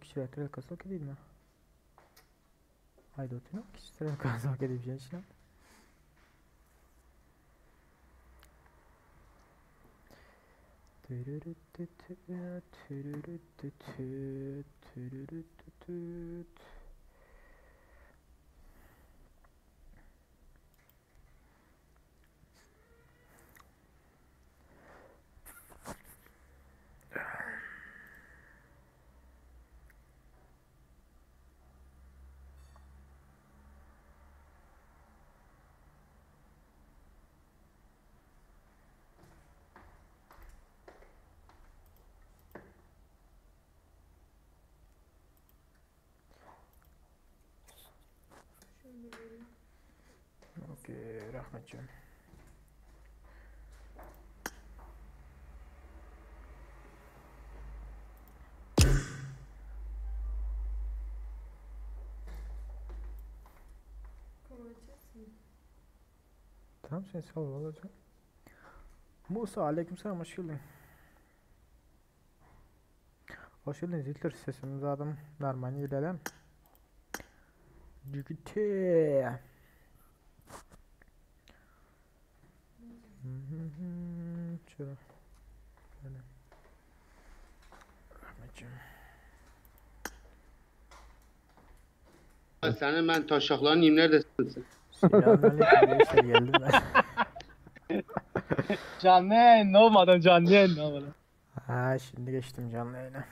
Kiçiräk trelka sok diýdim. Haýda otyr, kiçi trelka sok diýip jenşine. Okey, rahmetciğim. Tamam sen sağ ol olacak. Musa aleykümselam hoş geldin. Hoş geldin Zitler sesimiz adım normal ilerlem. Cügüte. Şöyle. Şöyle. Rahmetciğim. Senin ben taşaklarını yiyeyim neredesin sen? Selamünaleyküm gençler geldim ben. Canlı yayın olmadan canlı yayın olmadan. Ha şimdi geçtim canlı yayına.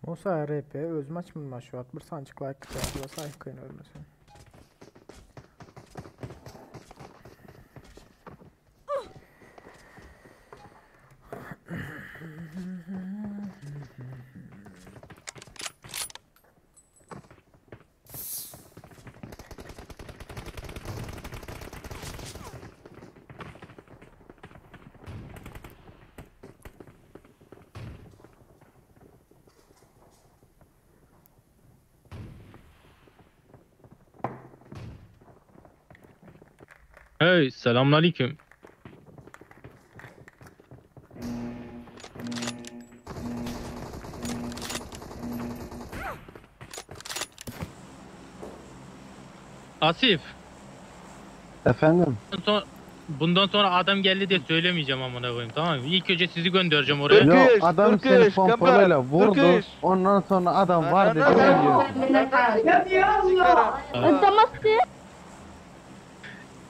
Musa RP özüm açmadım şu at bir sancık like atılasa kıyın ölmesin. Hey selamünaleyküm. Asif, Efendim? bundan sonra, bundan sonra adam geldi diye söylemeyeceğim amına koyayım tamam mı? İlk önce sizi göndereceğim oraya. Yo Türküş, adam seni Türküş, pompalıyla vurdu. Türküş. Ondan sonra adam var dedi ölüyor.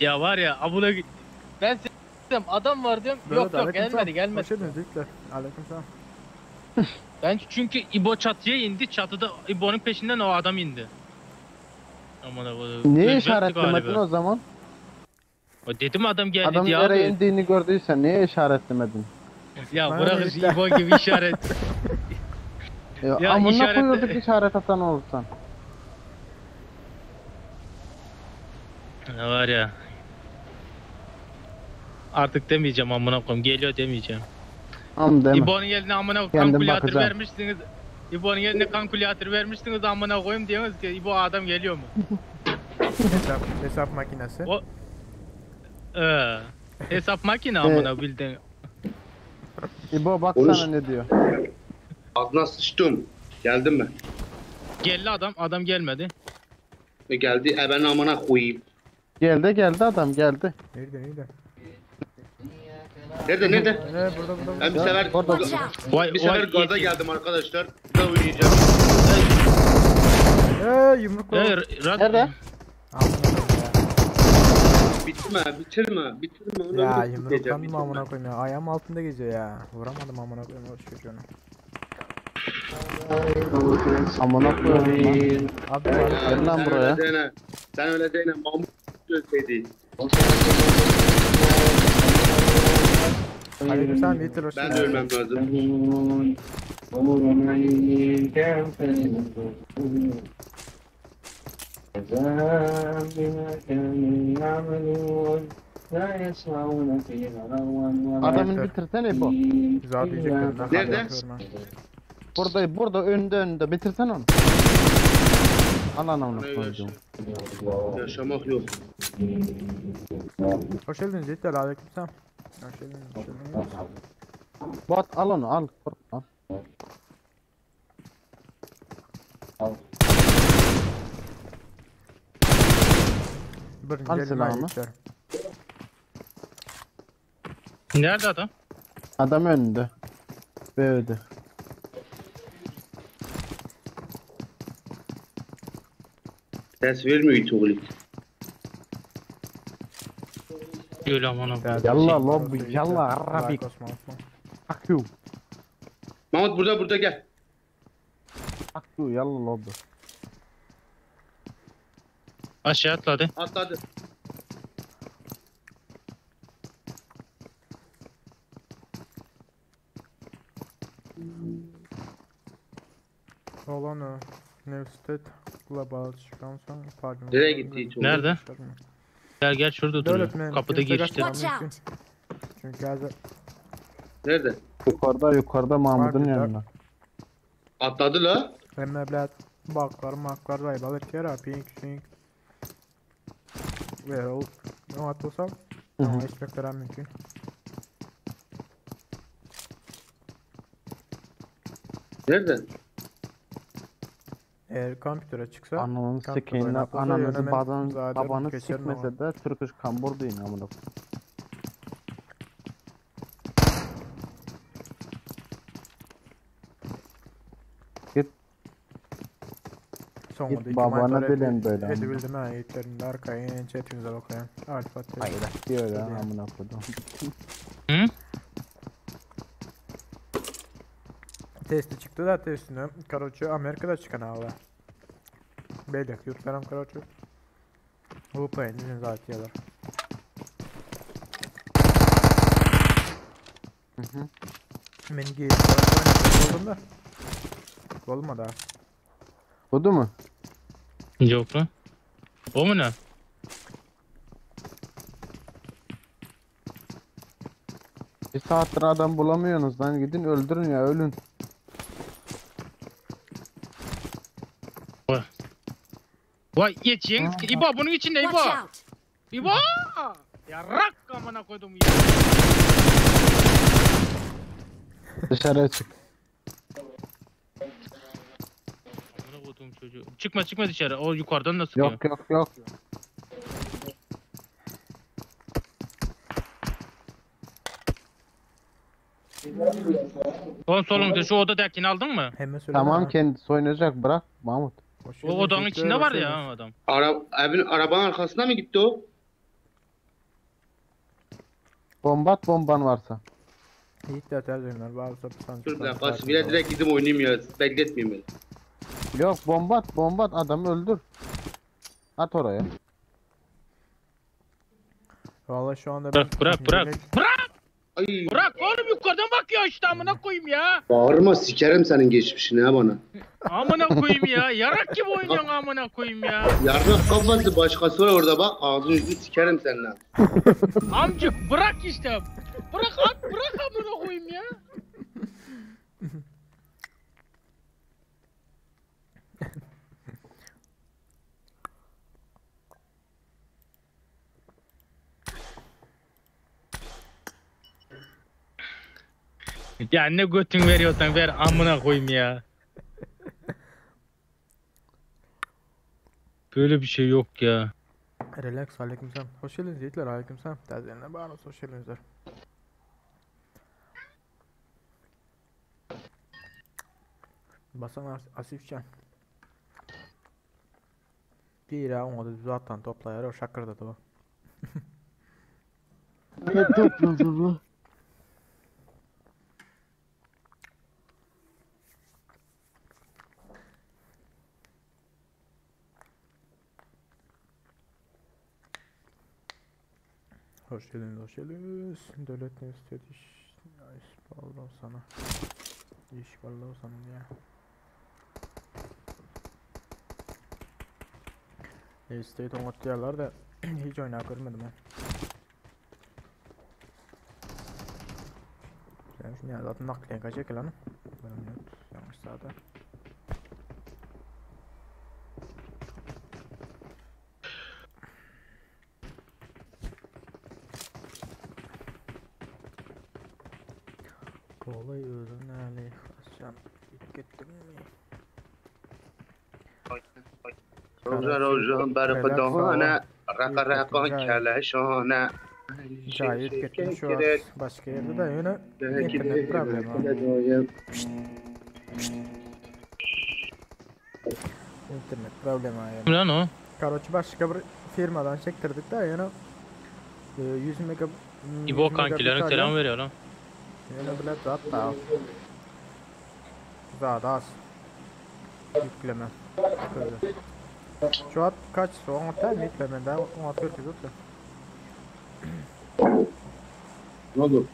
Ya var ya abuna ben dedim adam var diyorum. Yok yok gelmedi gelmedi. Hoş geldiniz Zitler. Aleykümselam. Ben çünkü İbo çatıya indi. Çatıda İbo'nun peşinden o adam indi. Amına koyayım. Niye Özbekti işaretlemedin galiba. o zaman? O Dedim adam geldi Adam diye nereye abi. indiğini gördüysen niye işaretlemedin? Ya Bana bırak ne işi, işte. İbo gibi işaret. Ya, Ya amına işaret- koyuyorduk işaret atan olursan. Ne var ya. Artık demeyeceğim amına koyayım. Geliyor demeyeceğim. Am deme. İbo'nun yerine amına koyayım Kendim kalkülatör bakacağım. vermişsiniz. İbo'nun yerine kalkülatör vermişsiniz amına koyayım diyorsunuz ki İbo adam geliyor mu? Hesap, hesap makinesi. O Ee, hesap makine amına bildin. İbo baksana Konuş. ne diyor. Ağzına sıçtım. Geldim mi? Geldi adam, adam gelmedi. E geldi e ben amına koyayım. Geldi geldi adam geldi. Nerede nerede? Nerede nerede? Nerede burada burada burada. Ben bir sefer Orada. Vay bir sefer vay gaza geldim arkadaşlar. Bir de oynayacağım. Yumruk Hey, var. Nerede? Amına koyayım Bitirme, bitirme, bitirme. Onu ya. Ya öyle bitireceğim, yumruklandım bitirme. amına koyayım ya. Ayağım altında geziyor ya. Vuramadım amına koyayım o çocuğunu. Amına koyayım lan. Abi var. Gel lan Sen buraya. öyle dene. Sen öyle dene. Mahmut ölseydi. Aleykümselam Yiğitler hoş Ben de geldin. ölmem lazım. Adamyny bitirsene İbo. Güzel diyecektim. Ben Nerede? yapıyorum ha. Burada burada önde önde bitirsene onu. Al anamını Ne koydum. Yaşamak yok. Hoş geldiniz Yiğitler. Aleykümselam. Hoş geldiniz. Hoş geldiniz. Bot al onu al. Korkma. Birinci Al elime silahını. Yiğitler. Nerede adam? Adam önünde. Böyle. Ses vermiyor it oğlu. it. Öyle amına koyayım. Yalla lobi, yalla Arabik. Like Osman Osman. Fuck you. Mahmut burada burada gel. Fuck you yalla lobi. Aşağı atladı. Atladı. Olan o. Universitet global çıkan sonra pardon. Nereye gitti hiç oğlum? Nerede? Gel gel şurada Devlet duruyor. mi? Kapıda Kimse girişte. kaçmıyor. Watch out! Çünkü hazır Nerede? Yukarıda yukarıda Mahmut'un Var bir yanında. Atladı la. hem meblağ baklar maklar var balık yer pink pink. Ve o ne atılsam Hı hı. ama inspektöre mümkün. Nerede? Eğer kompütere çıksa Ananı Counter sikeyim lan. oynatılsa Ananızı yönemen babanı, zaten babanı geçerim ama. sikmese de Turkish kambur deyin amına koyayım. Git Son Git oldu. babana dilen böyle ama. Edebildim ha yiğitlerin de arkaya chatimize bakayım. Alfa T. Hayır diyor ya amına koydum. Hı? Testi çıktı da testini. Karoçu Amerika'da çıkan ağla. Belek yurtlarım karoçu. VPN'in zatıyorlar. Hı hı. Men giyip oldum da. Olmadı ha. Budu mu? Yok lan. O mu ne? Bir saattir adam bulamıyorsunuz lan gidin öldürün ya ölün. Vay geç yeng. İbo bunun içinde İbo. Watch out! İbo! Yarrak amına koydum ya. Dışarıya çık. Amına koydum çocuğu. Çıkma çıkma dışarı. O yukarıdan da sıkıyor. Yok yok yok. Oğlum solumuzda şu odadakini aldın mı? Hemen söyle. Tamam kendisi oynayacak bırak Mahmut. Hoş O geldin odanın Yiğitler, içinde hoş var geldiniz. ya adam. Ara, evin, arabanın arkasına mı gitti o? Bomba at bomban varsa. Yiğitler tercihler. Varsa bir sancı. Dur bir dakika. Bile direkt gidip oynayayım ya. Bekletmeyeyim beni. Yok bomba at bomba at adamı öldür. At oraya. Valla şu anda Bırak bırak bırak. Yemek- Bırak Ay. bırak oğlum yukarıdan bakıyor işte amına koyayım ya. Bağırma sikerim senin geçmişini ha bana. Amına koyayım ya. Yarak gibi oynuyorsun amına koyayım ya. Yarrak kafası başkası var orada bak. Ağzını yüzünü sikerim seninle. Amcık bırak işte. Bırak at bırak amına koyayım ya. Ya ne götün veriyorsan ver amına koyayım ya. Böyle bir şey yok ya. Relax aleykümselam. Hoş geldiniz Yiğitler aleykümselam. Tercihlerine bağlı hoş geldiniz. Basan As Asifcan. Bir ha onu da zaten toplayar o şakırdadı o. Ne topladı bu? Hoş geldiniz, hoş geldiniz. Devlet ne istedi? İş vallahi sana. İş vallahi sana ya. State oňat diýerler de hiç oynap görmedim ben. Sen şunu ya zaten nakliyen çekil hanım. Bir minut. Yanlış sağda. Kolay özün Ali Hasan gittin mi? Roja roja berfa dahane. Raka raka keleşane. Cahit gittim şu an başka yerde de yine internet problemi. İnternet problemi yani. Lan o. Karoçi başka bir firmadan çektirdik de yine e, 100 mega 100 İbo kankilerin megabit selam alıyor. veriyor lan. Yine bile zat da Daha da az. Yükleme. Böyle. Şu an kaç? 10 tane yükleme daha 16 ötü. Ne oldu?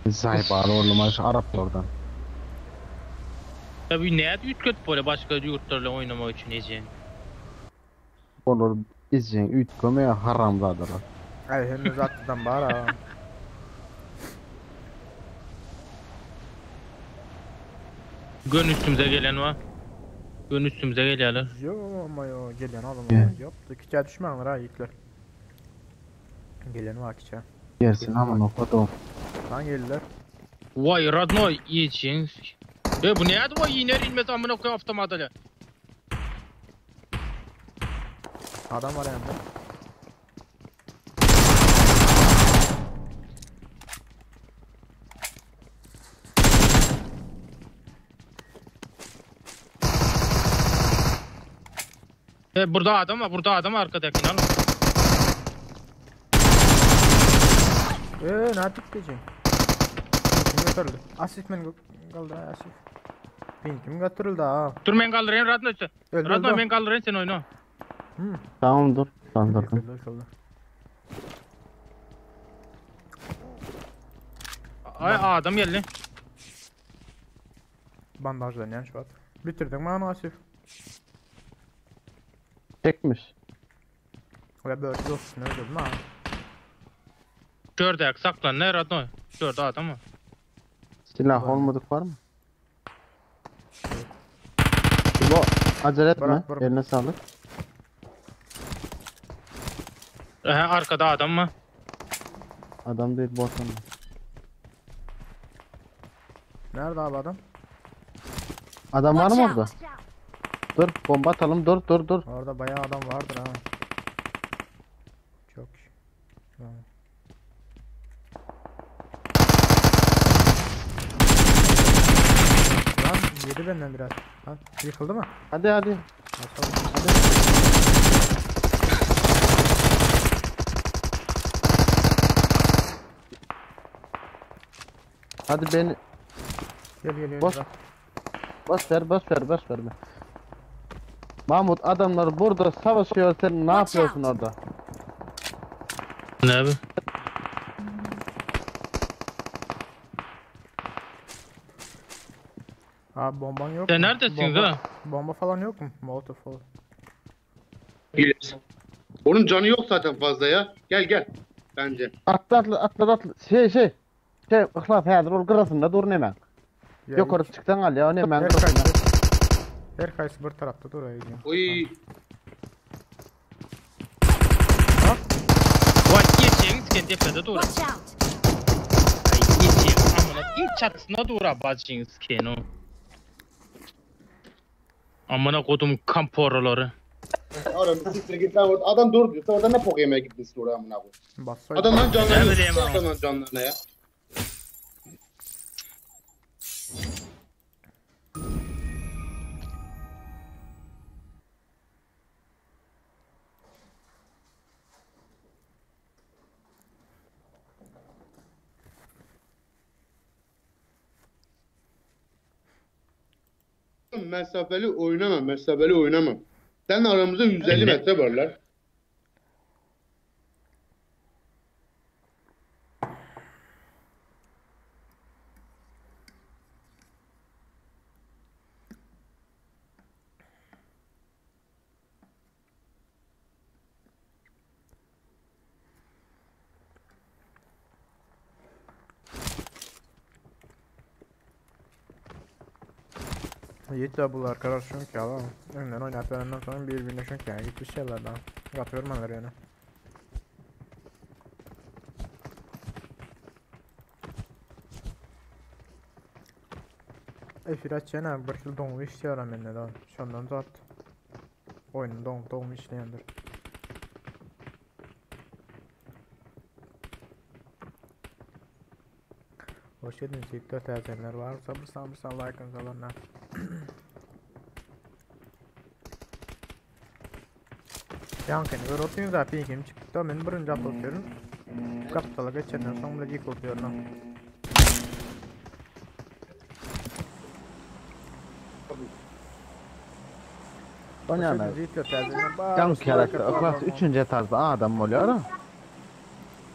Zay bari oğlum aş Arap oradan. Tabii ne üt böyle başka yurtlarla oynamak için Ece'nin. Olur izin üt kömeye haramdadılar. Ay henüz attıdan bari ha. Gön üstümüze gelen var. Gön üstümüze geliyorlar. Yo ama yo gelen adam Yeah. yaptı. Kiçe düşmanlar ha yiğitler. Gelen var kiçe. Gelsin ama o Lan geldiler. Vay Radnoy yiyeceğin. E bu ne adı vay iner inmez amına koyayım avtomatıyla. Adam var yanında. E burada adam var burada adam var arkadaki lan. Eee ne yaptık diyeceğim. Kim götürüldü? Asif men kaldı Asif. Bin kim götürüldü ha? Dur ben kaldırayım Radnoy. sen. Öldü Radnoy öldü. ben kaldırayım sen oyna. Hmm. Tamam dur. Kaldırdım. Yıkıldı yıkıldı. Ay adam geldi. Bandajlanyan şu an. Bitirdin mi onu Asif? Çekmiş. Öyle böyle dostunu öldürdün ha. Gördü saklan ne Radnoy. Gördü adam var. Silah olmadık var mı? İbo acele etme. Bırak, bırak. Eline sağlık. Aha, arkada adam var. Adam değil bu adam. Nerede abi adam? Adam var Watch mı orada? out! Dur bomba atalım dur dur dur. Orada bayağı adam vardır ha. Çok. Tamam. Lan yedi benden biraz. Lan yıkıldı mı? Hadi hadi. Basalım. Hadi. Hadi beni Gel gel gel. Boş. Bak. boş ver boş ver boş ver. Mahmut adamlar burada savaşıyor sen ne Watch yapıyorsun out. orada? Ne abi? Abi bomban yok Sen mu? neredesiniz Bomba, ha? bomba falan yok mu? Molotov falan. Gel. Onun canı yok zaten fazla ya. Gel gel. Bence. Atla atla atla atla şey şey. Şey ıhlas häzir ol gyrasynda dur hemen. Ya Yukarı çıksan al ya hemen Her gyrasynda. kayısı. Her kayısı bir tarafta dur öyle. Oy. Vay yiyeceğin kendi tepede dur. Watch out! Ay yiyeceğin amına ilk çatısına dur abacın sikeni. Amına kodum kamporaları. Oğlum siktir git lan orada. Adam doğru diyor. Sen orada ne pok yemeye gittin oraya amına koyayım. Bassaydı. Adamların canlarını Ne bileyim ama. Adamların canlarına ya. Mesafeli oynama, mesafeli oynama. Sen aramızda 150 Ne? metre var lan. Ýitler bular karar şunk ýaly. Öňden oýnap berenden soň bir-birine şunk ýaly gitişýärler da. Gaty görmänler ýöne. Efir açýan abi bir hil doňup işleýär mende de. Şondan zat. Oýnum doňup doňup işleýändir. Hoş geldiniz Yiğitler täzeler var. Sabır sabır sabır like alanlar. Yankını gör oturuyor zaten kim çıktı. Ben birinci hafta oturuyorum. Kapitala geçenden soň bile ýykylyp ýörün. Onýan. Yaň karakter Yhlas üçünji etajda adam bolýar.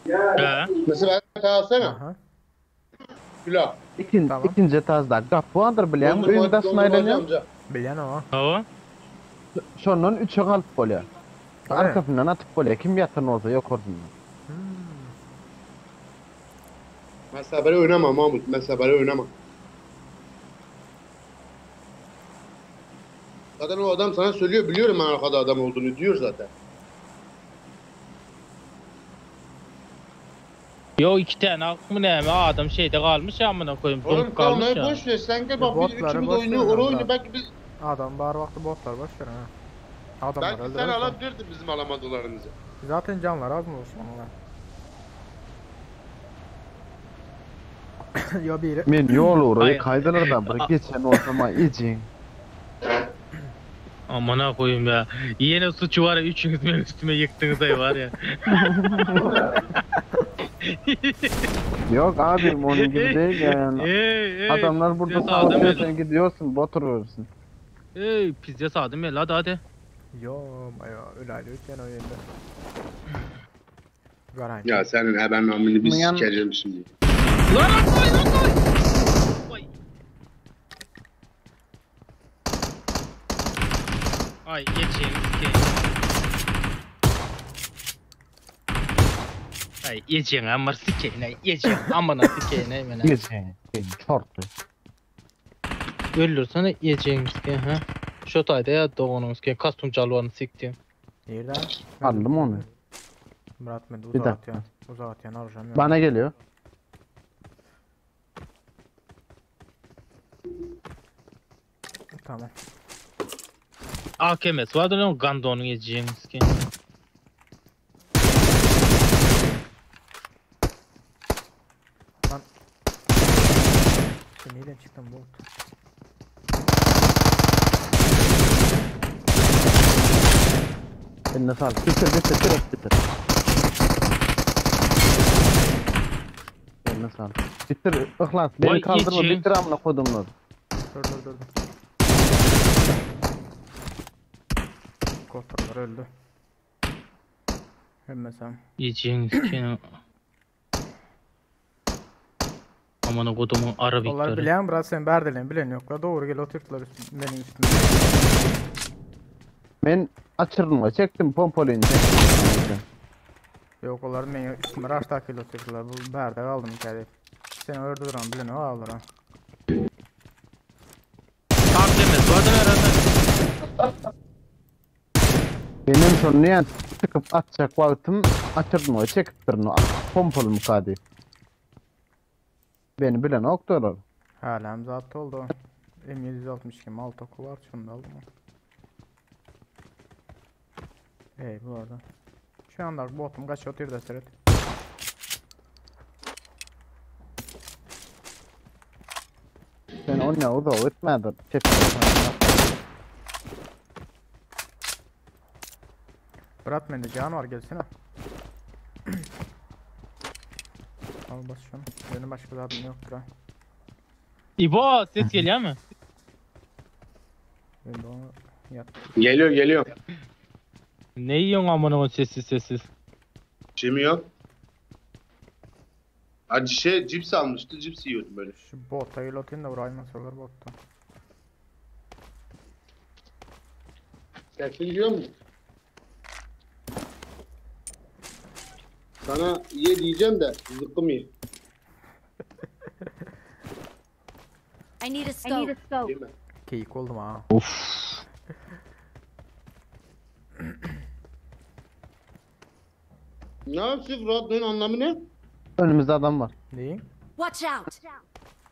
He. Mesela alsana. Aha. Gülah. İkin, Tamam. ikinji etajda gapy bardyr bilýän, öýüň daşyna aýlanýar. amca. Bilýän o. Hawa. Şondan üçe galyp bolýar. Evet. Arkasyndan atyp bolýar. Kim ýatan bolsa ýokarysyndan. Mesela böyle oynama Mahmut. Mesela böyle oynama. Zaten o adam sana söylüyor biliyorum ben arkada adam olduğunu diyor zaten. Yo iki tane mı ne mi adam şeyde kalmış ya amına koyayım. Oğlum Donup kalmış onları ya. boş ver sen gel bak biz Botları üçümüz boş oynuyor verin oraya abla. oynuyor belki biz Adam bar wagty botlar boş ver ha. Adamlar belki sen öldürür. alabilirdin bizim alamadılarımızı. Zaten canlar az mı olsun onlar? Yo biri Men ýol uğry Aý. kaýdalardan bir geçen olsam ejin. Amına koyayım ya. Yine suçu var ya üçünüz benim üstüme yıktınız ay var ya. Yok abim onun gibi değil yani. Ey ey. Adamlar burada pizza sağdım savaşıyor el. sen gidiyorsun batırıyorsun. Ey pizza sağdım el hadi hadi. Yo ayo öyle ötken o ýerde. Garaýyn. Ya senin hemen amını bir Yan- sikeceğim şimdi. Lan atmayın atmayın. Vay. Ay geçeyim sikeyim. Ay geçeyim amına sikeyim ay geçeyim amına sikeyim ay mene. Geçen. Çortlu. Öldürsene yiyeceğim sikeyim ha. Şu tayda ya doğanım sikeyim kastum çalvarını sikeyim. Nirden? Aldım onu. Murat men Bir uzağa dakika. atýan. Uzağa atýan arjam ýok. Bana geliyor. Tamam. AKM'si vardır lan o Gandon'un yiyeceğim sikeyim. Sen neden çıktın bot? Eline sağlık. Bitir bitir direkt bitir. Eline sağlık. Bitir Ihlas beni Vay kaldırma içi. bitir amına kodumları. Dur dur dur. dur. Kotorlar öldü. Ölmesem. Yiyeceğim sikeyim. Amına kodumun Onlar arabikleri. bilen biraz sen berdilen bilen yoklar. Doğru gel oturttular üstüm, benim üstüme. Ben açırma çektim pompolini çektim. Yok onlar benim üstüme raş takil oturttular. Bu berde kaldım hikaye. Seni orada duran bilen o alır ha. AKM'si vardır herhalde. Benim şonu yani çıkıp atacak vaktim açırma çekip o pompalı mukadi. Beni bilen oktular. Hala zaten oldu. M762 mal toku var şunu da aldım. Ey bu arada. Şu anda botum kaç otur da seyret. Sen o ne o da ötmedi. Çektim. Bırak bende can var gelsene. Al bas şunu. Benim başka zaten yoktur ha. İbo ses geliyor mu? Ben de onu yat. Geliyor geliyor. Ne yiyorsun amına koyayım sessiz sessiz. Şimdi yok. Acı şey cips almıştı cips yiyordum böyle. Şu bota el atayım da vurayım nasıl olur botta. Sesin diyor mu? Sana ye diyeceğim de zıkkım ye. I need a scope. Yeme. Keýik boldum ha. Of. Ne yapıyorsun Radnoy'un anlamı ne? Önümüzde adam var. Neyin? Watch out!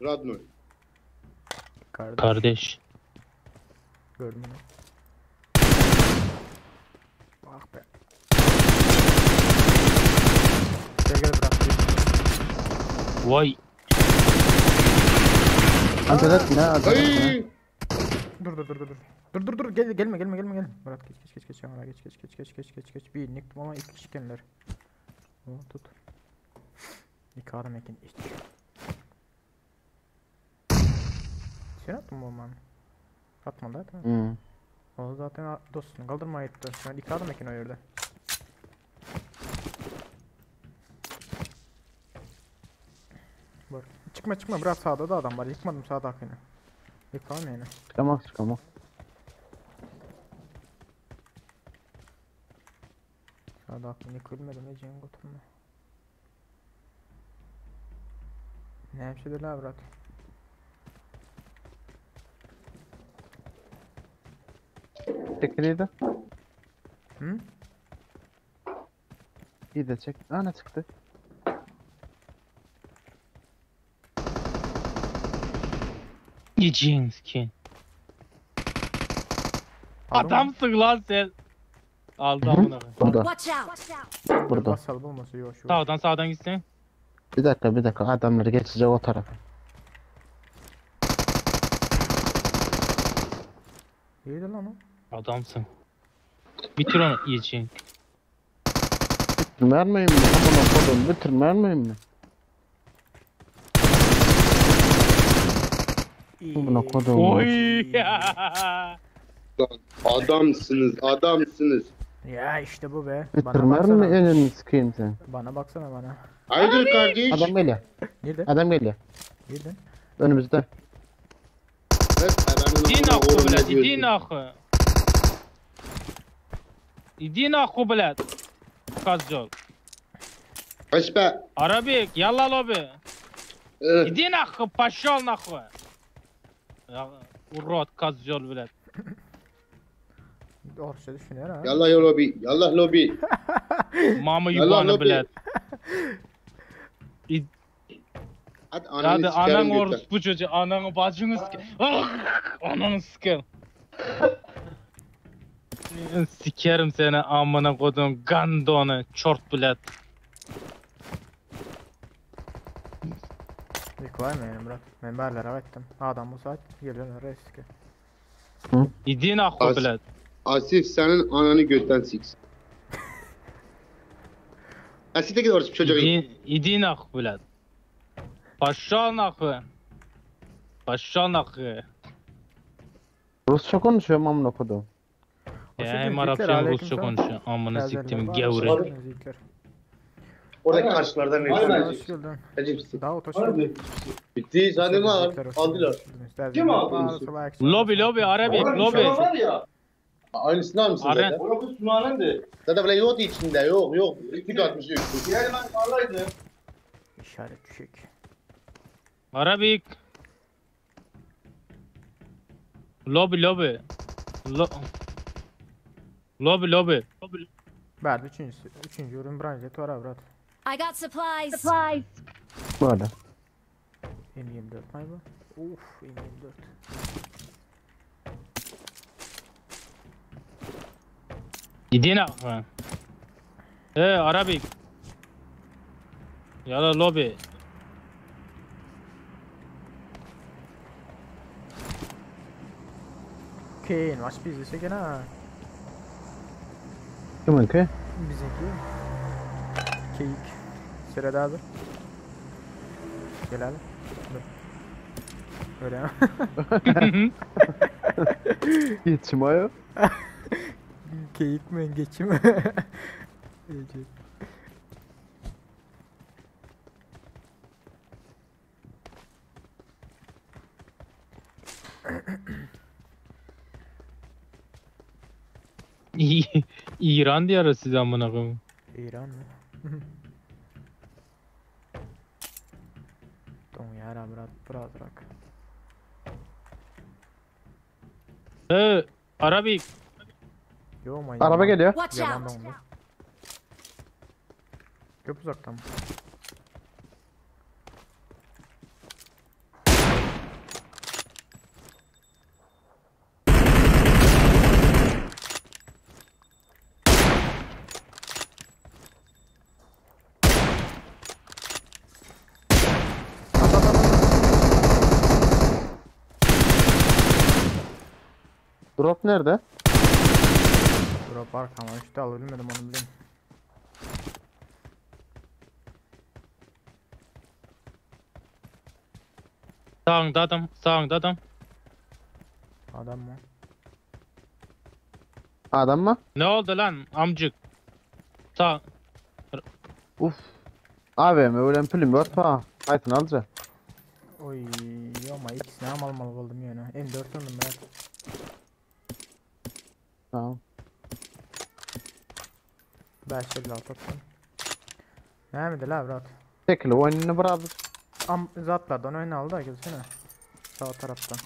Radnoy. Kardeş. Kardeş. Gördüm onu. Bak be. Gel gel bırak. Vay. Acele etme acele etme. Ay! Dur dur dur dur dur. Dur dur dur gel gelme gelme gelme gelme. Murat geç geç geç geç yanına geç geç geç geç geç geç geç. Bir niktim ama iki kişi kendileri. O tut. İki adam ekin iç. Sen attın mı bombanı? Atma da tamam. Hmm. O zaten dostunu kaldırmaya gitti. Şu an iki adam ekin o yerde. Bak çıkma çıkma bırak sağda da adam var. Yıkmadım sağdakini. Yıkalım yani. Çıkamaz çıkamaz. Sağdakini yıkılmadım Ece'nin götürme. Ne yapışıdır la bırak. Çekiliydi. Hı? İyi de çek. Aa ne çıktı? Yiyeceğiniz ki. Adamsın lan sen. Aldı amına koyayım. Burada. Watch out! Burada. Basalım olması yok şu. Sağdan sağdan gitsin. Bir dakika bir dakika adamları geçecek o tarafa. İyiydi lan o. Adamsın. Bitir onu yiyeceğin. Bitirmeyeyim mi? Aman kodum bitirmeyeyim mi? Amına kodum. Oy. Adamsınız, adamsınız. Ya işte bu be. Bana Bitirmer mi baksana. elini sıkayım sen? Bana baksana bana. Hayırdır kardeş? Adam geliyor. Nerede? Adam geliyor. Nerede? Önümüzde. Evet, ben Иди amına нахуй, koyayım, ne блядь, иди diyorsun? нахуй. Иди нахуй, блядь. Козел. Kaç be. Арабик, ялла лоби. Ee, Иди нахуй, пошел нахуй. Ya, Урод, козел, блядь. Orça düşünüyor ha. Yallah ya lobi, yallah lobi. Мама Yallah ебана, lobi. блядь. И- Hadi ananı Hadi sikerim anan götten. orospu çocuğu, ananı bacını sikerim. Ah, Ananı sikerim. Sikerim seni amına kodum gandonu, çort блядь. Yıkılayım yani Murat. Ben berlere ettim. Adam bu saat geliyorlar eski. Иди нахуй, As- блядь. Asif senin ananı götten siksin. Asif de git orospu çocuğu. Иди, иди нахуй, блядь. Пошел нахуй. Пошел нахуй. Rusça konuşuyorum amına kodum. Hoş Ya geldiniz hem Yiğitler, Arapça hem aleyküm Rusça selam. konuşuyor. Amına Geldiniz, siktimin hoş gavuru. geldiniz Yiğitler. Oradaki karşılardan Hoş geldin. Acipsin. Davut hoş geldin. Bitti zaten var. Yiğitler, hoş Aldılar. geldiniz. Kim aldı? Lobi lobi Arabik lobi. var ya. Aynısını almışsın Aren. zaten. Zaten böyle yok içinde yok yok. Tık atmış yok. İşaret düşük. Arabik. Lobi lobi. Lo lobi lobi. Berdi üçüncüsü. Üçüncü ürün branşet var avrat. I got supplies. Böyle. M24 may bu? Uf M24. Иди нахуй. Э, Арабик. Yalla lobi. Keyin maç bizi çeken ha. Kiminki? Bizimki. Keyik. Sırada abi. Gel abi. Dur. Öyle mi? Geçim ayo. Keyik mi geçim? İyice. İran diyarı size amına koyayım. İran mı? Don yara brat brat rak. He, Arabik. Yo may. Araba geliyor. Watch Yalan out! dondu. Köp uzaktan. Drop nerede? Drop arkama işte al bilmedim onu bileyim. Sağında adam, sağında adam. Adam mı? Adam mı? Ne oldu lan amcık? Sağ. Uf. AVM ölen pülüm yok ha. Aytın alca. Oy ama ikisini am almalı buldum yani. M4 aldım ben. Tamam. 556 attım. Ne miydi la brat? Tekli oyununu bırak. Am zatlardan oyun aldı da gelsene. Sağ taraftan.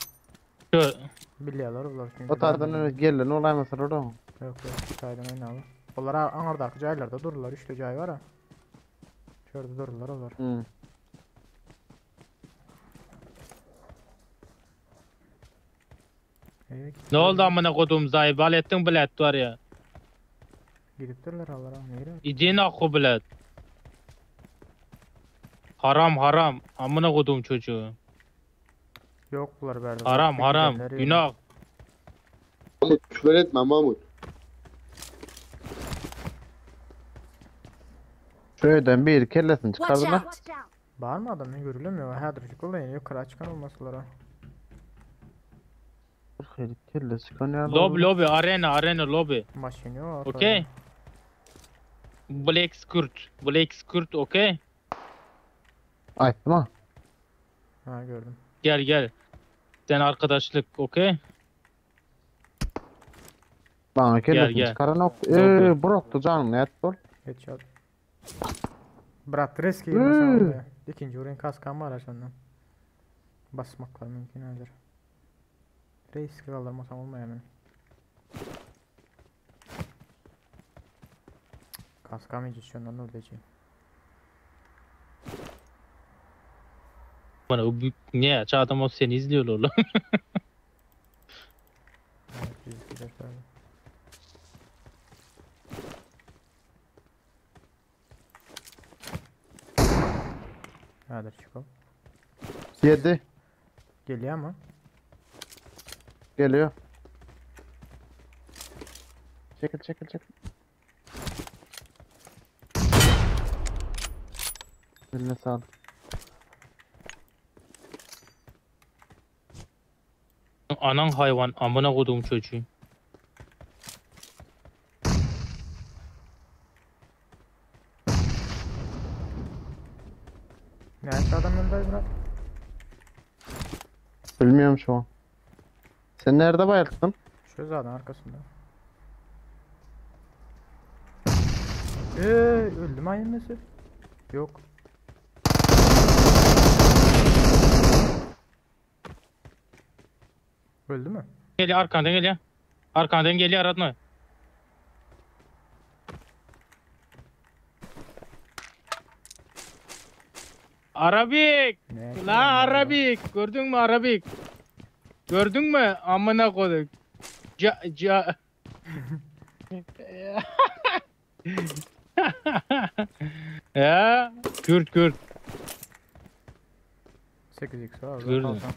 Şu Biliyorlar onlar çünkü. O taraftan öyle gelin olay mesela orada. Yok yok saydan oyun aldı. Onlar anardaki caylarda dururlar. Üçlü cay var ha. Şurada dururlar onlar. Hı. Ee, ne oldu amına koduğum zayıf? Alettin bilet var ya. Gidip dururlar Allah nereye? İdin akı bilet. Haram haram. Amına koduğum çocuğu. Yok bunlar verdi. Haram haram. Günah. Mahmut küfür etme Mahmut. Şuradan bir kellesini Watch çıkardılar. out! Bağırma adam ne görülemiyor. Her şey kolay yukarı çıkan olmasılar ha. Kelle çıkan ya. Lobi lobi arena arena lobi. Maşin yok. Okey. Black Skirt. Black Skirt okey. Aytma. ha. Ha gördüm. Gel gel. Sen arkadaşlık okey. Bana kellesini gel. çıkaran ok. Lobi. Eee broktu canım ne et bol. Headshot. Brat risk girmesen Hmm. oraya. İkinci vurayım kaskan var senden. Basmaklar mümkün hazır. Risk kaldırmasam olmuyor hemen. Kaskam iyice şundan öldüreceğim. Bana o büyük ne adam o seni izliyor oğlum. Evet, 102 4 abi. Hadi çıkalım. Yedi. Geliyor ama. Geliyor. Çekil çekil çekil. Eline sağlık. Anan hayvan amına koduğum çocuğu. Nerede adam öldü Murat? Bilmiyorum şu an. Sen nerede bayılttın? Şu zaten arkasında. Eee öldü mü ayılması? Yok. Öldü mü? Geliyor arkandan geliyor. Arkandan geliyor aratma. Arabik. Ne? La Arabik. Gördün mü Arabik? Gördün mü? Amına koyduk. Ca ca. ya Kürt Kürt. 8x var Gördün. alsam.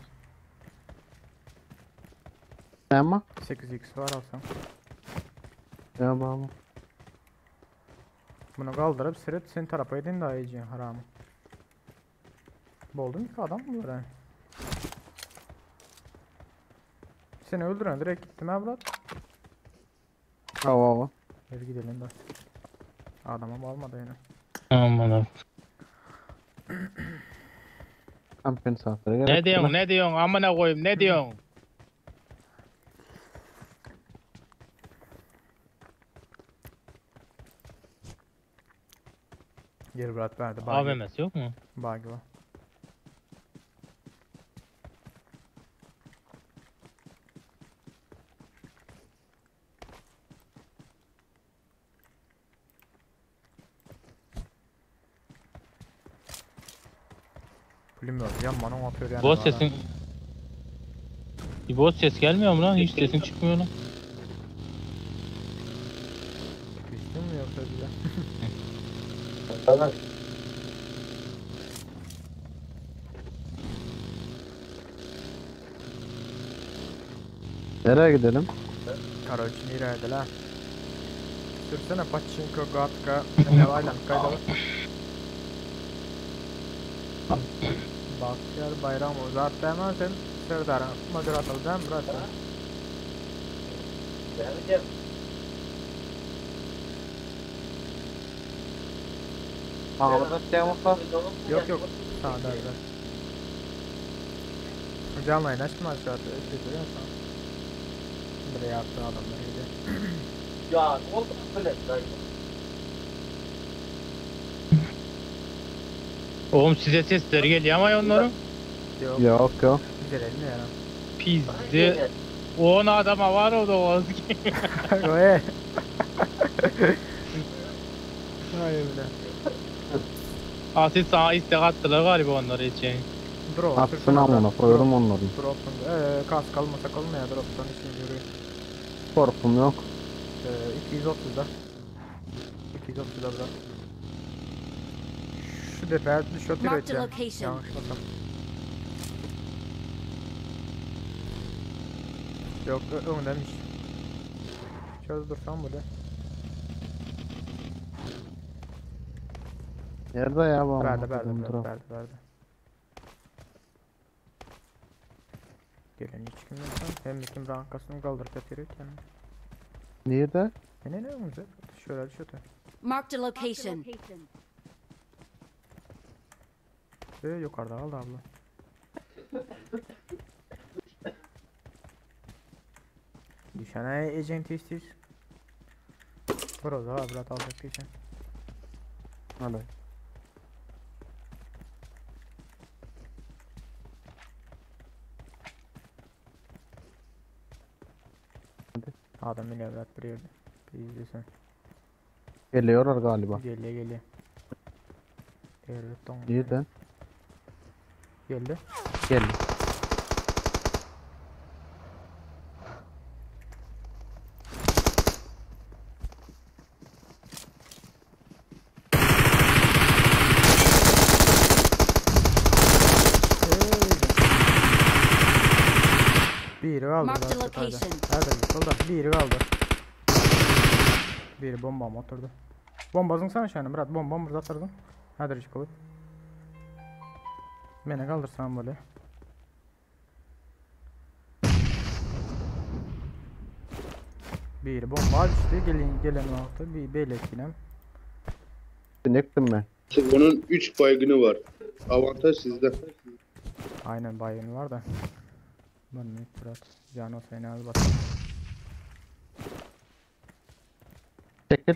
Ne ama? 8x var alsam. Ya baba. Bunu kaldırıp sırıp senin tarafa edin daha iyice haramı. Boldum ki adam mı var ha? Seni öldüren direkt gittim ha Murat. Hava hava. Hadi gidelim de. Adama almadı yine. Aman Kampin saatleri gerek. Ne diyorsun ne diyorsun amına koyayım ne diyorsun? Geri Murat verdi. Bagi. AVM'si yok mu? Bagi var. Pulemýot ýaman oňat örýän. Bot sesin Bot ses gelmiyor mu lan? Hiç sesin çıkmıyor lan. Düştün mü yoksa bize? Nereye gidelim? Karoç nerede la? Sürsene Pachinko, Gatka, Nevaylan kaydalı. Bahtiyar Bayram uzat hemen sen Serdar'ın macarat alacağım Murat. Mahmut atacağım Yok yok. Sağda da. Canlı yayın açma aşağı şey duruyor sana. Buraya attı adamlar geliyor. Oğlum size sesleri geliyor ama onların. Yok. Yok yok. Güzel elini ya. Pizdi. 10 adama var o da o. Oye. Hayır bile. Asil sana istek attılar galiba onları için. Drop. Atsın amına koyuyorum onları. Drop'un kask almasak olmuyor ya drop'tan işin yürüyor. Korkum yok. 230'da. 230'da bırak. Şu defa şu tür Marked a edeceğim. location. Yanlış bakalım. Yok öndemiş. Şöyle dursam burada. Nerede ya bu amına Verdi verdi koyduğum verdi drop? verdi verdi. Gelen hiç kim yok lan. Hem kim rankasını kaldırıp yatırıyor yani. Nerede? Ne ne olacak? Şöyle şöyle. Marked a location. Yukarıda kaldı abla. Düşene agent istiyor. Groza var Murat alacak diyeceğim. Hadi. Adam yine evlat bir yerde. Bir izlesen. Geliyorlar galiba. Geliyor geliyor. Evet tamam. Nereden? Geldi. Gel. Biri kaldı. Marked the Murat yukarıda. location. Nerede yıkıldı? Biri kaldı. Biri bomba mı oturdu? Bombazın sana şu an Murat. Bomba burada atardın. Hadi çıkalım. Beni kaldırsan böyle. Biri bomba düştü. Gelin gelen altı. Bir belekinem. Yıktım ben. Bunun 3 baygını var. Avantaj sizde. Aynen bayın var da. Ben Murat. Can olsa yine az bakalım. Çekil.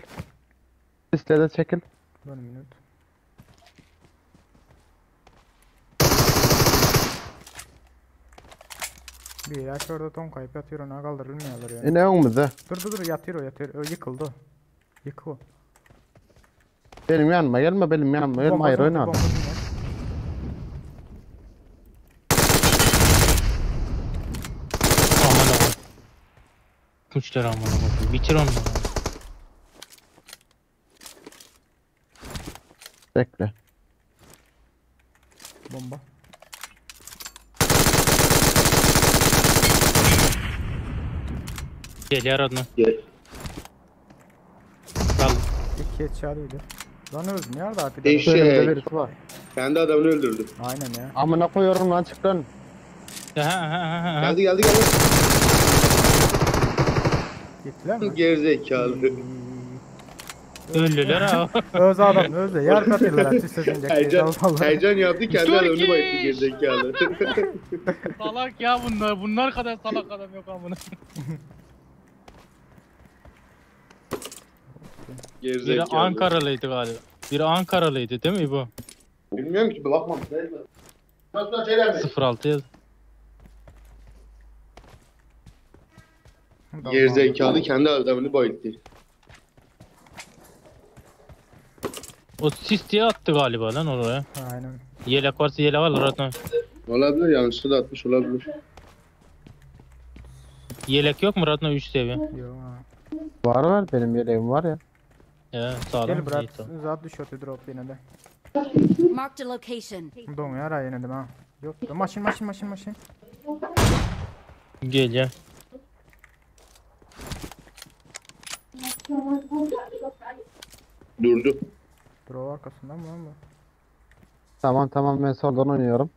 Sisle de çekil. Bir minut. Bir aç orada ton kayıp yatıyor ona kaldırılmıyorlar yani. E ne önümüzde? Dur dur dur yatıyor o yatıyor. O yıkıldı. o. Yıkı o. Benim yanıma gelme benim yanıma gelme hayır Bombasını- oyna. bombasını var. Aman aman. Kuşlar aman aman. Bitir onları. Bekle. Bomba. Geliyor adına. Gel. Kal. İki çağırıyordu. Lan öldü ne arada abi? Eşek. Önümde birisi var. Kendi adamını öldürdü. Aynen ya. Amına koyuyorum lan çık lan. Ha ha ha ha. Geldi geldi geldi. Gittiler mi? Gerizekalı. Öldüler ha. Öz adam öldü. Yer katıyorlar. Sesini Heyecan, heyecan yaptı kendi adamını bayılttı gerizekalı. salak ya bunlar. Bunlar kadar salak adam yok amına. Biri Gerizekalı. Ankaralıydı galiba. Biri Ankaralıydı değil mi İbo? Bilmiyorum ki bakmam. Nasıl şeyler mi? 06 yaz. Gerizekalı kendi adamını bayılttı. O sis diye attı galiba lan oraya. Aynen. Ýelek barsa ýelek al Radnoý. Olabilir yanlışlıkla atmış olabilir. Ýelek ýokmy Radnoý 3 seviye? Yok ha. Var var benim yeleğim var ya. He sağlam. Gel İyi, brat tamam. zat düşüyordu drop yine de. Marked a location. Doňýar ha ýene de ha. Yok. Maşyn maşyn maşyn maşyn. Gel ya. Durdu. Drop arkasından mı lan bu? Tamam tamam ben soldan oynuyorum.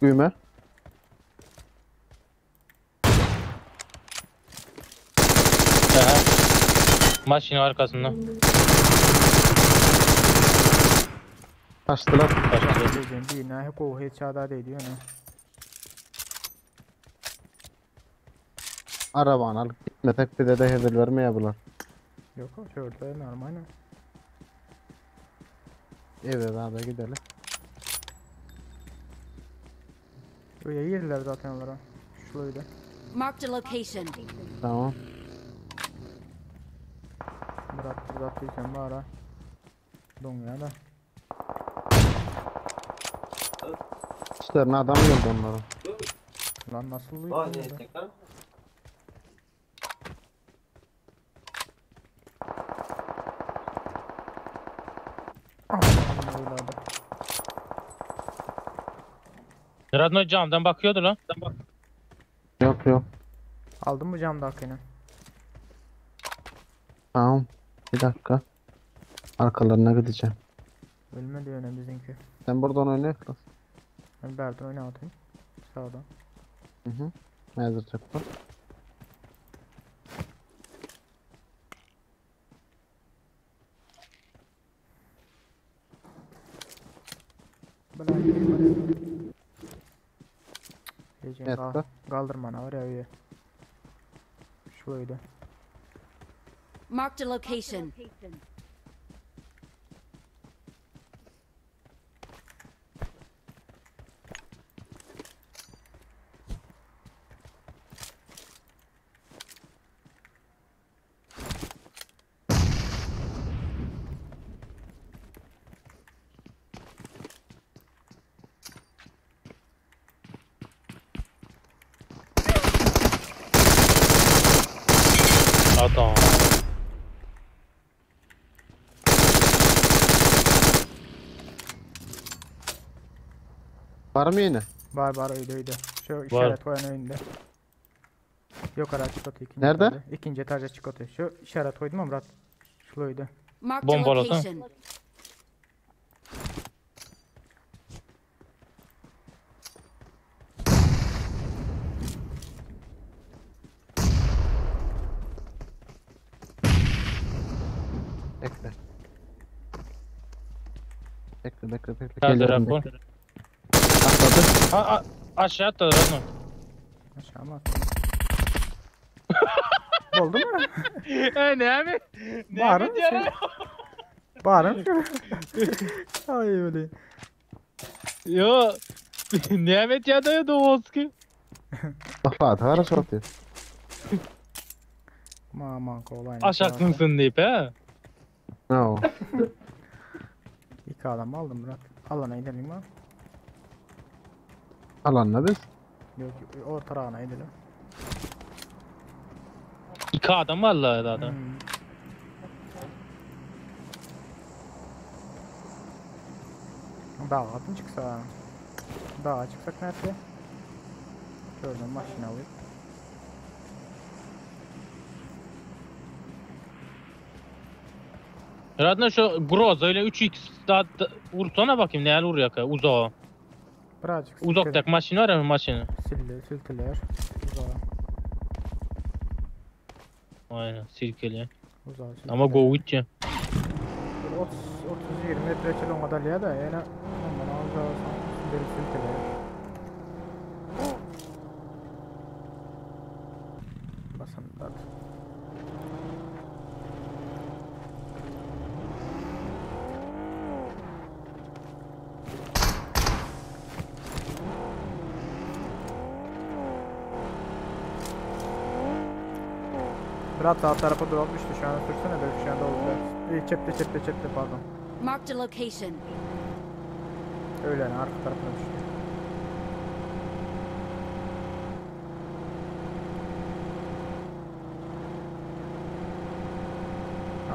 Güme. Aha. Maşinin arkasında. Kaçtılar. Başka Diyeceğim bir ne ko hiç ada değil diyor ne. Arabanı alıp gitmesek bize de hediye vermeye bular. Yok o şurada normal. Evet abi gidelim. Öyle girdiler zaten onlara. Şurayı da. Marked a location. Tamam. Murat Murat diyeceğim bu ara. Doňýar da. İşlerine adam geldi onlara. Lan nasıl uyuyor? Aman Radnoy camdan bakıyordu lan. Yok yok. Aldın mı cam dakikayı? Tamam. Bir dakika. Arkalarına gideceğim. Ölme diyor ne bizimki. Sen buradan oyna. Ben Berdan oyna atayım. Sağdan. Hı hı. Hazır çıktı. Bela bela. Diyeceğim Evet, kal da. kaldırma ne var ya öyle. Şurayı Marked a location. Adam. Var mı yine? Var var öyle öyle. Şu işaret koyan önünde. Yok ara çıkatı ikinci Nerede? etaja. İkinci etaja çıkatı. Şu işaret koydum ama Murat. Şuraydı. Marked a Bombalasana. location. Bekle. Bekle bekle bekle. Nerede Geliyorum, rapor? bekle. Atladı. Ha, a- aşağı atladı Radnoy. Aşağı mı attın? Oldu mu? E ne abi? Ne Bağırın abi diyor? şey. Bağırın. Ay öyle. Yo. Nimet ya da Doğuzki. Bak Fatih var atıyor. Aman kolay. Aşaklısın deyip he. No. İki adam aldım Murat. Alana gidelim mi? Alanla biz. Yok orta alana gidelim. İki adam vallahi zaten. Hmm. Dağa atın çıksa. Dağa çıksak nerede? Şuradan maşina alayım. Radno şu Groza ile 3x daha da, vursana bakayım neler vuruyor ka uzağa. Birazcık Uzaktaki maşin var ya maşini. Sildi, siltiler. Uzağa. Aynen silkeli. Uzağa siltiler. Ama go ya. 30 30 20 metre çelon kadar da yani ondan uzağa beri siltiler. Basın dat. Murat sağ tarafa drop düştü şu an sürsene belki şu anda oldu. İyi çepte çepte çepte pardon. Marked a location. Öýlerin arka tarapyna düşdi.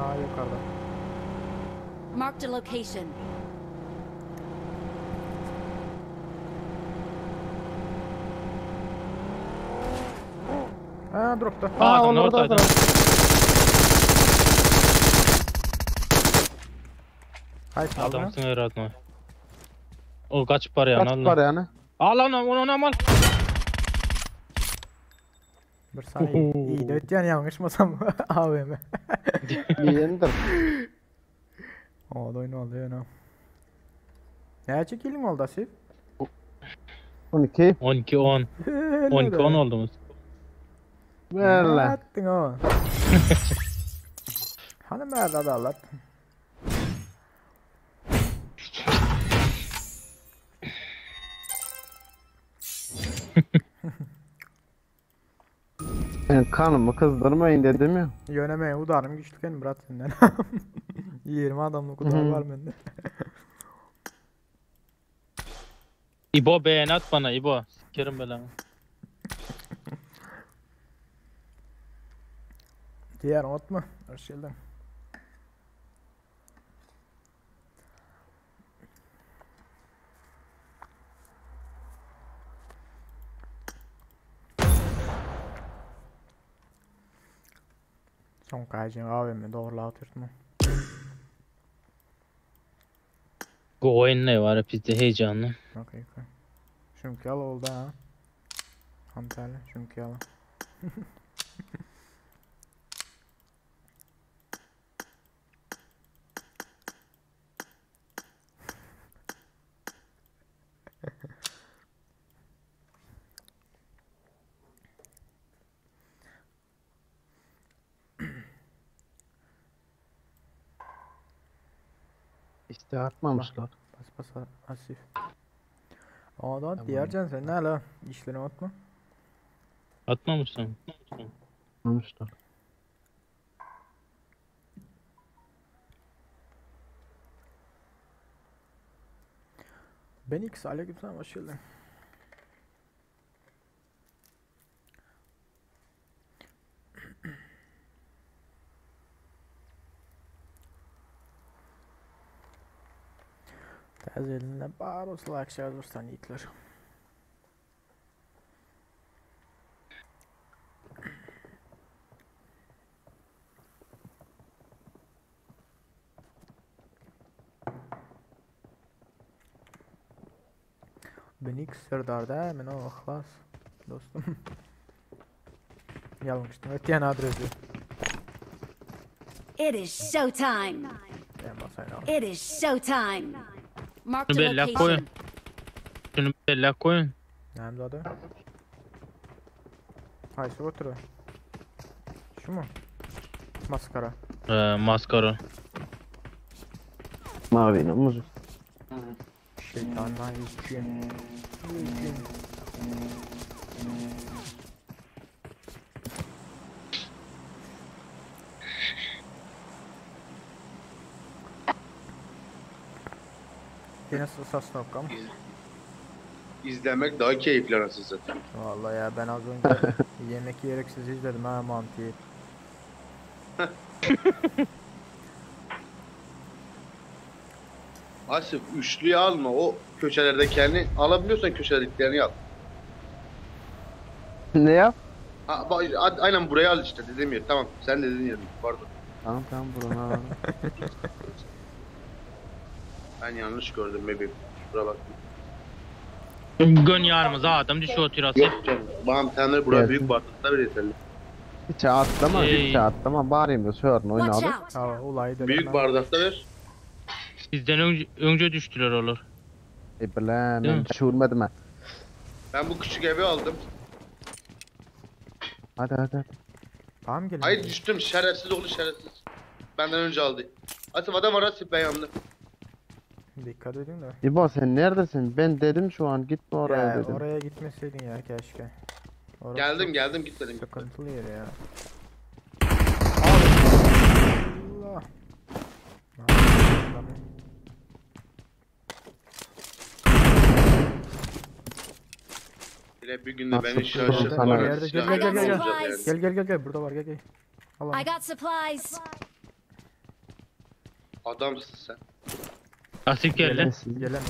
Aa yukarıda. Marked a location. Aa dropta. Aa Adam onlar da ortaydı. Haýsy aldy? Adamsın herhalde. O kaçıp barýan Kaç al. var yani? Al lan onu onu al. Bir saniye. İyi de ötýän ýalňyşmasam AWM. Diýendir. O da oyun oldu ýöne. Näçe killing oldu Asif? 12. 12 10. 12 10 oldumuz. Valla. Atdyň o. Hany märde adalat. Ben kanımı kızdırmayın dedim ya. Ýöne men udarym güýçlüken brat senden. 20 adamlyk udar var mende. İbo beğen at bana İbo. Sikerim belanı. Diğer unutma. Hoş geldin. Soň kaýjyň AWM dogry atyrtma. Bu oyun ne var bizde heyecanlı. Okey okey. Çünkü al oldu ha. Antalya çünkü al. İşte atmamışlar. Bas bas Asif. Aa diğer can sen ne hala işlerini unutma. Atmamışsın. Atmamışlar. Ben X aleykümselam hoş geldin. Täze elinde bar olsa akşam yiğitler. Ben X Serdar'da men o ihlas dostum. Ýalňyşdym. Ötýän adresi. It is showtime. Ben basayım al. It is showtime. Marked a Bella koyun. location. Şunu bella koyun. Näme adı? Haýsy otury? Şu mu? Maskara. Maskara. Mavi namaz. Şeytandan yükün. Yükün. Yine sasnokam. İzlemek daha keyifli anasını satayım. Vallahi ya ben az önce yemek yiyerek sizi izledim ha mantıyı. Asif üçlüyü alma o köşelerde kendi alabiliyorsan köşeliklerini al. Ne yap? Ha, aynen buraya al işte dediğim yer. Tamam sen dediğin yer. Pardon. Tamam tamam buranı alalım. Ben yanlış gördüm bebeğim. Kusura bakma. Gön yarımıza adam düşüyor otur Asif. Yok canım. Bana bir tane buraya büyük bardakta bir yeterli. Hiç atlama, Ey. hiç atlama. Bari bir sorun Watch oynadı. out. Ha olayı Büyük bardakta ver. Bizden önce düştüler olur. E bilen, Değil ben mi? düşürmedim ha. Ben bu küçük evi aldım. Hadi hadi hadi. Tamam gelin. Hayır düştüm şerefsiz oğlu şerefsiz. Benden önce aldı. Asif adam var Asif ben yanımda. Dikkat edin de. İbo sen neredesin? Ben dedim şu an gitme oraya Ya, dedim. oraya gitmeseydin ya keşke. Orası Geldim çok geldim gitmedim. gitmedim. Sıkıntılı yer ya. Allah. Ne yapıyorsun lan? Hele bir günde beni Nasıl şaşırtma. sana? Var ya, Gel, silah gel, gel, gel, olacak gel. yani. Gel gel gel gel burada var gel gel. Al onu. I got supplies. Adamsın sen. Asif geldi. Gelen var.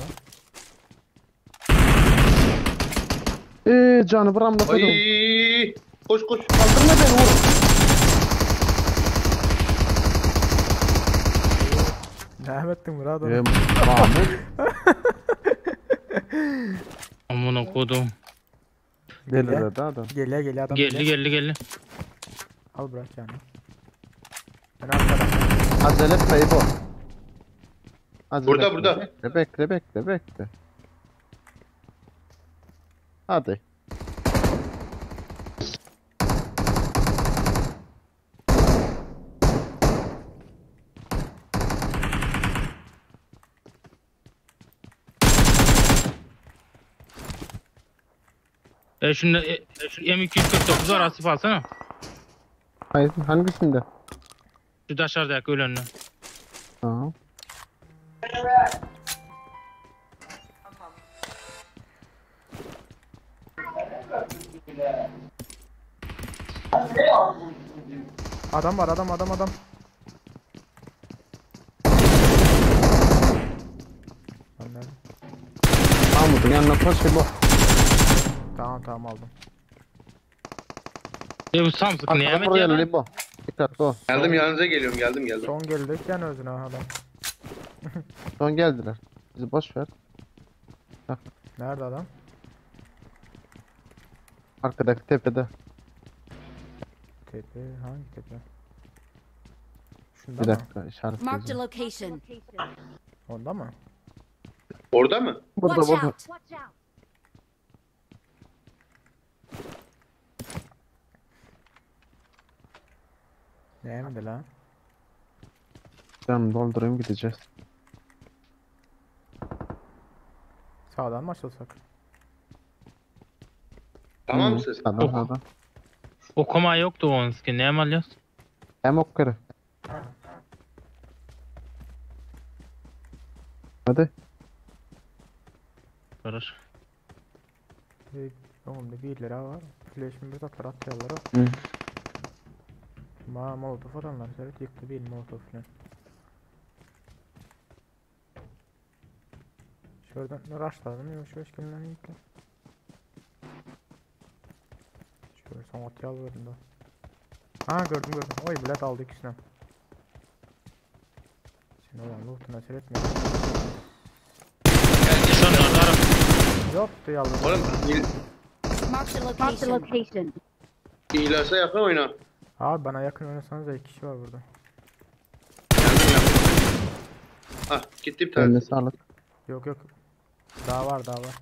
Eee canı buramda koydum. Ay! Koş koş. Kaldırma beni oğlum. Ne ettin Murat onu? Ee, Mahmut. Amına kodum. Delirdi adam. Geliyor geliyor adam. Geldi geliyor. geldi geldi. Al bırak yani. Ben arkadan. Acele etme İbo. Acele Burada, etme. burada. Bekle bekle bekle bekle. Hadi. E şunda e, şu M249 var Asif alsana. Hayır, hangisinde? Şu dışarıdaki ölenle. Tamam. Adam var adam adam adam. Lan nerede? Mahmut'un yanına koş İbo. Tamam tamam aldım. E bu Samsung ne Arkadan yemet buraya ya gel lan? İbo. Dikkatli ol. Geldim yanınıza geliyorum. Geldim geldim. Son geldi yani özüne adam. Son geldiler. Bizi boş ver. Nerede adam? Arkadaki tepede. Tepe hangi tepe? Şunda Bir mı? dakika işaret Marked a edeceğim. location. Onda mı? Orada mı? Burada Watch burada. out. Ne miydi lan? Canım doldurayım gideceğiz. Sağdan mı açılsak? Tamam Hı, mısın? Sağdan Ok. sağdan. Okuma yoktu onun ki ne alıyoruz? Hem ok kırı. Hadi. Karış. Oğlum 1 lira var. Flash mi bir atlar atıyorlar. Hı. Ma molotof atanlar evet yıktı bir molotof falan. Şuradan rushladım yavaş yavaş kendilerini yıktı. Şöyle son atı alıyorum da. Ha gördüm gördüm. Oy bilet aldı ikisini. Sen olan lootuna seyretme. Şunlar da ara. Yoktu yalnız. Oğlum Marked a location. İhlasa yakın oyna. Abi bana yakın oynasanız da iki kişi var burada. Geldim yakın. Ah gitti bir tane. Eline sağlık. Yok yok. Daha var daha var.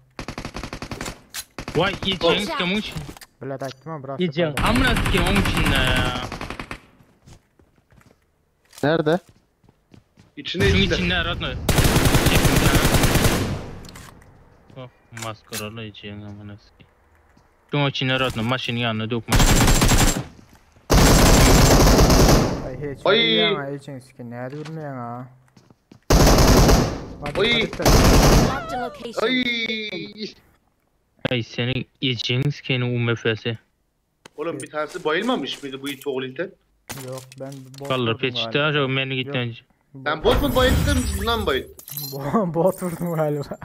Vay yiyeceğin sikem onun için. Bilet açtım ama biraz Yiyeceğin. Amına sikem onun için ya. Nerede? İçinde Şunun içinde. içinde aratma. Çektim bir tane. Oh maskaralı yiyeceğin amına sikem. Şunun içinde aratma. Maşının yanına dök maşını. Ay hiç. Ay. Ay. Ya hiç skin. Ne durmuyor ha? Hadi, Ay. hadi de. Marked a location. Ay. Ay senin yiyeceğin sikeni UMF'si. Oğlum bir tanesi bayılmamış mıydı bu it oğlu ite? Yok ben bot Kalır vurdum peçete galiba. çok beni gitti önce. Sen bot mu bayılttın bundan mı bayılttın? Bot vurdum galiba.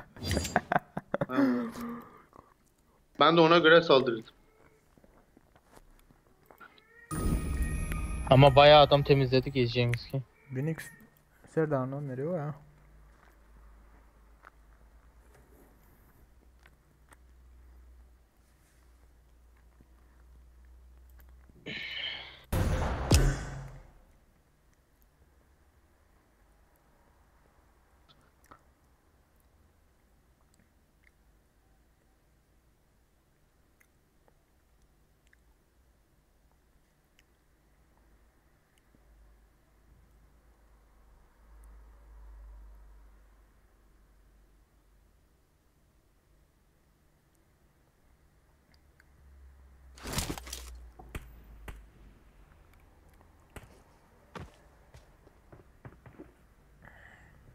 Ben de ona göre saldırdım. Ama bayağı adam temizledik yiyeceğiniz ki. Binix Serdar'ın veriyor ya.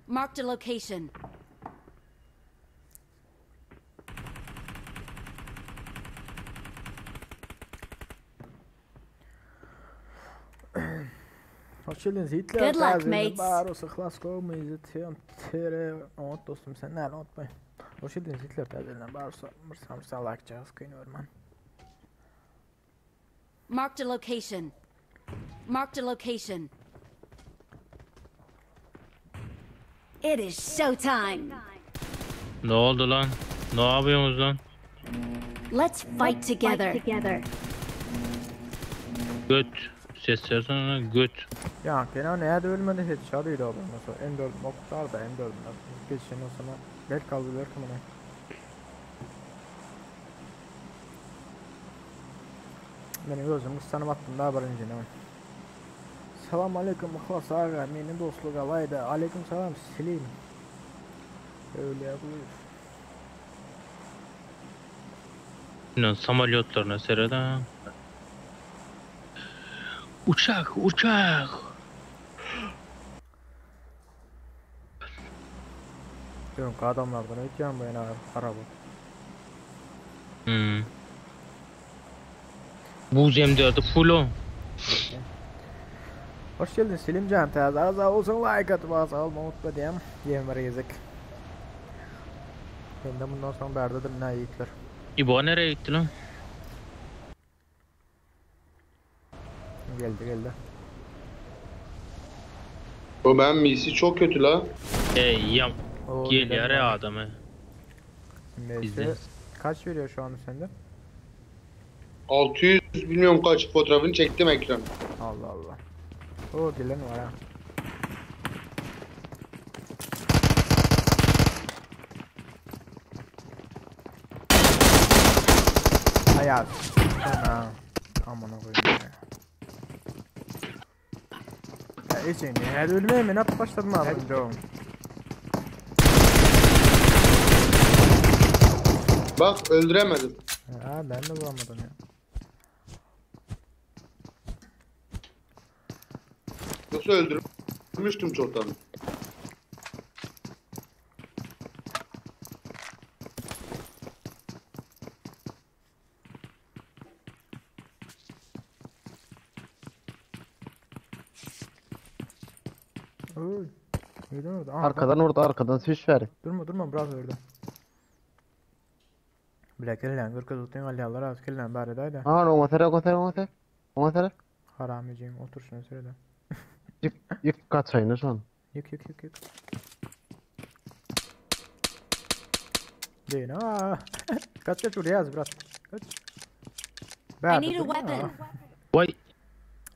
Marked a location. Hoş geldiniz Hitler. Good luck, mates. Baros Ihlas Gowmy TR Oňat dostum sen näle unutmaý. Hoş geldiniz Hitler täzelinden Baros Mırsa mırsa like jaz kyn örman. Marked a location. Marked a location. It is showtime. Ne oldu lan? Ne yapıyorsunuz lan? Let's fight together. Göt. Ses versene lan göt. Ya gene näde ölmedi hiç şadıydı o mesela M4 moktar da M4 geçen o zaman bel kaldılar kamına. Benim gözüm ıslanıp attım daha birinci ne Selam aleyküm Ihlas aga meni dostluk alayda aleyküm selam Selim. Öyle yapılıyor. Lan samolyotlarına seyret ha. Uçak uçak. Diyorum ki adamlardan ötüyorum bu yana araba. Hmm. Buz M4'ü full o. Hoş geldin Selimcan Taze az olsun like atıp az alma unutma diyem. Yem var gezek. Ben de bundan sonra berdedir ne yiğitler. İbo nereye gitti lan? Geldi geldi. O ben misi çok kötü la. Ey yam. Oo, Gel gelen yere var. adamı. MS Bizde. kaç veriyor şu an sende? 600 bilmiyorum kaç fotoğrafını çektim ekran. Allah Allah. Oo gelen var ha. Hayat. Ana. Amına koyayım ya. Ya için ya ölmeye mi nasıl başladım abi önce oğlum. Bak öldüremedim. Ha ben de bulamadım ya. Nasıl öldürmüştüm çoktan. Oy. Neyden orada? Aha, Arkadan orada arkadan ses ver. Durma durma biraz orada. Bile kellen kırkız utun alyalar az kellen bari dayda. Ha ona sere ona sere ona sere. Ona sere. Haramiciyim otur şuna sırada. Yık yık kaçayını son. Yık yık yık yık. Değil ha. Kaç kaç oraya yaz biraz. Kaç. I Berdi need a durma. weapon. Vay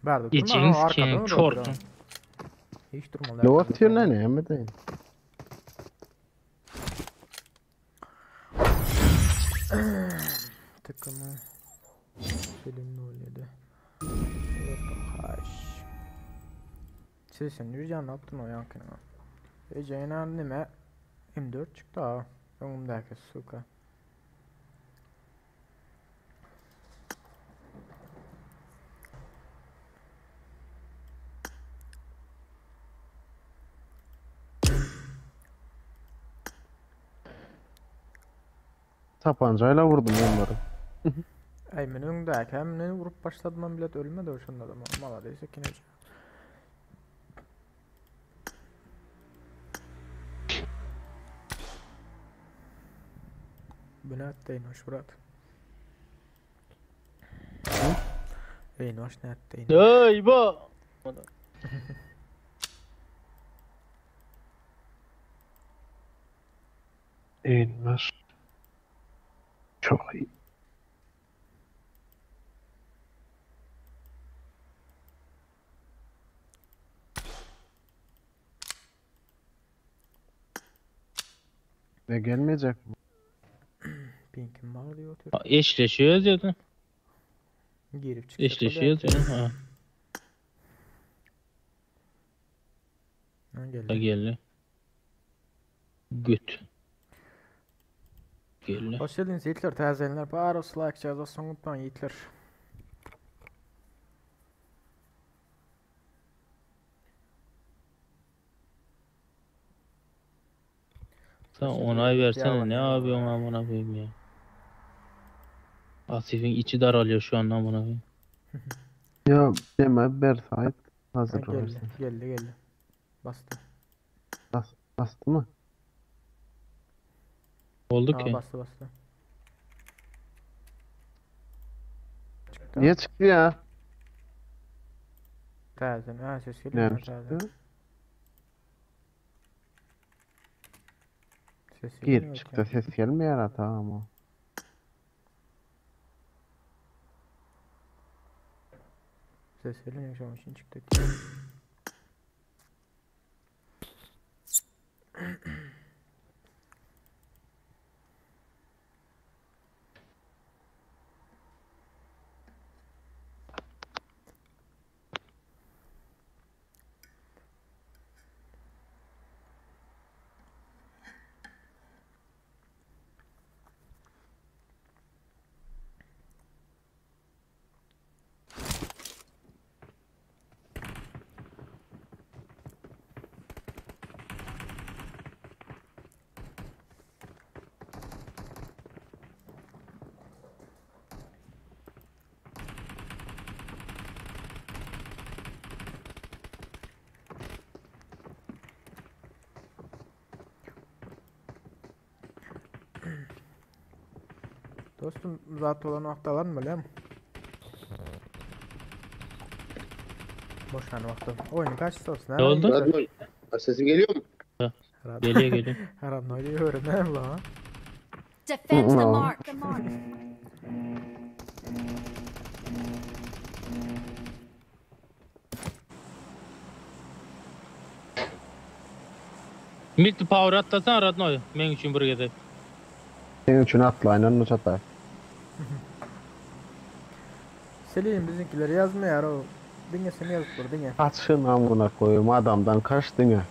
Berdi durma. içiniz ha, arkadan kim? orada Çortun. dur ha. Hiç durma. Ne atıyor lan ne mi deyin? Takımı Selim 07 Haş. Sesin Nurcan ne yaptın o yankına? Ece'nin anneme M4 çıktı ha. Önümdeki suka. Tabancayla vurdum onları. Ay men öňdäki hem ne vurup başladım ben bilet ölmedi o şunda da mala değilse kine. Bu ne attı Eynoş Murat? Eynoş ne attı Eynoş? Ey İbo. Elmas. Çok iyi. Ne gelmeyecek mi? Pink'im var diyor otur. Eşleşiyoruz ya da. Girip çıkacak Eşleşiyoruz ya. Ha. Ha Da geldi. geldi. Göt. Geldi. Hoş geldiniz Yiğitler, tazelenler. Baros like yazı son unutmayın Yiğitler. Sen onay versene. Ne Ya. yapıyorsun amına koyayım ya. Asif'in içi daralıyor şu an amına koyayım. Ya deme Bersait. Hazır Ha, geldi, olursun. geldi, geldi. Bastı. Bas, bastı mı? Oldu Aa, ki. bastı bastı. Çıktı. Niye çıktı ya? Täzeden. Ha ses geliyor. Ne Ha, täzeden. çıktı? Ses Gir geliyor çıktı ses gelmiyor ya tamam o. Ses geliyor şu an için çıktı. Dostum zat olan wagtda var mı bilem? Boşan wagtda. Oyunu kaç olsun? Ne oldu? Radyo. Ha, Sesim geliyor mu? Geliyor geliyor. Haram ne oluyor ne la? Defend the No. mark. Milti power atlasan Radnoy. Men üçin bir gezek. Senin için atla aynen o çatay. Selim bizimkileri yazmıyor o. Dinle seni yazıp dur dinle. Kaçın amına koyayım adamdan kaçtın ya.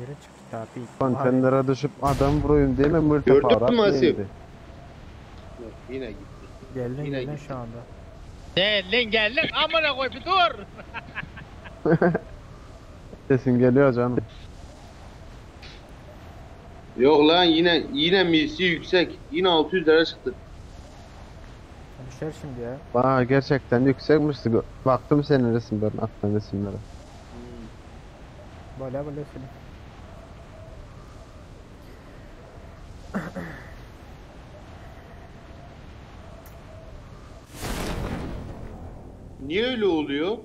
Yere çıktı tabi. Konteynere düşüp adam vurayım değil mi? Multi Gördün power mü atlayayım Asif? di. Yok, Yine gitti. Geldin Yine geldin gitti. şu anda. Geldin geldin amına koy bir dur. Sesin geliyor canım. Yok lan yine yine misi yüksek. Yine 600 lira çıktı. Düşer şimdi ya. Bana gerçekten yüksekmişti. Baktım senin resimlerine, attığın resimlere. Böyle böyle Selim. Niye öyle oluyor?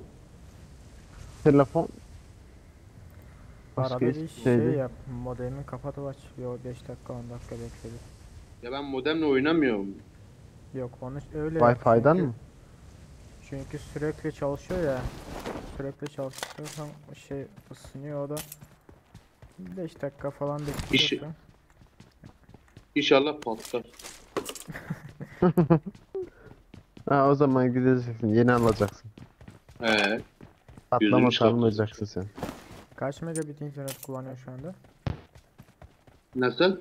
Telefon başka Arada bir hiçbir şey şey değil. yap. Modemi kapat aç. Yo 5 dakika 10 dakika bekle. Ya ben modemle oynamıyorum. Yok onu öyle yap Wi-Fi'den çünkü- mi? Çünkü sürekli çalışıyor ya. Sürekli çalıştırırsan şey ısınıyor o da. 5 dakika falan bekletiyorsun. İnşallah patlar. Ha, o zaman gideceksin, yeni alacaksın. He. Patlama çıkartacak. almayacaksın sen. Kaç megabit internet kullanıyor şu anda? Nasıl?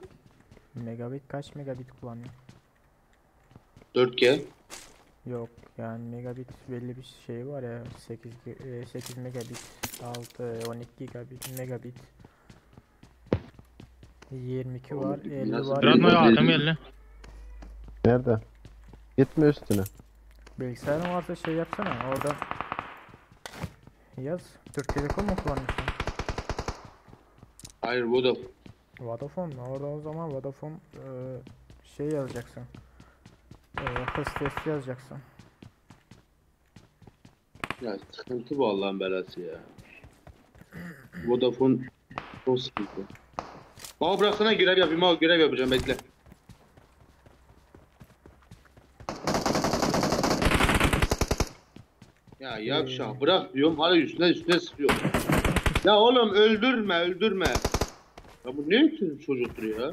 Megabit kaç megabit kullanıyor? 4G. Yok yani megabit belli bir şey var ya 8 8 megabit 6 12 gigabit megabit 22 var Oğlum, 50 nasıl var. bir- Radnoy adam geldi. Nerede? Gitme üstüne. Bilgisayarın varsa şey yapsana orada yaz. Türk Telekom mu kullanıyorsun? Hayır Vodafone. Vodafone mu? Orada o zaman Vodafone e, şey yazacaksın. E, hız testi yazacaksın. Ya sıkıntı bu Allah'ın belası ya. Vodafone çok sıkıntı. Baba bıraksana görev yapayım. Baba görev yapacağım bekle. Ya yavşak bırak diyorum hala üstüne üstüne sıkıyor. Ya oğlum öldürme öldürme. Ya bu ne öksüz bir çocuktur ya?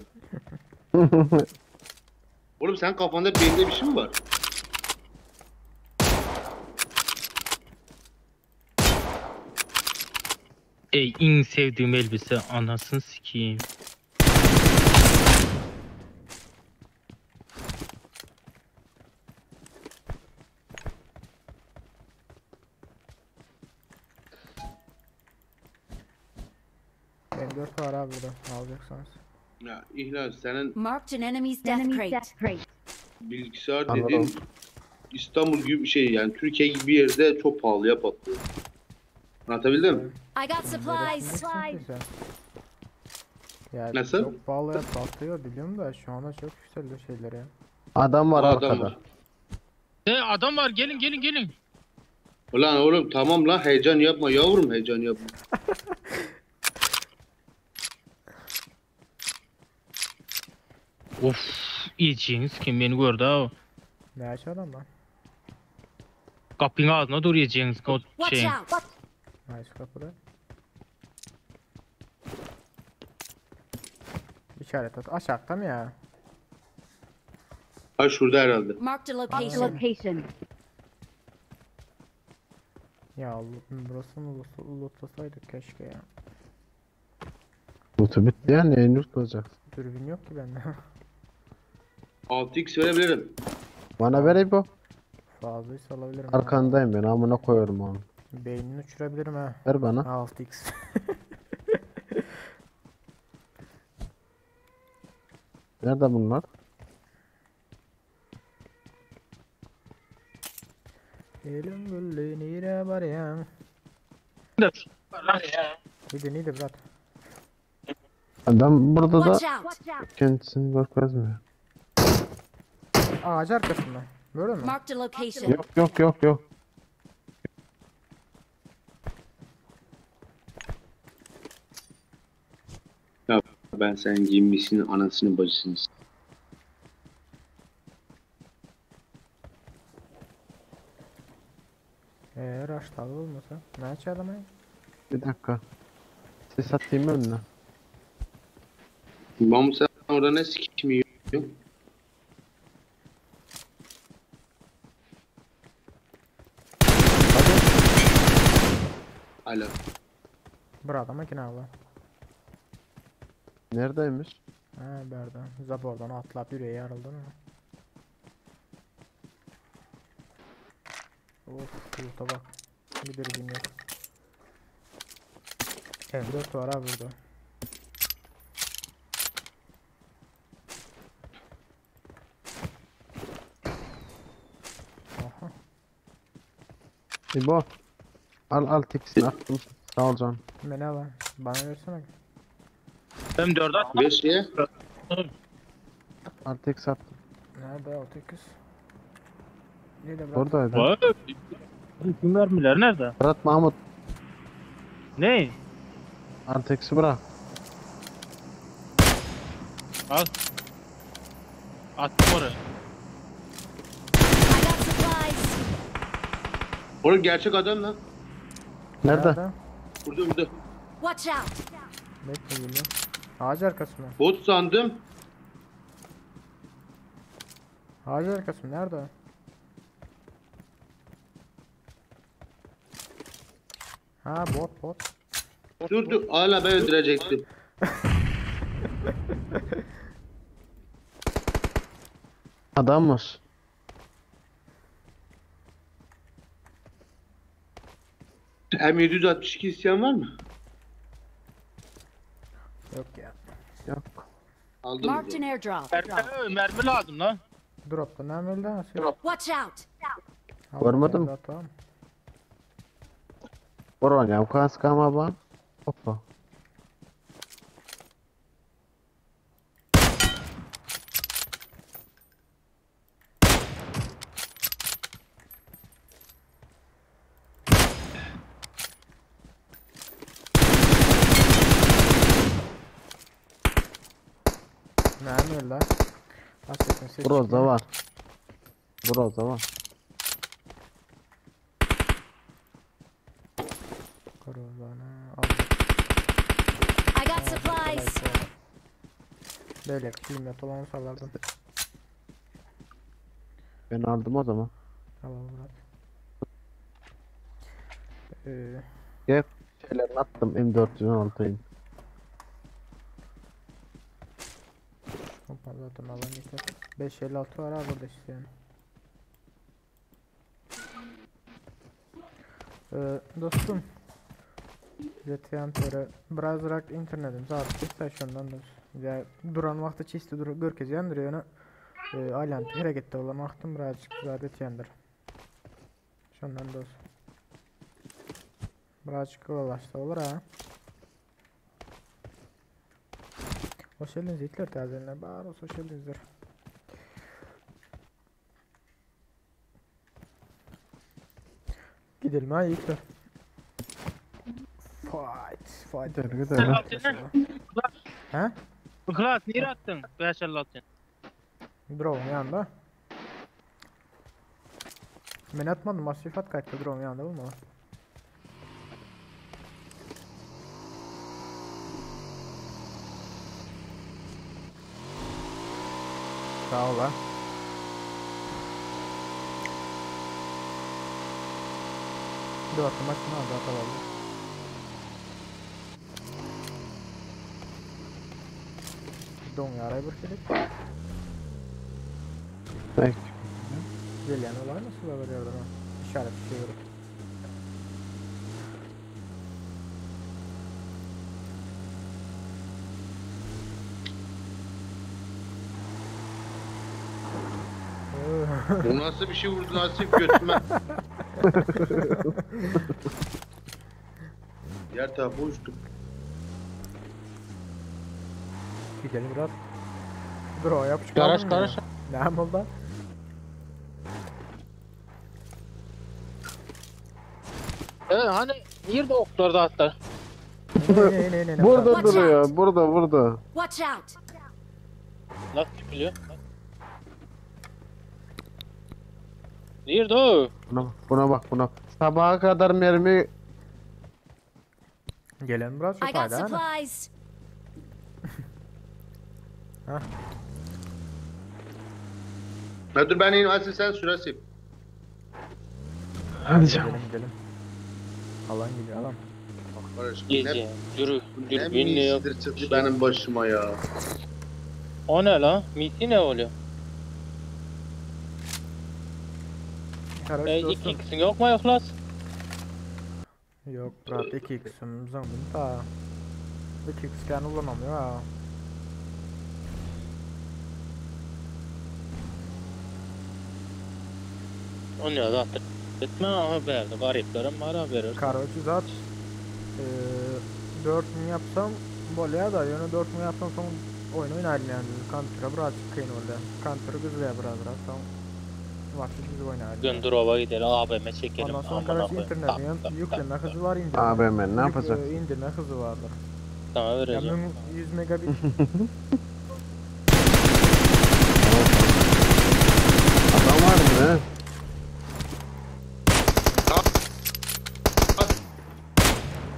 Oğlum sen kafanda beyinde bir şey mi var? Ey en sevdiğim elbise anasını sikeyim. M4 var abi burada alacaksanız. Ya İhlal senin Marked an enemy's death crate. bilgisayar Anladım. dediğin İstanbul gibi bir şey yani Türkiye gibi bir yerde çok pahalıya patlıyor. Anlatabildim mi? I got supplies. Neresindesin ki sen? Ya Nasıl? çok pahalıya patlıyor biliyorum da şu anda çok yükseldi şeyler ya. Adam var Adam arkada. var. De adam var gelin gelin gelin. Ulan oğlum tamam lan heyecan yapma yavrum heyecan yapma. Of yiyeceğiniz kim beni gördü ha. Ne aç adam lan? Kapının ağzına dur yiyeceğiniz o Watch şeyin. out. Nice kapıda. İşaret at. Aşağıda mı ya? Ha şurada herhalde. Marked a location. Ya Allah'ım burasını lootlasaydık keşke ya. Lootu bitti ya neyin loot olacak? Dürbün yok ki bende. 6x verebilirim. Bana ver bu. Fazlaysa alabilirim. ha. Arkandayım ben amına koyuyorum onu. Beynini uçurabilirim ha. Ver bana. 6x. Nerede bunlar? Elim güllü nire baryan. Neydi neydi bırak. Adam burada da Watch out. kendisini görmez Ağaç arkasında. Böyle mi? Marked a location. Yok yok yok yok. Ya ben senin giyinmişsin anasını bacısını. Eee rush olmasa. Ne aç adamı? Bir dakika. Ses atayım önüne. Mahmut sen orada ne sikim yiyorsun? Alo. Bir adama yine Allah. Neredeymiş? Ha berdan. Zabordan atlap yüreği yarıldı mı? Of loot'a bak. Bir dürbün yok. M4 var ha burada. Aha. İbo. Al al tekisini attım. Sağ ol canım. Beni al. Bana versene. Hem dörde at. Ver şeye. Al tekisi attım. Nerede 6x? Nerede bırak? Oradaydı. Vay. Bütün mermiler nerede? Berat Mahmut. Ne? Al tekisi bırak. Al. Attım oraya. I got supplies. Oğlum gerçek adam lan. Nerede? Burada burada. Watch out. Bekle geliyorum. Ağaç arkası mı? Bot sandım. Ağaç arkası mı? Nerede? Ha bot bot. Dur dur. Hala ben öldürecektim. Adammış. M762 isteyen var mı? Yok ya. Yok. Aldım. Marked an airdrop. Mermi, mermi lazım lan. Drop'ta ne öldü? Nasıl? Watch out. Görmedim. Tamam. Vuracağım kaskama bak. Hoppa. Ne öldü? Affetsin ses Burada çıkmıyor. var. Burada var. Korozana al. I got supplies. Böyle kıymet olanı sallardım. Ben aldım o zaman. Tamam Murat. Ee, Gel. Şeylerini attım M416'yı. Pompa zaten alan yeter. 556 var ha burada isteyen. Ee, dostum. ZTM TR. Biraz internetim. Zaten istasyondan dost. Ýa duran wagty çiste dur görkezýändir ýöne e, aýlanyp hereketde bolan wagtym birazjyk zat etýändir. Şondan dost. Birazjyk ylalaşsa bolar ha. Hoş geldiniz itler täzelenler bar olsa hoş geldinizler. Gidelim ha yiğitler. Fight, fight. Gidelim gidelim. He? Yhlas nirä atdyň? 556. Drone yanında. Men atmadım, Masifat kaçtı drone yanında olmalı. Sağ ol ha. Dört maçını aldı atalım. Don yaray bir gerek. Belki. Gelýän olay nasıl haber yerden ha? İşaret bir şey verip. Bu nasıl bir şey vurdu Nasip götüme. Diğer tarafa uçtum. Gidelim biraz. Dur o yapış Garaj, kaldın mı garaj. ya? Ne oldu? Evet hani nerede oklar da atlar? Ne ne ne ne ne. Burada Watch duruyor. out. Burada burada. Watch out! Nasıl çıkılıyor? Nerede o? Buna, buna bak buna. Sabaha kadar mermi Gelen biraz I çok got hayda. hani. supplies! Ya dur ben ineyim Asil sen sür Asil. Hadi canım. Gidelim gidelim. Alan geliyor alan. Bak kardeş, bu ne, Gece. Yürü. bu ne Dürbün ne yok. misidir çıktı benim başıma ya. O ne lan? Misi ne oluyor? Karaş E, dostum. 2x'in yok mu Yhlas? Yok brat 2x'im zengin ta. 2x kan kullanamıyor ha. O ne zaten? Etme ama verdi. Gariplerim var haber. Karaoke zat eee 4 mü yapsam bolya da ýöne 4 mü yapsam soň oýun oýnaýyn yani Counter'a birazcık kyn boldy. Counter'ı güzle biraz biraz soň wagty düz oýnaýyn. Gün duraba gidelim ABM çekelim. Ondan soň Amına karaoke koyayım. Tak, internetin tak, yükleme tak, tak. hızı var indirme. ABM ne Yük- yapacak? e, indirme hızı vardır. Sana Ya vereceğim. 100 megabit Adam var mı ne?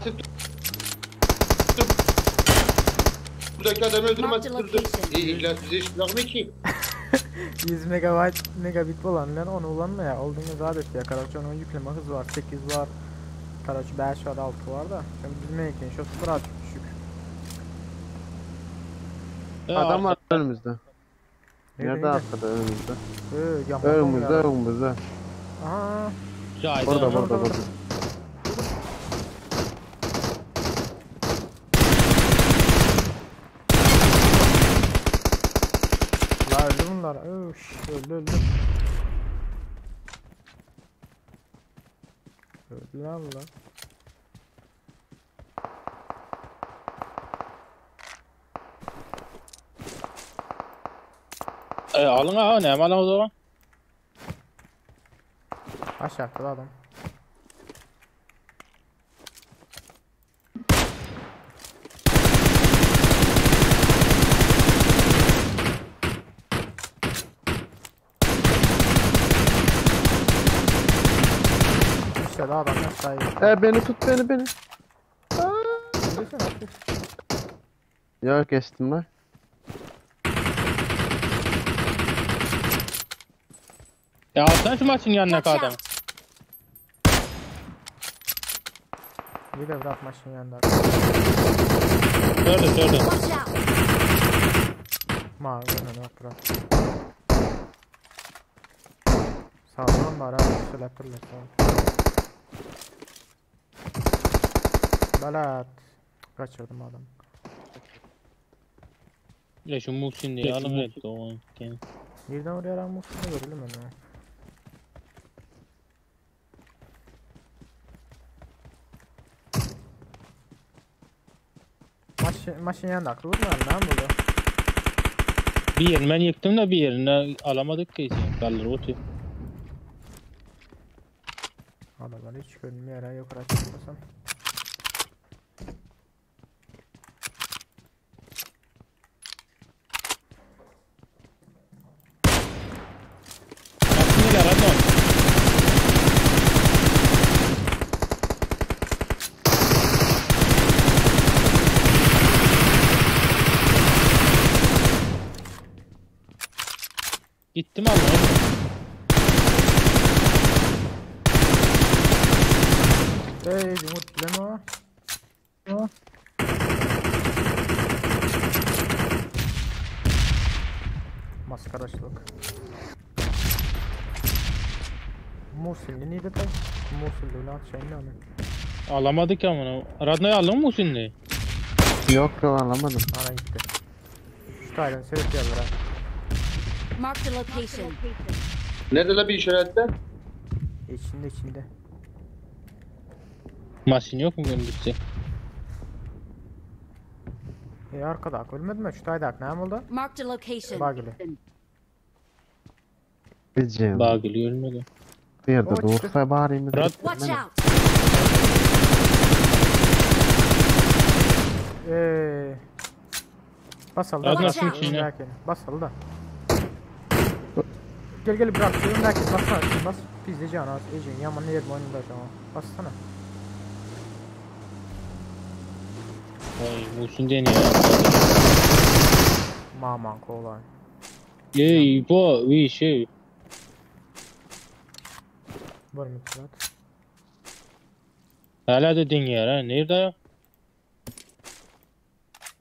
Asil dur. Buradaki adamı öldürme Marked Asil dur dur. location. İyi İhlas bize iş bırakmıyor ki. 100 megabayt megabit bolan bilen onu ulanma ya. Olduğunu zat et ya. Karaoke onun yükleme hızı var. 8 var. Karaoke 5 var 6 var da. Şimdi bizim ekran şosu birazcık düşük. E, Adam var arka- önümüzde. Nerede, Nerede nerede? arkada önümüzde? Ee, yaman Önümüzde ya. önümüzde. Aha. Cahide Burada ama. burada burada. La öldü bunlar. Üş, öldü öldü. Öldü lan bunlar. E, alın ha ne alın o zaman. Aşağıda da adam. İşte daha adam aşağıya. E beni tut beni beni. Öldürsene, atla. Ya geçtim lan. Ya alsana şu maçın yanına Watch adamı. out! Bir de bırak maçın yanında. Gördüm gördüm. Watch out! Ma, görmedi bak bırak. Sağdan bari abi söylettirler sağ ol. Balat. Kaçırdım adamı. Ya şu Muhsin diye alın etti o. Nirden oraya lan Muhsin'i görelim onu. Maşın, maşın yanında akıllı mı lan burada? Bir yerini ben yıktım da bir yerini alamadık ki. Kaldır otu. Adamlar hiç görünmüyor ha yukarı çıkmasam. Aslında yaradon. Gittim abi. Ey yumurt bileme o. Maskaraçlyk. Musul'ni neydi tay? Musul'da lan şey ne onun? Alamadık amına. Radno'yu aldın mı Muhsin'i? Yok yok alamadım. Ana gitti. Şu taylan sebep yazar ha. Marked a location. Nerede la bir işaretle? İçinde içinde. Maşin yok mu gündüzse? E arkada ölmedi mi? Şu taydak ne oldu? Marked a location. Bagili. Bizim Bağ geliyor ölmedi. bir yerde O çıktı. dursa bari mi? Rad- Watch out! Eee. Basalım da. Radno Watch şunun out. içine. Lakin basalım da. Gel gel bırak şunu lakin bassana şunu bas. Pizze can az Ece yaman yerim oyunda tamam. Bassana. Ay Muhsin deniyor. Maman kolay. Ey bu bir şey. Var mı Murat? Hala da deniyor ha. Nerede ya?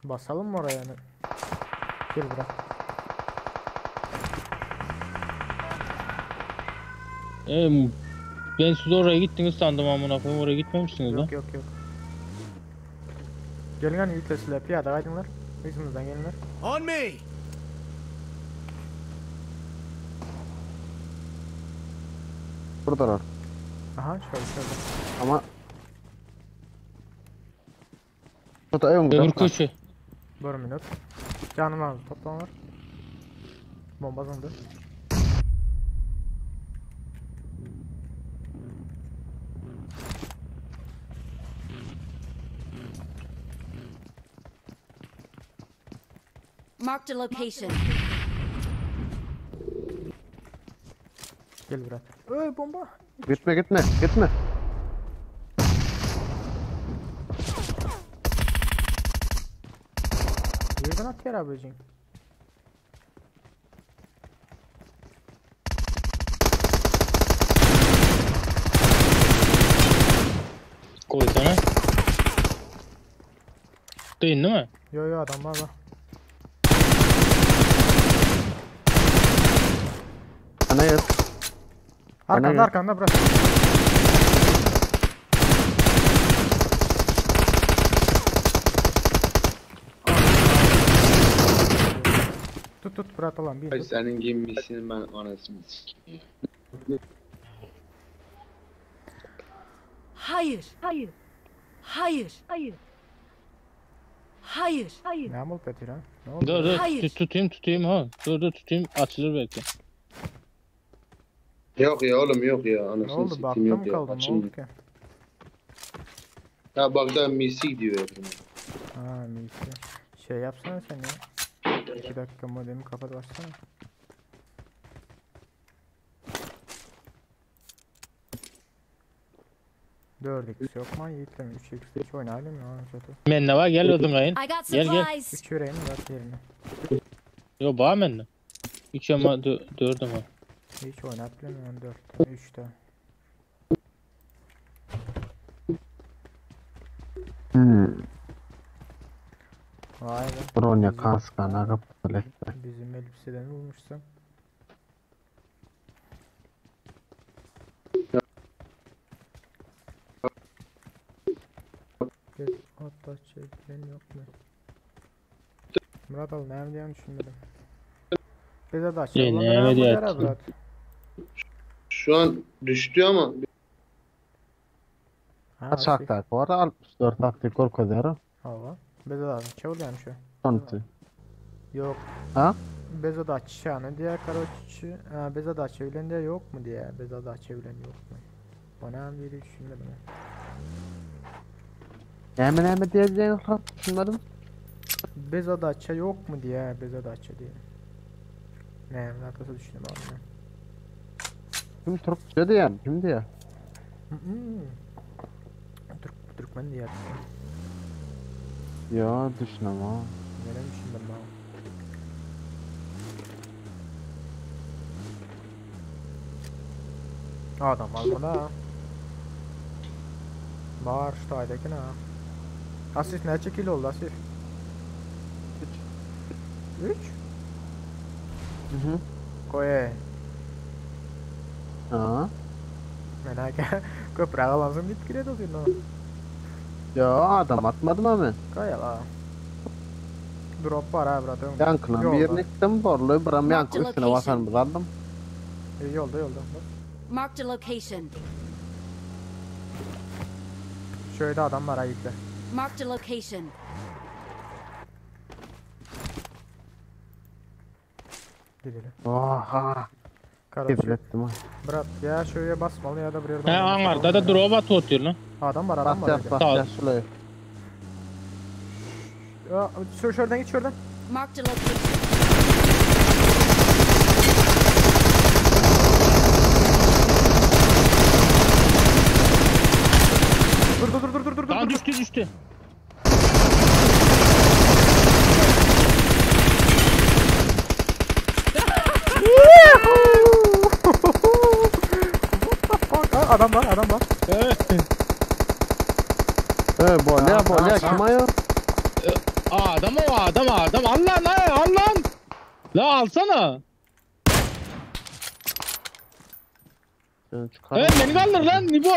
Basalım mı oraya yani? Gel bırak. E, ben siz oraya gittiniz sandım amına koyayım. Oraya gitmemişsiniz lan. Yok yok yok. Gelin hani yiğitler piyade aydınlar. Yüzümüzden gelinler. On me! Buradalar. Aha şöyle şöyle. Ama Burada ön Öbür köşe. Bir minut. Canım var toplam var. Bomba zındı. Marked a location. Gel bırak. Öy bomba. Gitme gitme gitme. Yerden atıyor abicim. Koysana. Değil değil mi? Yo yo adam var bak. Ana yer. Arkanda gel. arkanda bırak. Tut tut bırak lan bir Ay tut. senin giymişsin ben anasını sikeyim. Hayır. Hayır. Hayır. Hayır. Hayır. Hayır. Ne oldu Petir ha? Ne oldu? Dur dur Hayır. tutayım tutayım ha. Dur dur tutayım açılır belki. Yok ya oğlum yok ya Ne anasını oldu? sikeyim Bakta yok mı ya. kaldın? Ne Açılmıyor. oldu ki? Ya bak da misik diyor ya. Ha misi. Şey yapsana sen ya. 2 dakika modemi kapat bassana. Dört x yok mu? Yiğit'le mi? 3 x hiç oynayalım ya. Kötü. Men ne var gel odunlayın. I got Gel, gel. supplies. 3 yüreğim var yerine. Yo bağ menne. 3 ama 4 ama. Hiç oynatmıyorum 4 3'te. Hmm. Vay be. Bronya kaskana kapalı. Bizim elbiseden bulmuşsun. Gel hatta çekilen yok mu? Murat al näme diýýän düşünmedim. Bize da E, näme diýýär? Murat. Şu an düştü ama Ha, Aşakdaky var 64 taktik görkezýär. Hawa. Bize da çewilýän şu. Sonty. Yok. Ha? Bize da çany diýär karoçi. Ha, bize da çewilen diýär yok mu diýär. Bize da çewilen yok mu? Bana biri düşünmedim. Näme näme diýeceğini düşünmedim. Bize da yok mu diýär. Bize da diýär. Ne, nasıl düşündüm abi. Kim Türkçe diýen? Kim diýer? Türk Türkmen diýär. Ya düşünem ha. Neden düşündüm abi? Adam var buna. Var şu aydaki ne? Asif neçe kilo oldu Asif? 3. 3? Hı hı. Koy. Ha. Merak köprü alansın deyip giredi o Ya adam atmadım ama. Koy la. Drop var ha brat. Yankına Yolda. bir yerine gittim borlu biram yankı üstüne basan aldım. E, Yolda yolda. Marked a location. Şöyle adam var ha yükle. Marked a location. Gidelim. Oha. Karaçı. Küfür ettim ha. Brat ya şöyle basmalı ya da bir yerden. He angarda da drop atı otuyor lan. Adam var adam Bas var. yap öyle. bas Sağ ol. yap şurayı. Ya, şuradan git şuradan. Marked a location. Dur dur dur dur dur dur. Lan dur. düştü düştü. What the fuck? Aa, adam var adam var. Ee bolya bolya kim ayı? Adam o adam adam. Al lan al lan. La alsana. Çıkar. Evet beni kaldır lan Nibo.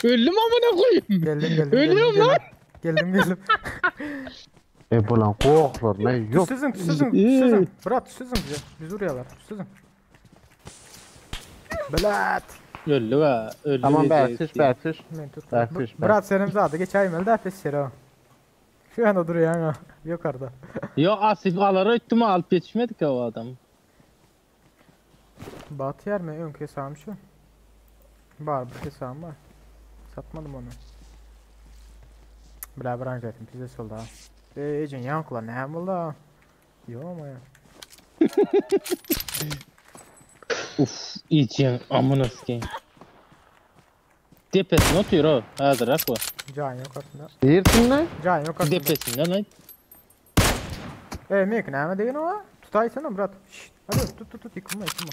Öldüm amına koyayım. Geldim geldim. Ölüyorum geldim, lan. Geldim geldim. E bu lan korklar ne yok. Sizin sizin sizin. Brat sizin bize. Biz uğrayalım. Sizin. Blat. Öldü ha. Öldü. Tamam diyecekti. bertiş bertiş. Men tut. Bertiş, Brat senin zaten geç aymalı da pes o. Şu anda duruyor ha. Yukarıda. Yo Asif alara ettim alıp yetişmedik ya o adam. Batı yer mi? Önkü hesabım şu. Var bir hesabım var. Satmadım onu. Bla branş ettim pizza solda. ha. Ecin yankla ne buldu? Yo ama ya. Uf yiyeceğim amına sikeyim. Depesine oturuyor o. Hazır akva. Can yok aslında. Değilsin ne? Can yok aslında. Depesinde lan. Ey Mik näme diýen o? Tutaýsana brat. Şşt, hadi tut tut tut yıkılma yıkılma.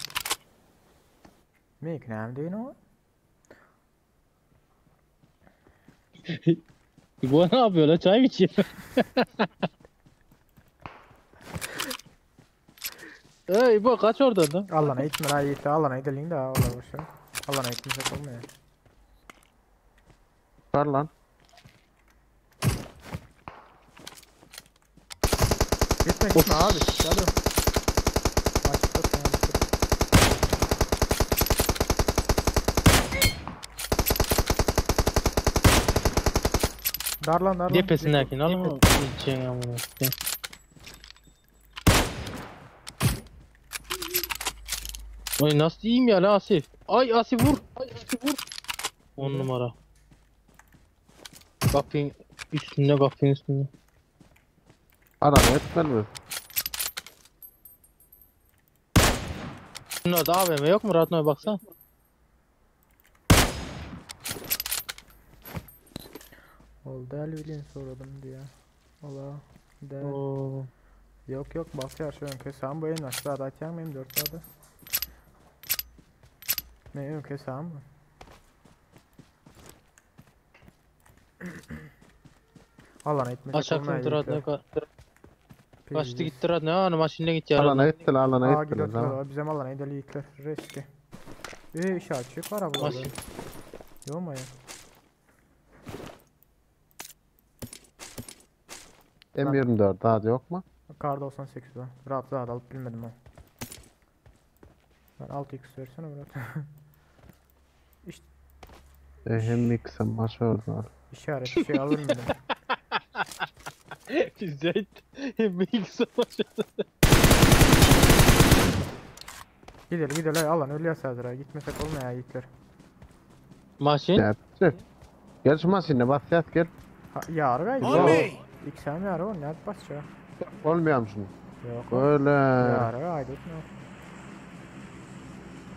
Mik näme diýen o? Bu ne yapıyor lan? Çay mı içiyor? Ey bu kaç oradan da? Allah'ına itme la yiğit Allah'ına gidelim de Allah boşver. Allah'ına itmesek olmuyor. Var lan. Gitme gitme abi. Gel. Açıkta sen açıkta. Darlan darlan. Depesindekini al. İçeceğim amına sikeyim. Ay nasıl yiyeyim ya la Asif? Ay Asif vur. Ay Asif vur. 10 numara. Kapının üstünde kapının üstünde. Adam etmez mi? Bunlarda AVM yok mu? Radno'ya baksana. Oldu el bilin soradım diye. Allah. Del. Oo. Yok yok basıyor şu ön hesabım bu en aşağıda açacağım benim 4 saatte. Ne ön hesabım mı? Allah'ına etmeyecek Aşağı Radno Kaçtı Pizziz. gitti Radno. Anı maşinle gitti ya. Alana ettiler alana Aa ettiler. gidiyor Tamam. Bizim alana gidelim yiğitler. Riski. İşaretçi var abi. Maşin. Yok mu ya? M24 daha da yok mu? Kar 98 var. Rahat zat alyp bilmedim o. Ben 6x versene Murat. Hem miksem maç oldu. İşaret şey alır mı? Pizdet. Hem savaşı. Gidelim gidelim alan ölüyor sadece. Gitmesek olmuyor ya yiğitler. Maşin. Ya, Gel şu maşine bas yat gel. Ha, yarı ver. On me! XM yarı var. Ne basacak? Olmuyor musun? Yok. Böyle. Yarı ayda etme.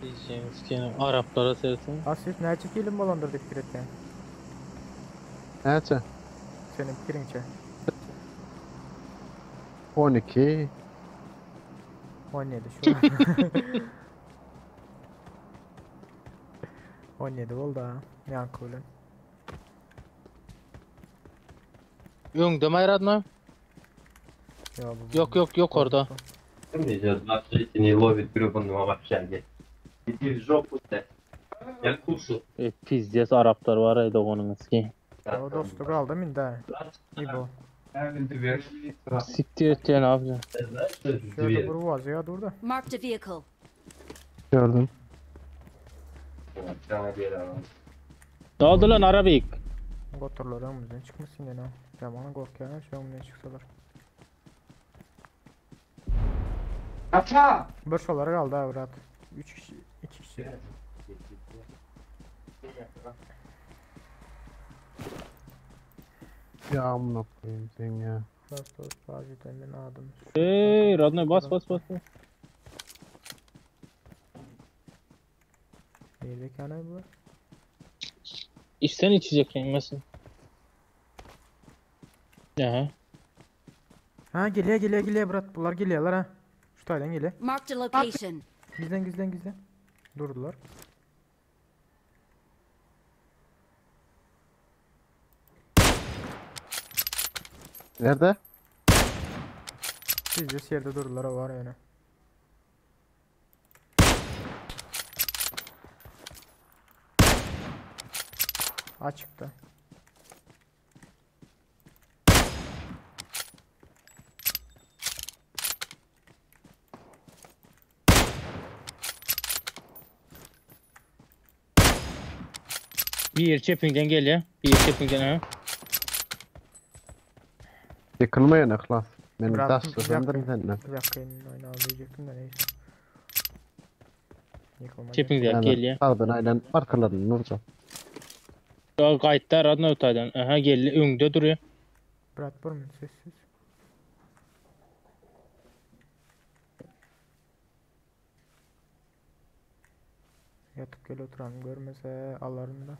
Diyeceğim sikeyim. Araplara sersin. Asif ne çekelim bolandır dikkat et. Näçe? Senin pirinçe. 12. 17 şu an. 17 oldu ha. Yankı ulan. Öňde maýradmy? Ya bu- Yok yok yok orada. Сейчас 23 не ловит гребаного общаги. Иди в жопу, ты. Я кушал. E, pizdes Araplar var ya onuň sikeyim. O dostu kaldı mı da? İbo. Siktir et ya ne yapacaksın? Знаешь, что это Şurada дверь? bir vaz ya dur da. Marked a vehicle. Gördüm. Ne oldu lan Arabik? Goturlar önümüzden çıkmasın yine. Ya bana korkuyor şu önümüzden çıksalar. Bir şolar kaldı ha Murat. 3 kişi, 2 kişi. Ya amına koyayım sen ya. Dost dost bazı adım. Ey Radnoy bas bas bas. bas. Nerede kanay bu? İçsen içecek mesela. Aha. Ha geliyor geliyor geliyor Murat. Bunlar geliyorlar ha. Şu taylan geliyor. Marked a location. Gizlen gizlen gizlen. Durdular. Nerede? Biz de yerde durdular o var yani. Açıkta. Bir çepinden geliyor. Bir çepinden ha. Yıkılmayın İhlas. Benim Bırak- taş senden yakın. senden. Yakın oyunu diyecektim de neyse. Yıkılma. Çepinden geliyor. Sağdan aynen arkalarını Nurcan. Ya Kayıtlar Radnoy taydan. Aha geldi. Öňde duruyor. Bırak vurmayın sessiz. Yatıp gel oturan görmese alarında.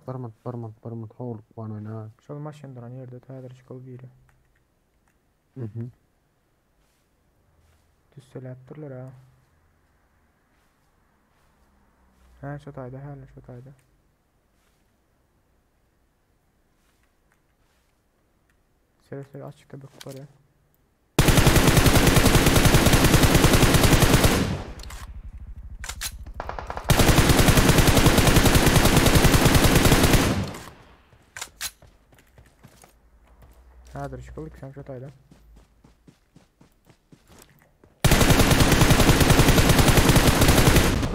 Barman barman barman hol bana oyna. Şol maşın duran yerde taýdyr çykyl biri. Hı hı. Düsseläpdirler ha. Ha şu taýda hälä şu taýda. Sere sere açıkta bakıp var ya. Häzir çykylyk sen şu taýda.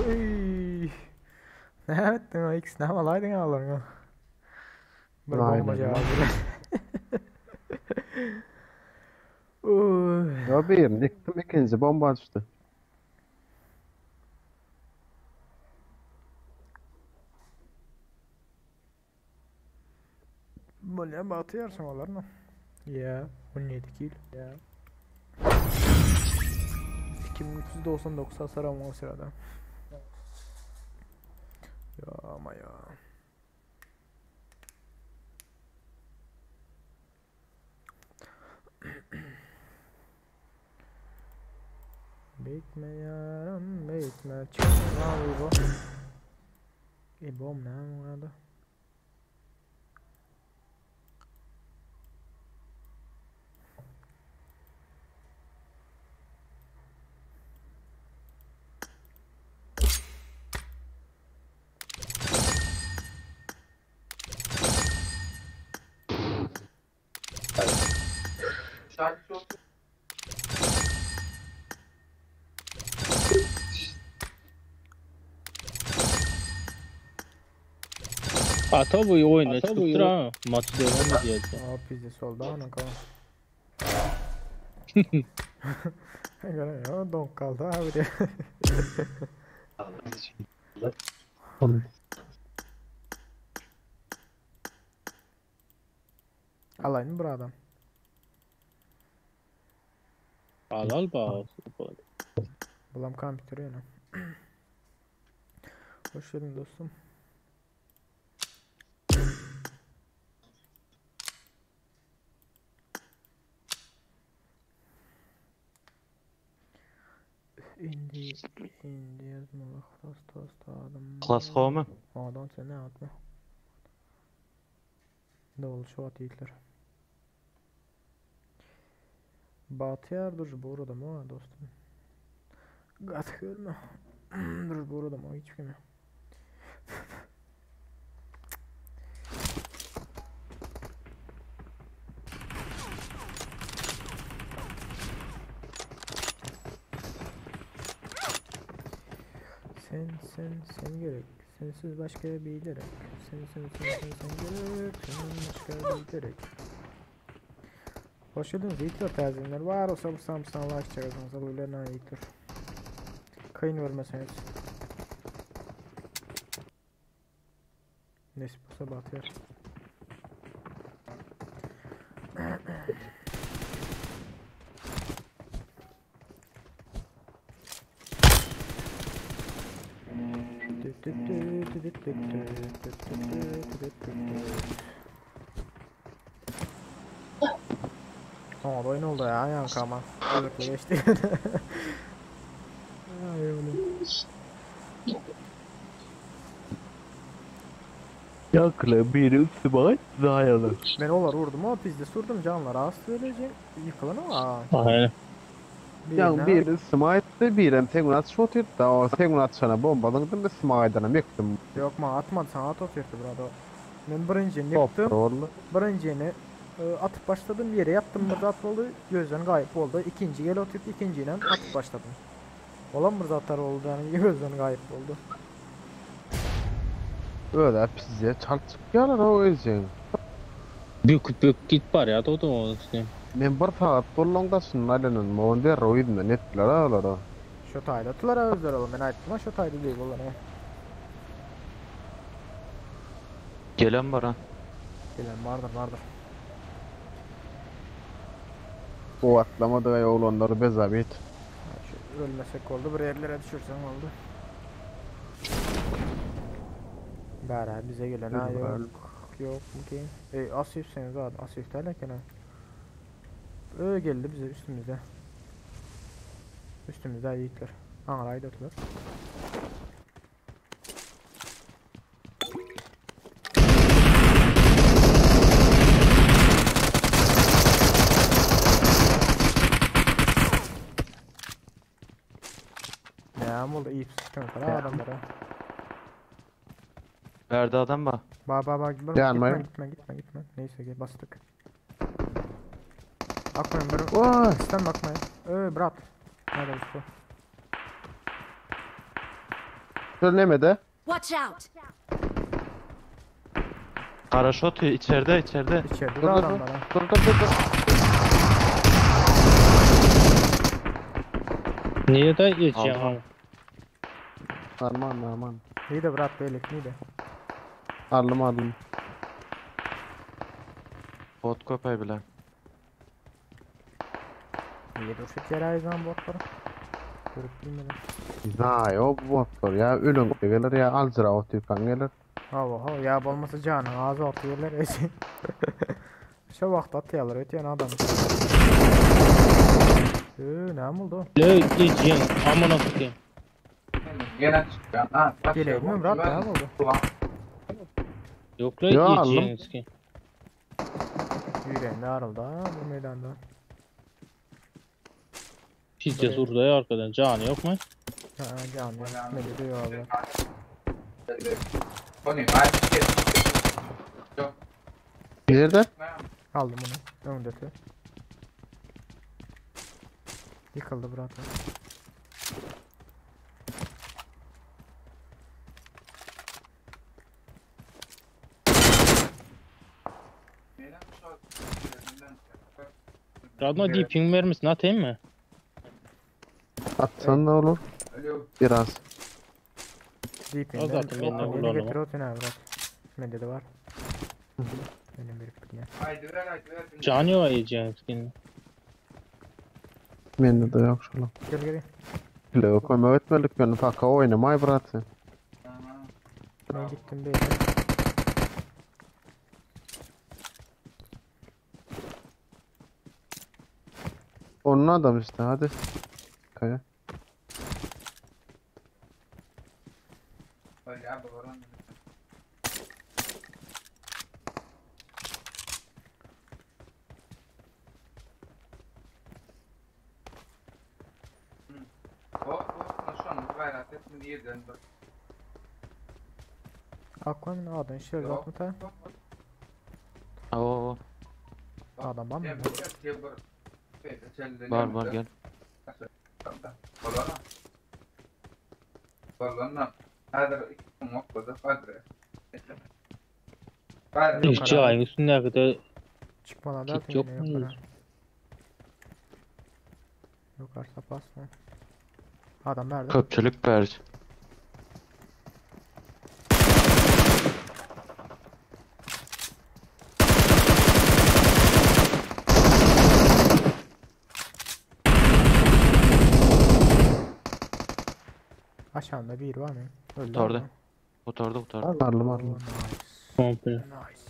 Uy. Ne ettin o ikisini ama alaydın ağlarını. Bir Aynen. bomba cevabı. Uy. Ya bir yıktım ikinci bomba açtı. Bolýa batýarsyň olarmy? Ya, 17 kill. Ya. 2399 hasar ama o sırada. Ya ama ya. Bitme yarım bitme. Çık lan bu. İbom ne bu Ata bu oyunda çıkıptır ha. Maçı devam ediyor. Aa pizde solda anam kalan. Göremiyorum donk kaldı abi de. Alayım bir adam. Al al bak. Bulam kompüteri yana. Hoş geldin dostum. Indi, indi yazmalı. Dost dost adam. Klas mı? Adam sen ne atma. Ne oldu şu at yiğitler. Bahtiyar dur bu arada mı dostum? Gat görme. Dur bu arada mı hiç kim. Sen sen sen gerek. Sensiz başka bir gerek. Sen sen sen sen sen gerek. Senden başka bir gerek. Hoş geldiniz Yiğitler tazimler. Var olsa bu samsan like çakarsınız. Alırlar Yiğitler. Kayın vermeseniz. Neyse bu sabah atıyor. Aa, oyun oldu ya yankı ama. Öyle geçti. Ay oğlum. Yakla bir üstü dayalı. Ben olar vurdum ama pizde sürdüm canlar az söyleyeceğim. Yıkılan ama. Aynen. Ya bir smite birem sen at shot et da o sen at sana bombaladın da smite'dan yıktım. Yok ma atmadı sana at atıyordu burada. Ben birincini Top yıktım. oldu. Birincini atıp başladım yere yattım mırzat oldu. Gözden kayıp oldu. İkinci gel oturup ikinciyle atıp başladım. Olan mırzatlar oldu yani gözden kayıp oldu. Öyle pizze çal çıkıyorlar o yüzden. Bük bük git var ya da o işte. Men bir saat dollongdasın alenen monde roidme netler alara. Şu tayda atılar özler oğlum ben ayıttım ama şu tayda değil olan o. Gelen var ha. Gelen vardır vardır. Bu atlamadı ya oğlanları bezabit. Ha, şu ölmesek oldu buraya yerlere düşürsen oldu. Bari bize gelen ha yok. Yok mu ki? E Asif sen zaten Asif derken ha. Geldi bize üstümüzde. Üstümüzde yiğitler. Angarayı atılır. Ne oldu iyi sıçtın falan adamlara. Verdi adam bak. Ba ba ba gitme gitme gitme gitme. Neyse gel bastık. Bakmayın bir Oy. Sen bakmayın. Bırak. Nerede bu? Söylemedi. Watch out! Karaşot içeride içeride. İçeride Dur de dur adam dur. var ha. Dur dur dur dur. Niye de geçiyorsun ama? Aman aman. İyi de bırak beylik neydi? Aldım aldım. Bot köpeği bile. Niye duruşuk yere ayızdan botları? Görüp bilmedim. Na o botlar ya ölüm gelir ya alzıra o tükan gelir. Hava hava ya olmasa canı ağzı atıyorlar eci. Şu vaxt atıyorlar öteyen adam. Ne oldu? Le geçiyorsun amına koyayım. Geleyim mi Murat ne oldu? Yok la Ya aldım. geçiyorsun ki. Yüreğim ne arıldı ha bu meydanda. Pizde surdu ya arkadan canı yok mu? Ha canı yok. Ne diyor abi? Nerede? Aldım onu. Önde tü. Yıkıldı brat. Radno DP'in vermişsin atayım mı? Atsan da olur. Biraz. DP'den O zaten benim de Yeni kullanımı. getir o tüne brat. Bende de var. Benim bir bitkiye. Canı var yiyeceğim skin. Mende de yok şola. Gel gel. Bile kömek etmelik beni paka oynamay brat sen. Ben gittim beyler. Onun adam işte hadi. Kaya. Akvanın adını şöyle atma ta. Oo, Adam var mı? var var gel. Yok İşçi herhalde. ayın üstünde kadar Çıkmadan Kit zaten yok yine mu yok hiç? ara. Yok arsa pas mı? Adam nerede? Köpçülük berç. Aşağında bir var mı? Öldü Kurtardı. ama. Kurtardı kurtardı. Varlı Oh, varlı. nice. komple. Nice.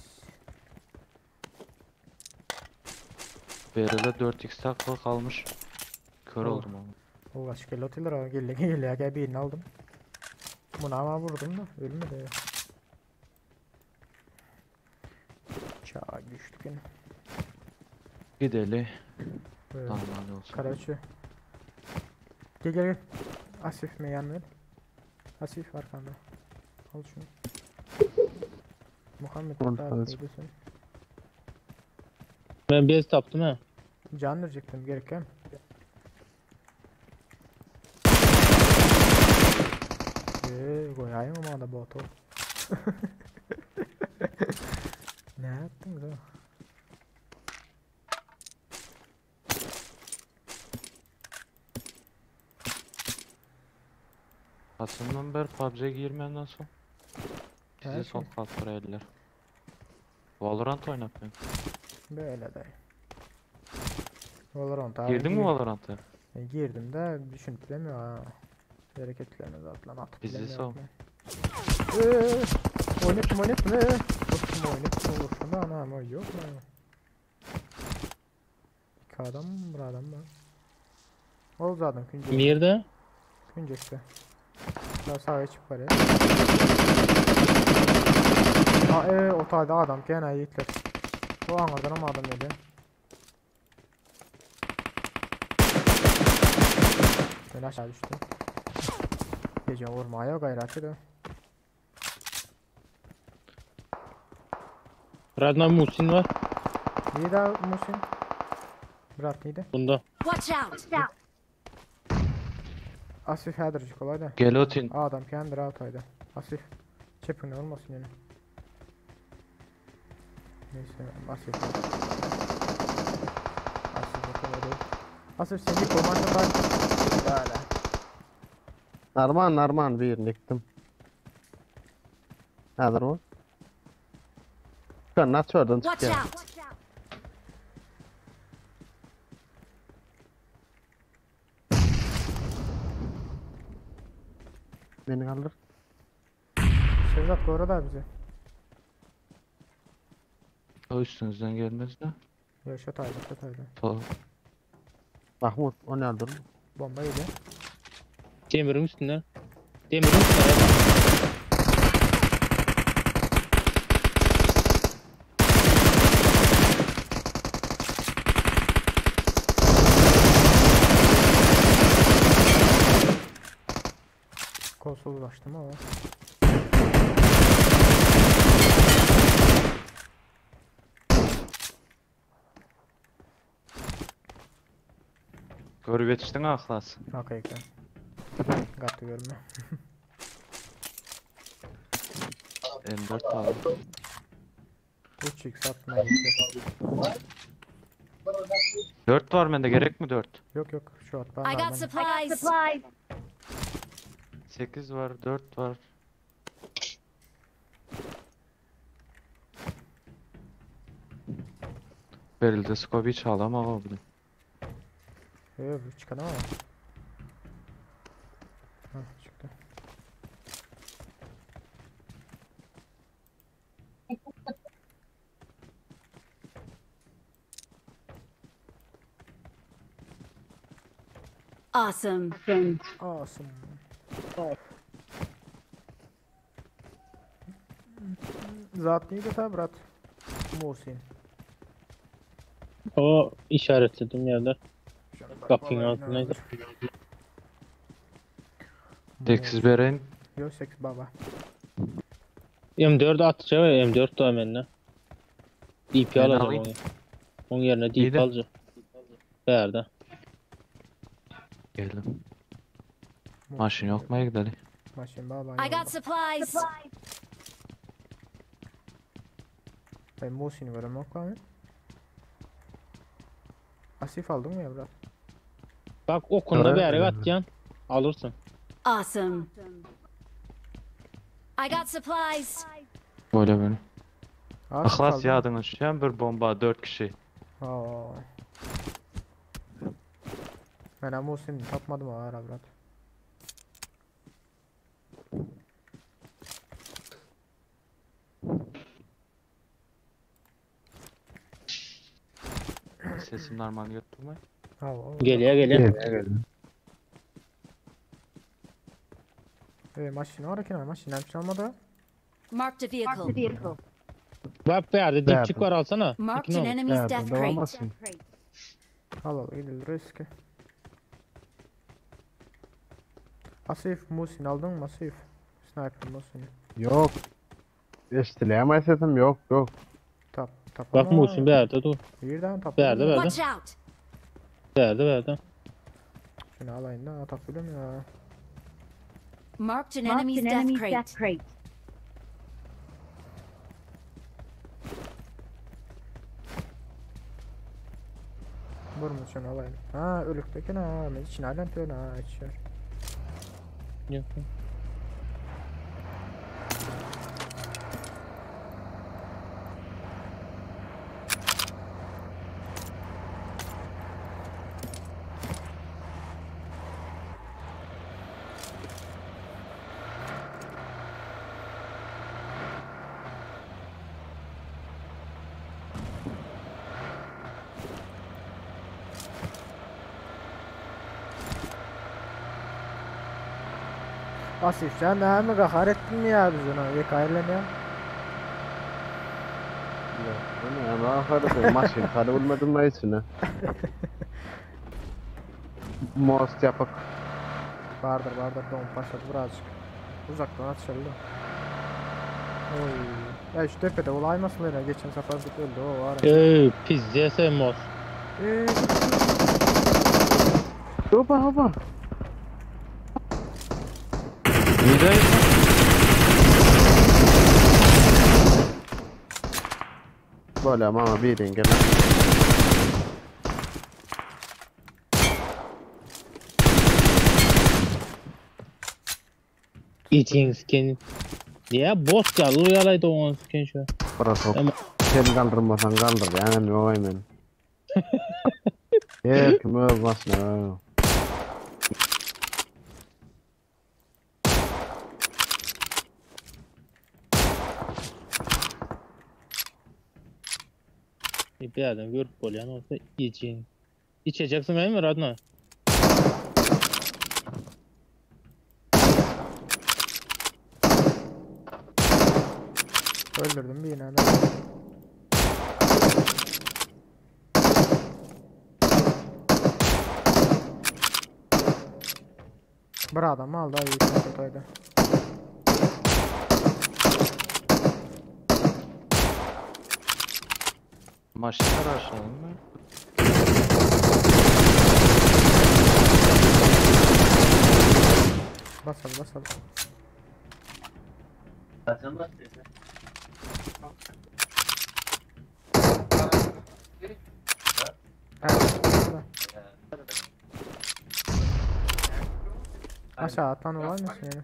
BR'de 4x takla kalmış. Kör Oh. oldum ama. O başka lotiler o gel gel gel birini aldım. Bunu ama vurdum da ölmedi. Ça güçlü gene. Gideli. Böyle. Tamam hadi olsun. Karaçı. Gel gel gel. Asif mi yanmıyor? Asif arkanda. Al şunu. Muhammed Tamam, daha hadi. neydi sen? Ben bez taptım ha. Can verecektim gereken. Eee koyayım ama da botu. Ne yaptın da? Kasımdan beri PUBG'ye girmenden son. Bizi Her son şey. kalktıra eller. Valorant oynatmıyorum. Böyle de. Valorant abi. Girdin mi Valorant'a? E, girdim de düşünüp bilemiyor ha. Hareketlerini zaten atıp Bizi bilemiyor. sal. Eee oynatma oynatma. Dostum oynatma olursun da anam o yok mu? İki adam mı bir adam mı? Ol zaten küncek. Nerede? Küncekte. Daha sağa çık var ya. Ha o tayda adam gene yiğitler. Bu anlardan ama adam öyle. Ben aşağı düştüm. Gece vurmaya gayret ediyor. Radno Musin var Niye daha Musin? Bırak neydi? bunda. Watch out! Asif hädirji kolay da. Gelotin. Adam kendi rahat ayda. Asif. Çepin olmasın yine. Neyse Asif. Asif o değil. Asif seni komando var. Böyle. Narman narman birini yıktım. Nedir o? Ben nasıl oradan Watch çıkıyor? out! Beni kaldır. Şevzat koru da bizi. O üstünüzden gelmez de. Yok şataydı şataydı. Tamam. Mahmut o ne aldı? Bomba yedi. Demirin üstünde. Demirin üstünde. Konsol ulaştım ama. Görüp ýetişdiň Ahlas. Hakyky. Gaty görme. M4 al. 3x atma gitti. 4 var mende gerek mi 4? Yok yok şu at I ben got var supplies. 8 var, 4 var. Berildi Scooby çalama o bile. ben. Yok çıkan ama. Hah çıktı. Awesome. Awesome. Zat neydi ta brat? Muhsin. O işaretledim yerde. Kapının altındaydı. Teksiz beren Yok seks baba. M4 atacağım M4 da mende. DP Ben alacağım alayım. onu. Onun yerine DP Neydi? alacağım. Nerede? geldim. Maşın yok mu gidelim? Maşın baba. I got supplies. Ben Muhsin'i göremem abi. Asif aldın mı ya brat? Bak okunda bir yere atacaksın. Alırsın. Awesome. I got supplies. Böyle böyle. Asif Ahlas aldın mı? yadına düşen bir bomba 4 kişi. Aa. Ben Muhsin'i tapmadım ha brat. Sesim normal yuttu mu? Ha, o. Geliyor geliyor. E, maşın var ki maşın hem çalmadı. Marked a vehicle. Bak bir yerde dipçik var alsana. Marked İkini an al. enemy's death crate. Al al gidilir riski. Asif Muhsin aldın mı Asif? Sniper Muhsin'i. Yok. Eştileyemez sesim yok yok. Tap tap. Bak Muhsin bir yerde dur. Birden tap. Bir yerde bir yerde. Watch out. Bir yerde bir yerde. Şunu alayım da tapıyorum ya. Marked an enemy's death crate. Vurma şunu alayım. Ha ölükteki ha. Ben için halen tön ha içiyor. Yok. Asif sen de mi kahar ettin mi ya biz ona? Yek ayrılan ya. Ne ahırdı maşın karı bulmadım da içine. Most yapak. Vardır vardır don başladı birazcık. Uzaktan atışalım. Oy. Ya şu tepede olay nasıl ya? Geçen sefer de öldü o var. ya. Ey pizze mos. Eee, Hopa hopa. Neden? Böyle ama bir dengele. İçin skin. Ya boss geldi yalaydı o skin şu. Burası Tamam. Sen kaldırmasan kaldır yani yok hemen. Her kim öz başına. Bir yerden görüp bolyan olsa için. İçeceksin değil mi Radna? Öldürdüm bir yine. Bir adam aldı iyi tutaydı. Maşınlar aşağı mı? Basal basal. Aşağı atlan olar mısın yani?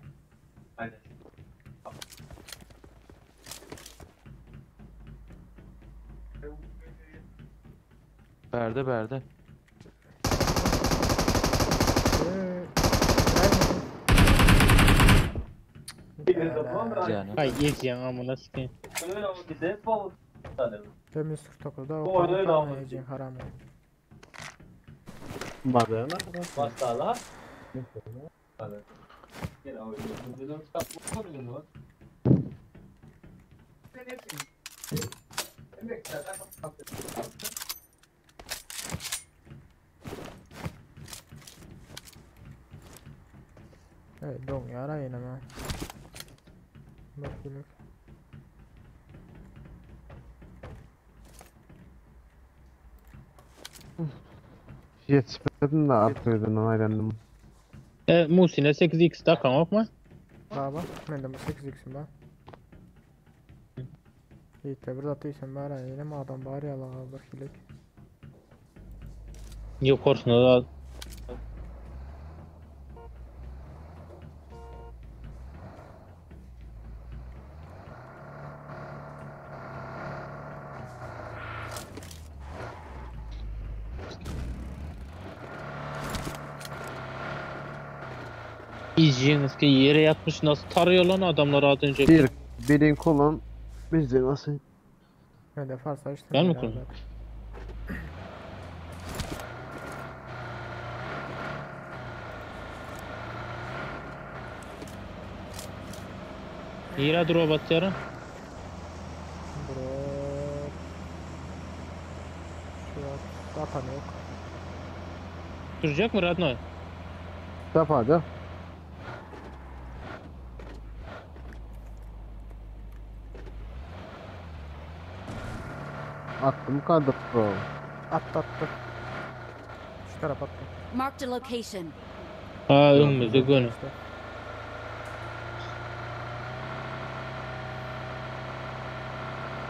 Berde berde. Yani. Ay yiyeceğim amına sikeyim. Temiz tokladı. O yiyeceğim haram. Evet, don yara yine mi? Bak gülük. Yetişmedim de atıyordun ayranım. E Muhsin'e 8x takan yok mu? Baba, ben de bu 8x'im ben. İyi tebrik atıyorsun bari yine mi adam bari yalan bak gülük. Yok korsuna da İzleyiniz ki yere yatmış nasıl tarıyor lan adamlar az önce. Bir, birin kulun bizde nasıl? Ben de farsa işte. Ben mi kullanayım? Yere drop atıyorum. Drop. Şu an atan yok. Duracak mı Radnoy? Defa da. Attım kaldı bro. Attı attı. Şu taraf attı. Marked a location. Ha önümüzde gönül. İşte.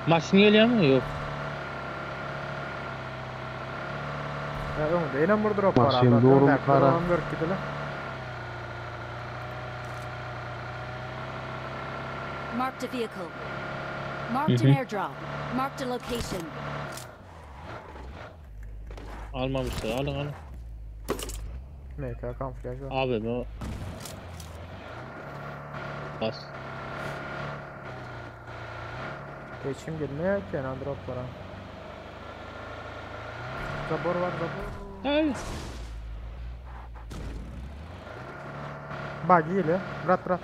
Maşın geliyor mu? Yok. Ya önde yine bir drop var Maşın abi. doğru mu Önde kara? 14 gidelim. Marked a vehicle. Marked an airdrop. Marked a location. Almamışlar. Alın alın. MK kamuflaj var. Abi bu. Bas. Geçim gelmiyor ki yani drop var ha. Zabor var zabor. Ay. Bak geliyor. Bırak bırak.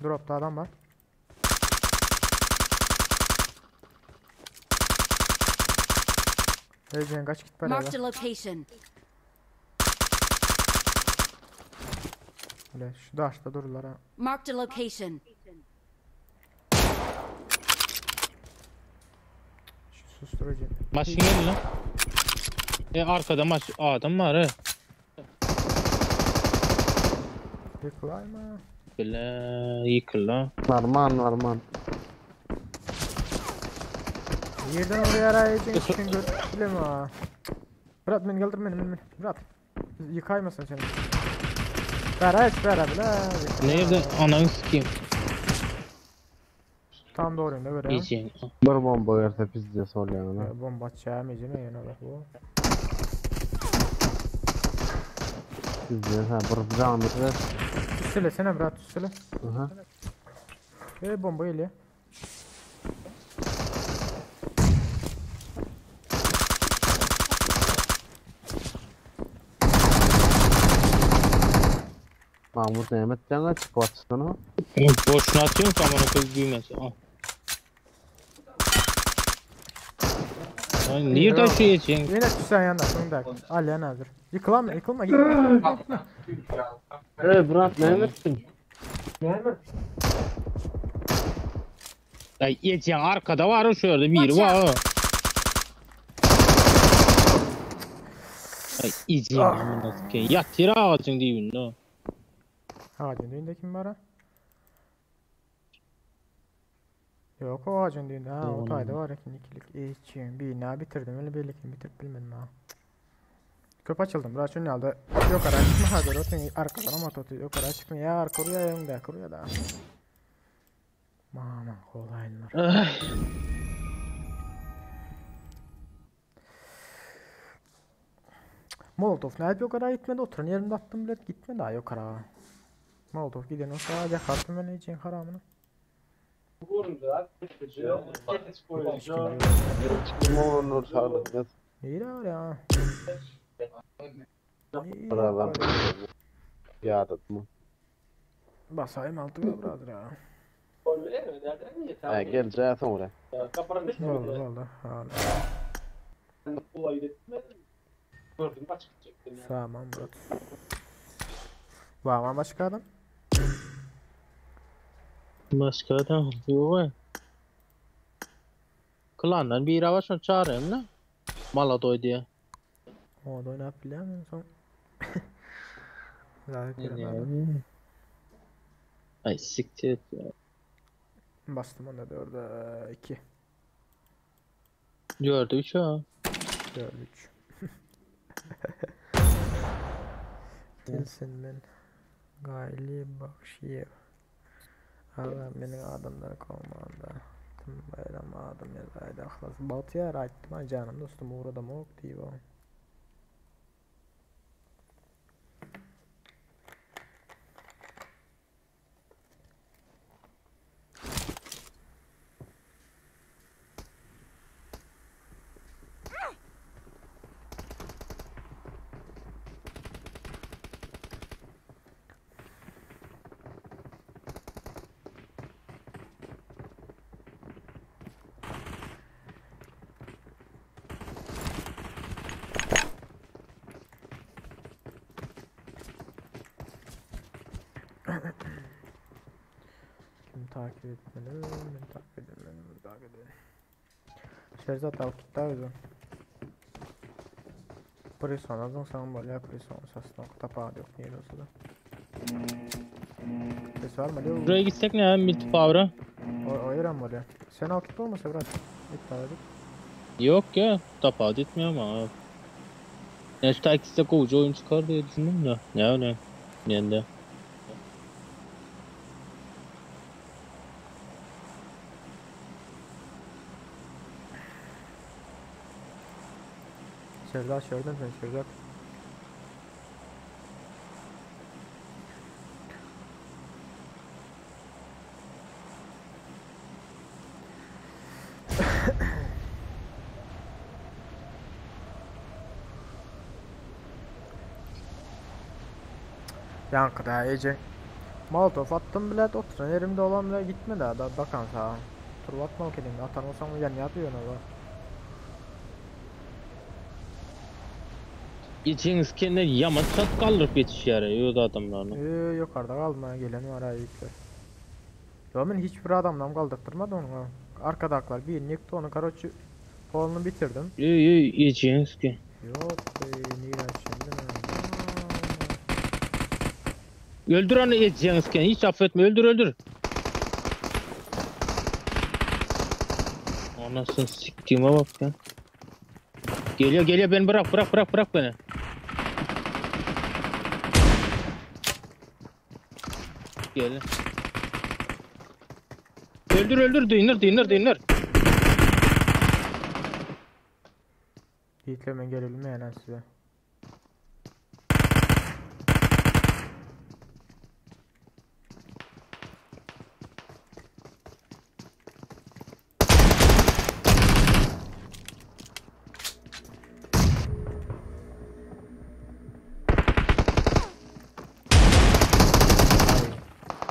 Drop'ta adam var. Heyecan kaç git bari Marked a location. Öyle şu daşta dururlar ha. Marked a location. Şu susturucu. Maşın geldi lan. E arkada maç adam var he. Yıkılay mı? Bile yıkıl lan. Narman narman. Yerden oraya arayacağım için gör. Bilem ha. Bırak beni kaldır beni beni. Bırak. Yıkaymasın seni. Ver aç ver abi la. Nerede ananı sikeyim. Tam doğru yönde böyle. Yiyeceğim. Bir bomba verse pizde soruyor lan. Bomba atacağım yiyeceğim yani bak bu. Pizde ha bir can bir. Üstüle sene bırak üstüle. Aha. E bomba geliyor. Mahmut Mehmet cana çık batsana. Boşuna atıyorum ki amına koyayım büyümez. Al. Lan niye taşı yiyeceksin? Yine düşsen yanına sonunda. Al yana hazır. Yıkılan mı? Yıkılma gitme. Ey bırak Mehmet'sin. Ay yiyeceksin arkada var o şöyle bir var. Ay icin amına sikeyim. Yat yere ağacın dibinde. Ağacın düğünde kim var ha? Yok o ağacın düğünde ha o tayda var ikilik. İçin bir ne bitirdim öyle birlikini bitirip bilmedim ha. Köp açıldım. Biraz şunu aldı. Yok ara çıkma hazır olsun. Arkadan ama tutuyor. Yok ara çıkma. Ya arka ya önde kuruyor da. Aman kolaylar. Molotov nerede yok ara gitmedi. Oturan yerimde attım bile gitmedi ha yok ara. Molotov giden o sadece kartım ben için haramını. Onur sağlık. İyi de var ya. İyi Bravo. var ya. Yadat mı? Basayım altı brother ya. Ha gel sonra. Vallahi vallahi. Hala. Tamam Murat. Var mı başka adam? Başka adam yok. Klandan bir var şunu çağırayım la. Maladoy diye. O da oynayıp biliyor musun son? Zaten. Ay siktir et ya. Bastım onda 4'e 2. 4'e 3 ha. 4'e 3. Tilsin men. Gayli Bakşiyev. Allah benim adamlar komanda. Tüm bayram adım yazaydı ahlas. Batıya aytdım ha canım dostum uğradım ok diye. Kim takip etmeli? Ben takip edilmeli. Ben takip edilmeli. Şerzat al gitti özü. Prison azın sen böyle prison sasına tapa yok niye olsa da. Ses var mı? Buraya gitsek ne ya multi power'a? O, o yere mi oluyor? Sen al git olmasa biraz. İptal edip. Yok ya tapat etmiyor ama. Ya şu takipte kovucu oyun çıkar diye düşündüm de. Ne öyle? Yani de. Şerzat şuradan sen Şerzat. Yankı iyice. Molotov attım bile oturan yerimde olan bile gitmedi da bakan sağa. Tur atma okey atar olsam yan yatıyor ne İçiniz kendine yaman çat kaldırıp geçiş yere yiyordu adamlarını. Yukarıda kalma gelen var ayıklar. Ya ben hiçbir adamdan kaldırtmadı onu. Arkadaklar bir yıktı onu karoçu kolunu bitirdim. İyi iyi içiniz ki. Yok be niye şimdi Öldür onu içiniz ki hiç affetme öldür öldür. Anasını siktiğime bak ya. Geliyor geliyor beni bırak bırak bırak bırak beni. Gel. Öldür öldür dinler dinler dinler. Yiğit'le ben gelelim yani size.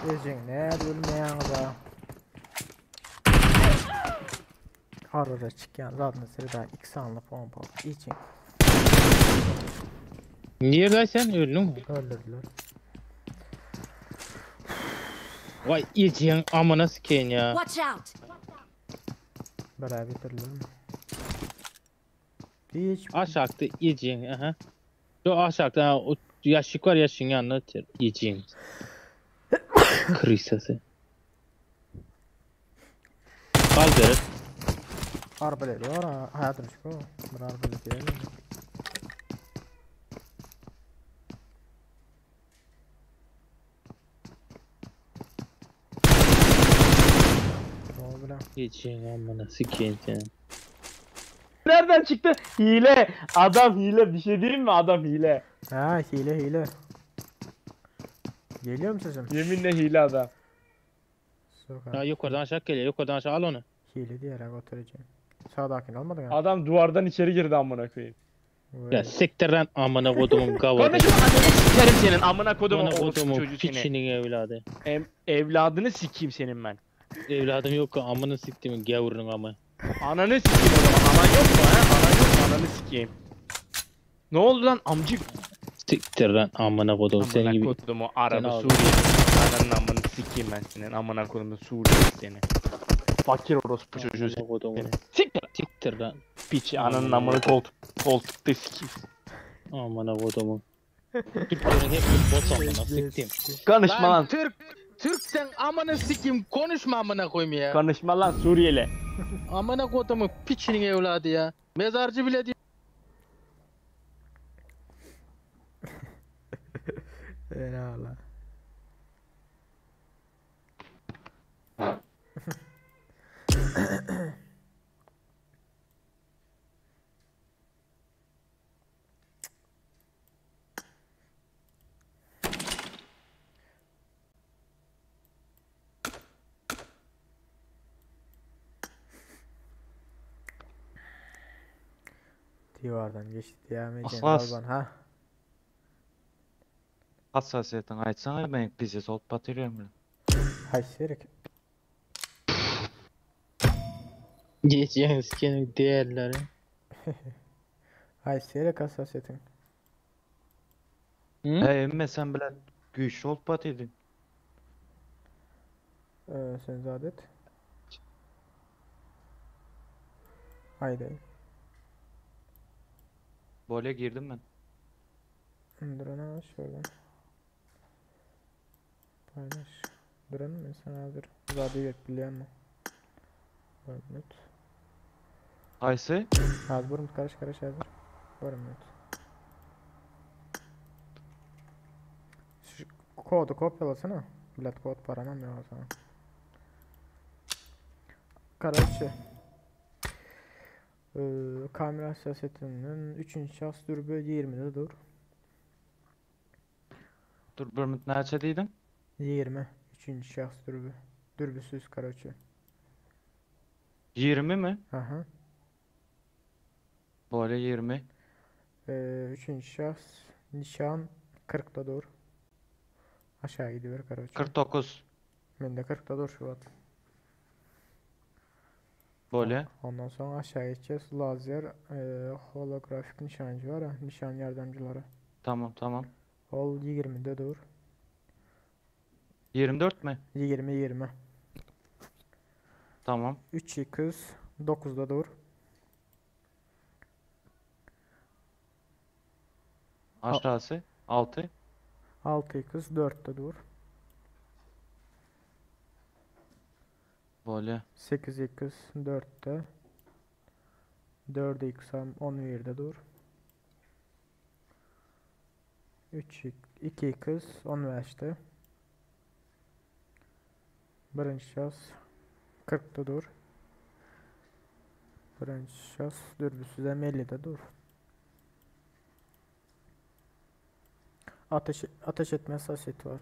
Ejin ne ölmeyen da. Harara çıkan zaten sırada iki anlı pompa için Niye sen öldün mü? öldürdüler. Vay iciğin amına sikeyim ya. Watch out! Beraber bitirdiler mi? Hiç Aşağıda iciğin aha. Şu aşakda ha, o ýaşik var ýaşigiň ýanynda otyr. Ijiň. Krysasy. Al beri. Arbalet var ha. Hayatım şu. Bir arbalet yiyelim. Ne oldu lan? Ijiň amına sikeyim seni. Nereden çıktı? Hile. Adam hile. Bir şey diyeyim mi? Adam hile. Ha hile hile. Geliyor mu sesim? Yeminle hile adam. Soka. Ha yukarıdan aşağı geliyor. Yukarıdan aşağı al onu. Hile diyerek oturacağım. Sağdakini almadın ha. Adam duvardan içeri girdi amına koyayım. Ya siktir lan amına kodumun gavadı. Konuşma ananı sikerim senin amına kodumun Amına orospu kodumun çocuğu seni. piçinin evladı. Em, evladını sikeyim senin ben. Evladım yok ki amını siktimin gavurun amı. Ananı sikeyim o zaman. Anan yok mu ha? Anan yok mu? Ananı sikeyim. Ne oldu lan amcık? Siktir lan amına kodum senin Amına gibi. kodumu Arabı Seni aldım. Suriye. Ananın amını sikeyim ben senin. Amına kodumu Suriye seni. Fakir orospu çocuğu Amına kodumun. seni. Siktir Siktir lan. piçi ananın amını koltuk koltukta sikeyim. Amına kodumun. Türklerin hepsi bot amına siktim. Konuşma lan. Türk Türksen amına sikim konuşma amına koyayım ya. Konuşma lan Suriyeli. Amına kodumun piçinin evladı ya. Mezarcı bile değil. Eyvallah. Divardan geçti diyemeyeceğim. Aslas. Alban ha. Hassasiyetin aytsana ben bizi soğut batırıyorum ben. Haysirik. Geçen sikenin değerleri. Haysirik hassasiyetin. Hı? Hey emme sen bilen güçlü olup batırdın. Sen zadet. Haydi. Böyle girdim ben. Durana şöyle. Paylaş. Duranım mı sen hazır. Zade yok biliyor musun? Bir minut. Ayse Az bir minut karış karış hazır. Bir minut. Şu kodu kopyalasana. Bilet kod paramam ya sana. Karaçı. Kamera hassasiyetinin 3. şahs dürbü 20'de dur. dur bir minut neçe deydin? 20. 3. şahs dürbü. Dürbüsüz karaçı. 20 mi? Aha. Böyle 20. Üçüncü şahs nişan 40'da dur. Aşağı gidiyor karaçı. 49. Ben de 40'da dur şu an. Böyle. Ondan sonra aşağı geçeceğiz. Lazer, holografik nişancı var ya, nişan yardımcıları. Tamam tamam. Ol 20'de dur. 24 mi? 20 20. Tamam. 3x 9'da dur. Aşağısı 6. 6x 4'te dur. Böyle. 8x 4'te. 4x 11'de dur. 3 2x 15'te. Birinci şahs 40'da dur. Birinci şahs dürbüsü de 50'de dur. Ateş ateş etme hassasiyeti var.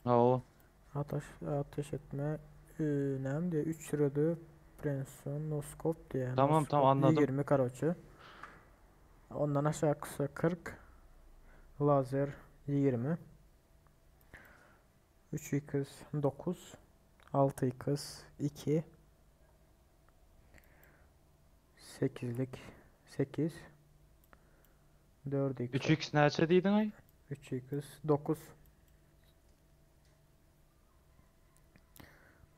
Ha o. Ateş ateş etme önemli diye 3 liradı Prenson noskop diye. Tamam, Noskop tamam, anladım. 20 karoçu. Ondan aşağı kısa 40. Lazer 20. 3x 9. 6x 2. 8'lik 8. 4x 3x neçe deydin ay? 3x 9.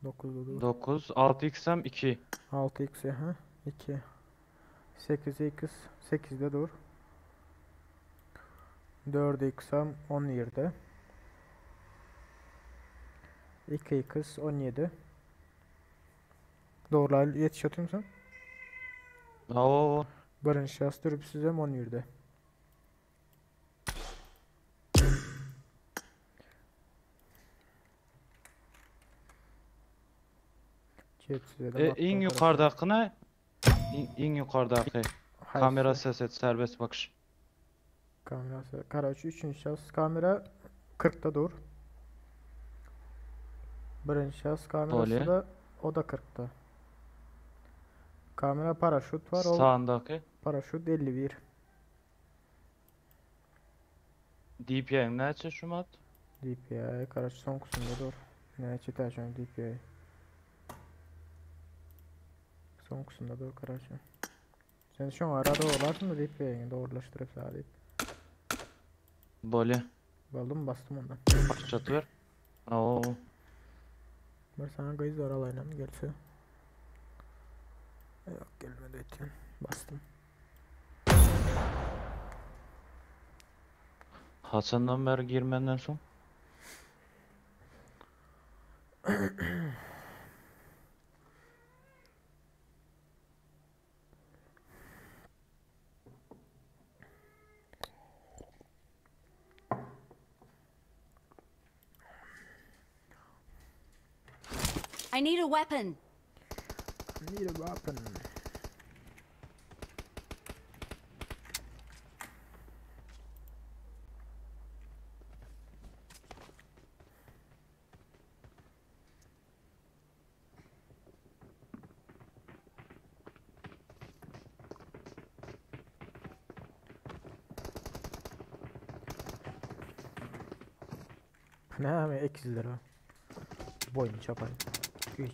9 dur. 9. 6x hem 2. 6x ha 2. 8x 8-de dur. 4x hem 17'de. 2x 17. Doğru yetiş atıyor musun? Oo. Birinci şahıs durup size 17'de. E, iň yukarıdaki ne? İň yukarıdaki. Kamera ses et serbest bakış. Kamera Karaç 3. şahıs kamera 40'ta dur. Birinci şahıs kamerası Bolýa. da o da 40'ta. Kamera paraşüt var. O Sağındaki. paraşüt 51. DPI'nin näçe şumat? DPI Karaç son kısımda dur. Ne çetersen DPI. Son kısımda dur Karaç. Sen şu an arada doğrularsın da DPI'ni doğrulaştırıp sadece. Bolýa. Buldum bastım ondan. Başlat ver. Oo. Bir sana kız var alayla gelse. Yok gelmedi ettim. Bastım. Hasan'dan beri girmenden son. I need a weapon. I need a weapon. Ne 200 lira. Boynu çapayım. 3.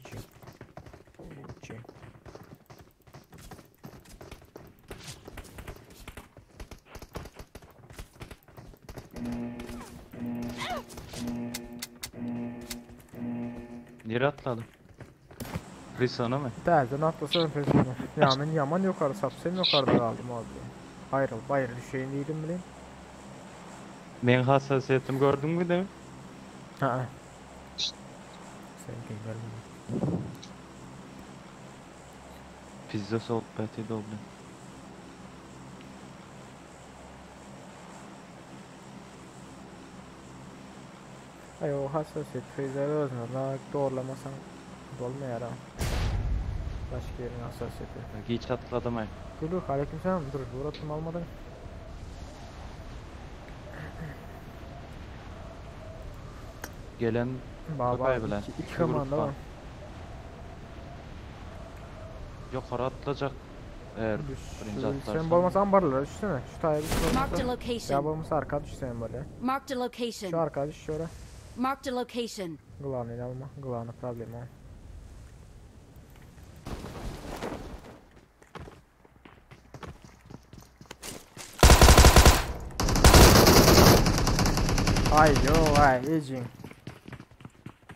3. Nereye atladım? Prisana mı? Täze atlasam peşine. Ya men yaman yukarı sapsam yukarıda kaldım abi. Ayrıl bayır düşeyim diýdim bileyim. Men hassasiyetim gördün mü değil mi? Ha. Sen kim görmedin. Pizza sohbeti doldu. Ay o hassasiyet frizleri özüne doğrulamasan bolmaýar ha. Başka yerin hassasiyeti. Geç atladım ay. Gülü aleykümselam dur uğrattım almadın. Gelen Baba bilen. iki, iki Bir grup komanda var. var. Yukarı atlayacak. Eğer birinci Sen atlarsan. bolmasa ambarlara düşsene. Şu taya bir Marked a bolmasa. Ya location. bolmasa arka düşsene böyle. Marked a Şu location. arka düş şöyle. Marked a location. Gılanı alma. Gılanı problemi o. Ay yo ay ejin.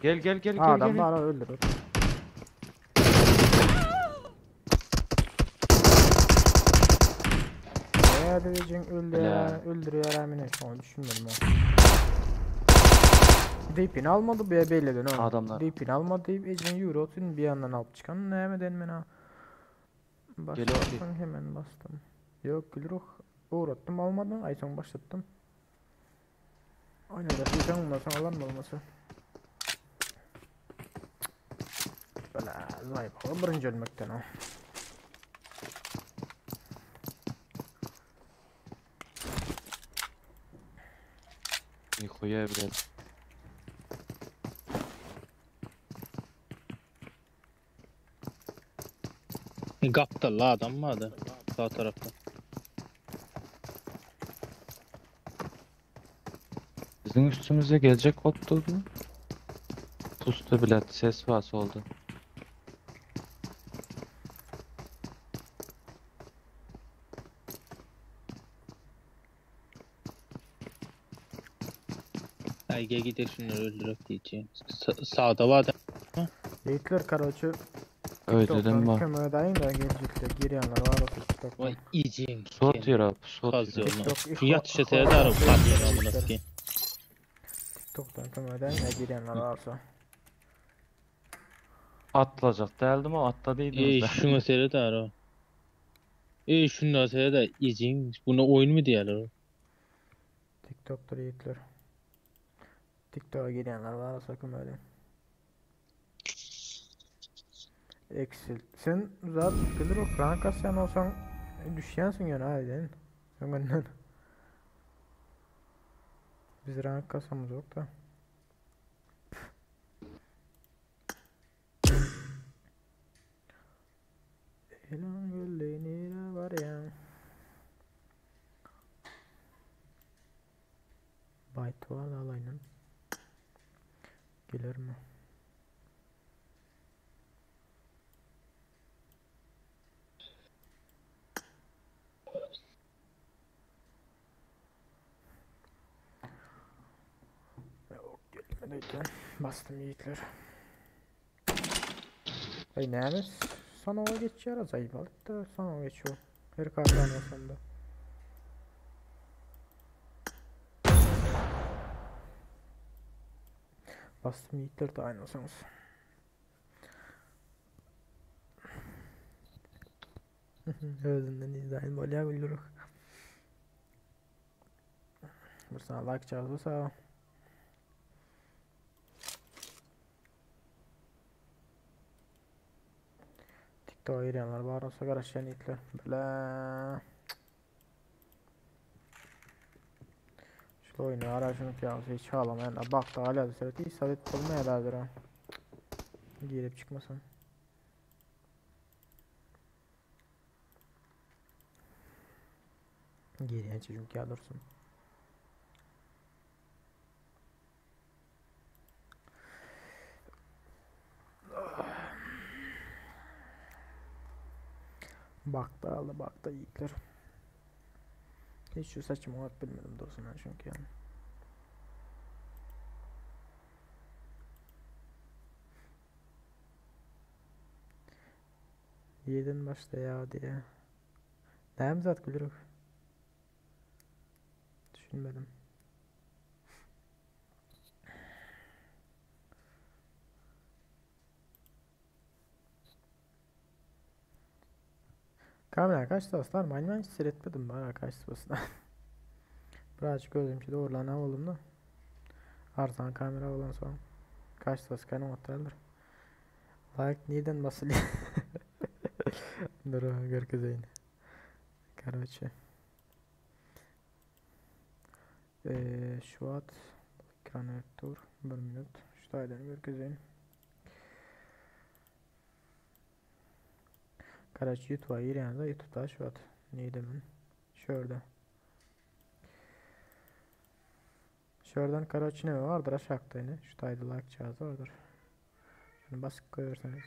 Gel gel gel gel Adam gel. da ara öldürür. Ne ejin öldürüyor Helal. öldürüyor amine şu an düşünmedim o. Deep'ini almadı bir belli de ne? Adamlar. Deep'ini almadı deyip ejin Euro'tun bir yandan alıp çıkan ne mi denmen ha. Başlattım hemen bastım. Yok Gülruh uğrattım almadın ay son başlattım. Aynen da sen ondan sonra alan mı olması? Böyle zayıf birinci ölmekten o. Nихуя, блядь. Gapda la adam vardı. Sağ tarafta. Bizim üstümüze gelecek ottu mu? Pustu bilet ses var solda. Ay gel gidelim şunları öldürek diyeceğim. Sa sağda vardı. Yiğitler karoçu Öýdeden bar. Kömek edäýiň-de geljekde girýänler bar bolsa TikTokdan. Vay iyicin. Sot ýere, sot Kaz ýere. yoluna. TikTok Şu yatışa seyredar o kaz yoluna amına sikeyim. TikTokdan kömek edäýiň-de girýänler barsa. Atlajak däldim o atla Ey diýdiňiz. şuna seyredar o. Ey şuna seyredar iyicin. Buna oyun mu diýerler o? TikTok'tur ýigitler. TikTok'a girýänler bar bolsa kömek ediň. Excel. Sen zat bilir o rank asýan bolsaň düşýänsiň ýöne aýdyn. Öňünden. Biz rank kasamyz yok da. Elan gülli nire barýaň? Bayt var da alayının. Gelir mi? Yok gelmedi öten. Bastım yiğitler. Ay näme? Sana o geçýär ajaýyp alyp da sana o geçiyor. Her kartdan olsam da. Bastım yiğitler de aynı olsanız. Özünden izleyin bolýar bildiruk. Bir sana like çağırsa. TikTok girýänler bar bolsa garaşýan yiğitler. Bile. Şu oyunu araşını kıyamsı hiç ağlamayan bak da hala da seret isabet olmaya da ha. Girip çıkmasın. Girýän çünki ya dursun. Bak da aldı bak da yiğitler. Hiç şu saçımı at bilmedim doğrusu ben çünkü yani. Yedin başta ya diye. Näme zat gülürük? Düşünmedim. Kamera kaç dostlar? Ben hiç seyretmedim bana kaç basına. Birazcık özümçi doğrulanan oldum da. Arzan kamera olan son. Kaç dost kanım atlardır. Like neden basılıyor? Dur görkezeyim. Короче. Şu at ekranı dur bir minut. Şu taýdan görkezeyim. Короче, YouTube'a girýände YouTube'da şu at. Neydi men? Şurada. Şuradan короче ne vardır aşağıda yine. Şu taýda like cihazı vardır. Şunu basıp koyuyorsanız.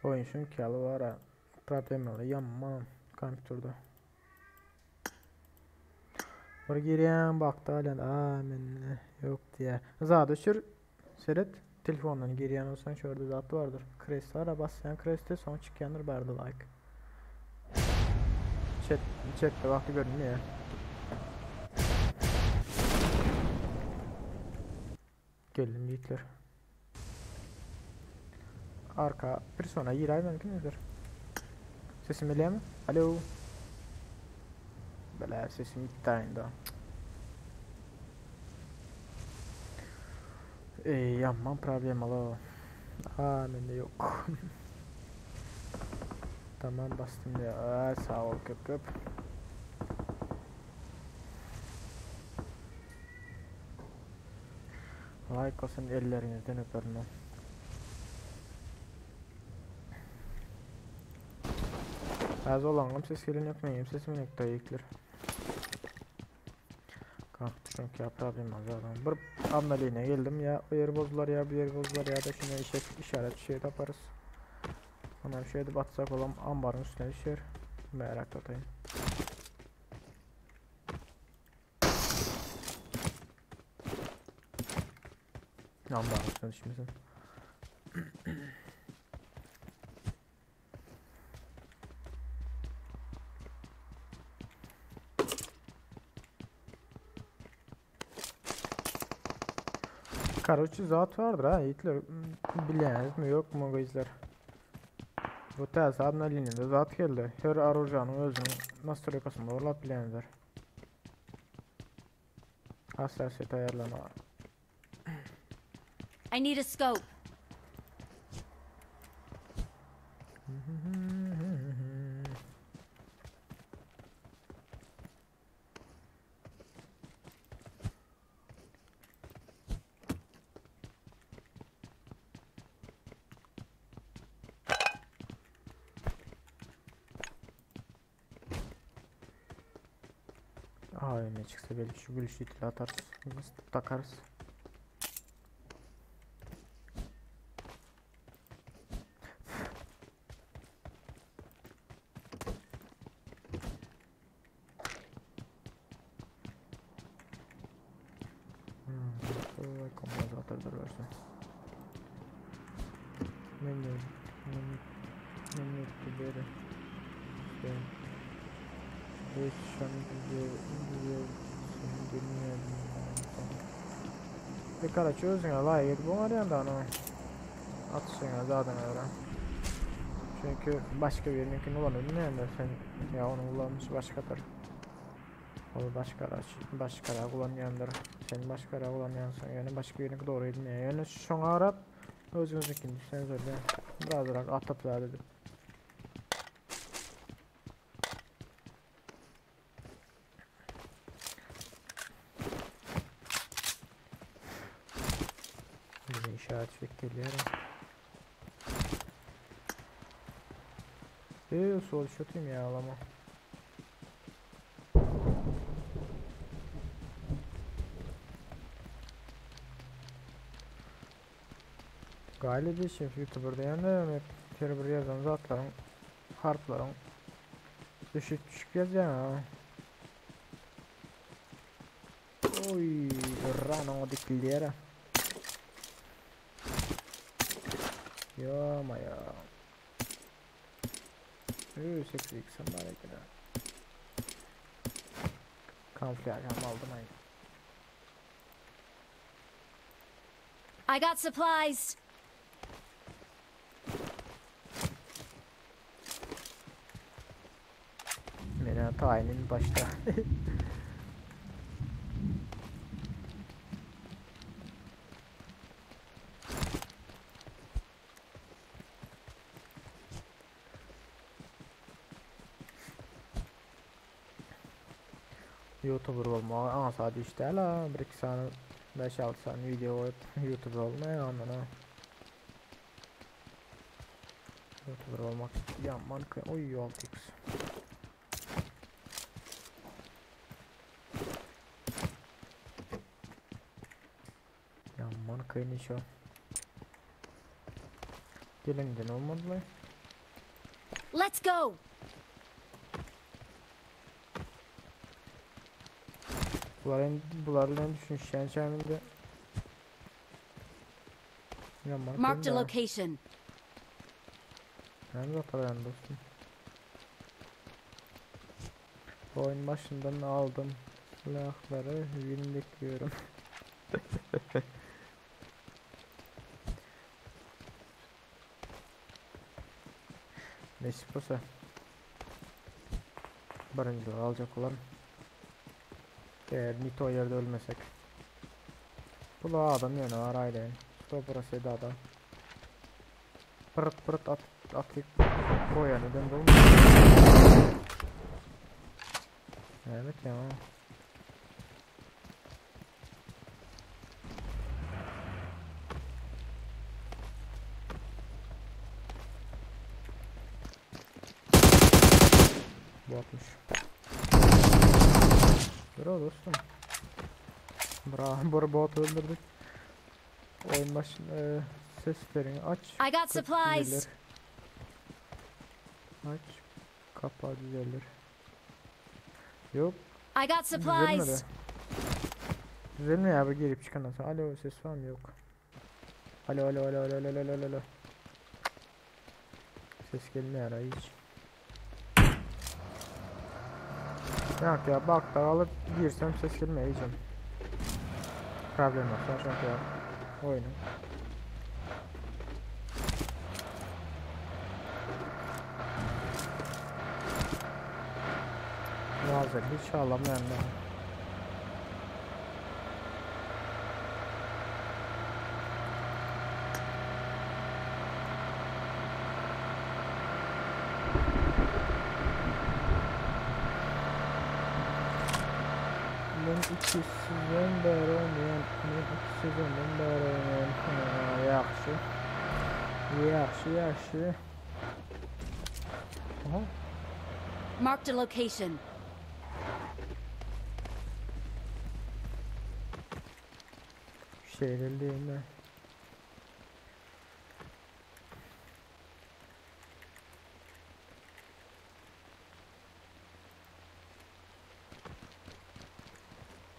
Oyun çünkü yalı var ha. Problemalı yanmam kompüterde. Bir girýän bakdy halen amin yok diye. Zat öçür seret telefondan girýän olsan şurada zat vardır. Krest var basyan kreste son çıkyandır bardı like. Chat chatte vakti görünmüyor. Geldim yiğitler. Arka persona girer mümkün müdür? Sesim geliyor mi? Alo. Bela sesim gitti aynı Ey yapmam problem alo. Aa bende yok. Tamam bastım ya. Aa, sağ ol köp köp. Like olsun ellerinizden öperim. Az olanım ses gelin yok muyum? Sesim yok da yükler. Çünkü ya problem var zaten. Bir ameliğine geldim ya o yeri bozdular ya bu yeri bozdular ya da şimdi işe, işaret şey yaparız. Ondan şöyle de batsak olan ambarın üstüne düşer. Merak ataýyn. Allah'ım düşmesin. Karoçi zat vardır ha yiğitler. Bilýäňizmi ýokmy gyzlar? Bu täze obnovleniýede zat geldi. Her orujanyň özüniň nastroýkasyny dogurlap bilýäňizler. Hassasiýet aýarlama. I need a scope. AVM çıksa belki şu gülüşü itili atarız. Biz takarız. Hmm, kompensator versin. Menü, menü, menü beri. Hiç Bir karaç özüňe laýyk edip oňarýan da ony. Atyşyňa zadyňa görä. Çünki başga biriniňkini ulanyp bilmeýändir sen ýa onuň ulanyşy başgadyr. Ol başgara başgara ulanýandyr. Sen başgara ulanýansyň, ýöne başga biriniňki dogry gelmeýär. Ýöne şoňa garap özüňiziňkini düşseňiz bolýar. Birazrak atyp zat edip. Bize işaret fişek geliyor. Eee sol şutayım ya alama. Galiba şef YouTuber diýende hep her bir ýazan zatlaryň harplaryň düşük düşük ýazýan ha. Oy, rano dikilýär. Ýa maya. Üü, 8x var ekene. Kamuflaj hem aldım ay. I got supplies. Meni tayinin başda. YouTuber olmagy aňsat iş däl ha. Bir iki sany 5-6 sany video goýup YouTuber olmaýar ondan ha. YouTuber olmak ýaman kyn. Oý 6x. Ýaman kyn iş o. Gelinden olmadylar. Let's go. Bular en, bular bilen düşünüşýän şäminde. Ýaman Marked kyn a da. location. Ben de yani dostum. Oyun başından aldım silahları win bekliyorum. Nesip bolsa. Birinci alacak olan. Eğer Nito yerde ölmesek. Bu da adam ýöne var aýlaýyn. Stopura seda da. Pırt pırt at atyp goýan eden bolmaz. Evet ya. Bu atmış. Bravo dostum. Bravo, bu botu öldürdük. Oyun başında e, seslerini aç. I got 40 supplies. bilir. Aç. Kapağı düzelir. Yok. I got Düzelmedi. supplies. Düzelmiyor abi girip çıkandan sonra. Alo ses var mı? Yok. Alo alo alo alo alo alo alo. Ses gelmiyor ara hiç. Yok ya bak da alıp girsem ses gelmiyor iyice. Problem yok sen çünkü ya. Oyunu. Nazır hiç ağlamayan da. Men iki sezon bäri oýnaýan, men iki sezondan bäri oýnaýan. Ha, ýagşy. Ýagşy, ýagşy. Aha. Marked a location. Şeýle değil mi?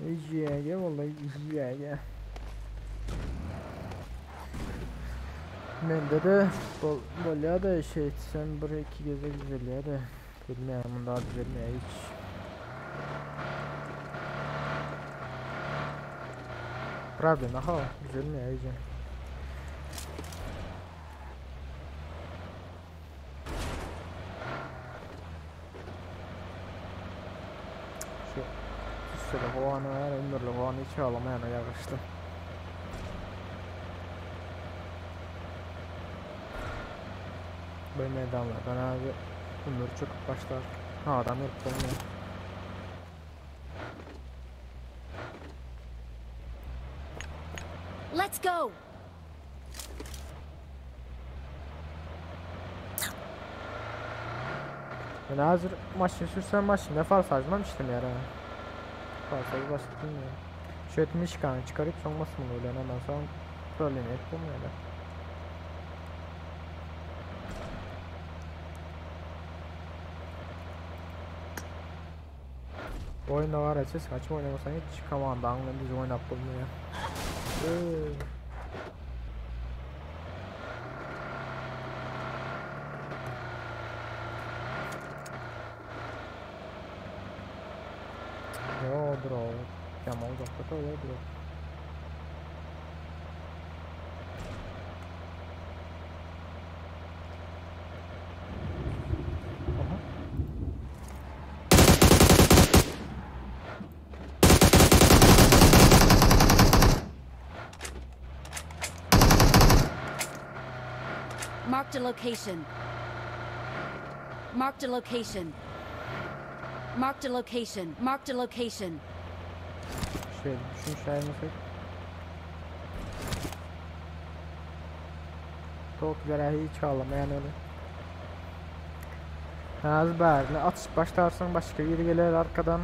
YG vallahi YG. Mende de bol bolýa da şey etsem bir iki gezek düzelýär de. Bilmeýän bunda düzelmeýär hiç. Problem aha düzelmeýär iyice. Şu Şöyle hovanı var, ömürlü hovanı hiç ağlamayana yakıştı. Bu meydanlardan abi ömür çıkıp başlar. Ha adam yok olmuyor. Let's go. Ben hazır maşın sürsem maşında far işlemeyär ha. Farsaj basit bilmiyorum. Şu etmiş kanı çıkarıp sonmasın öyle hemen sonra problem yok olmuyor da. Bu oyunda var ya ses kaçma oynamasan hiç çıkamam da anlamı düz oynap bulmuyor. Ee. Yo bro. Yaman uzakta da öyle bro. Aha. Marked a location. Marked a location. Marked a location. Marked a location. Şöyle düşmüş ayırmasak. Toklara hiç ağlamayan öyle. Az bari atış başlarsın başka biri gelir arkadan.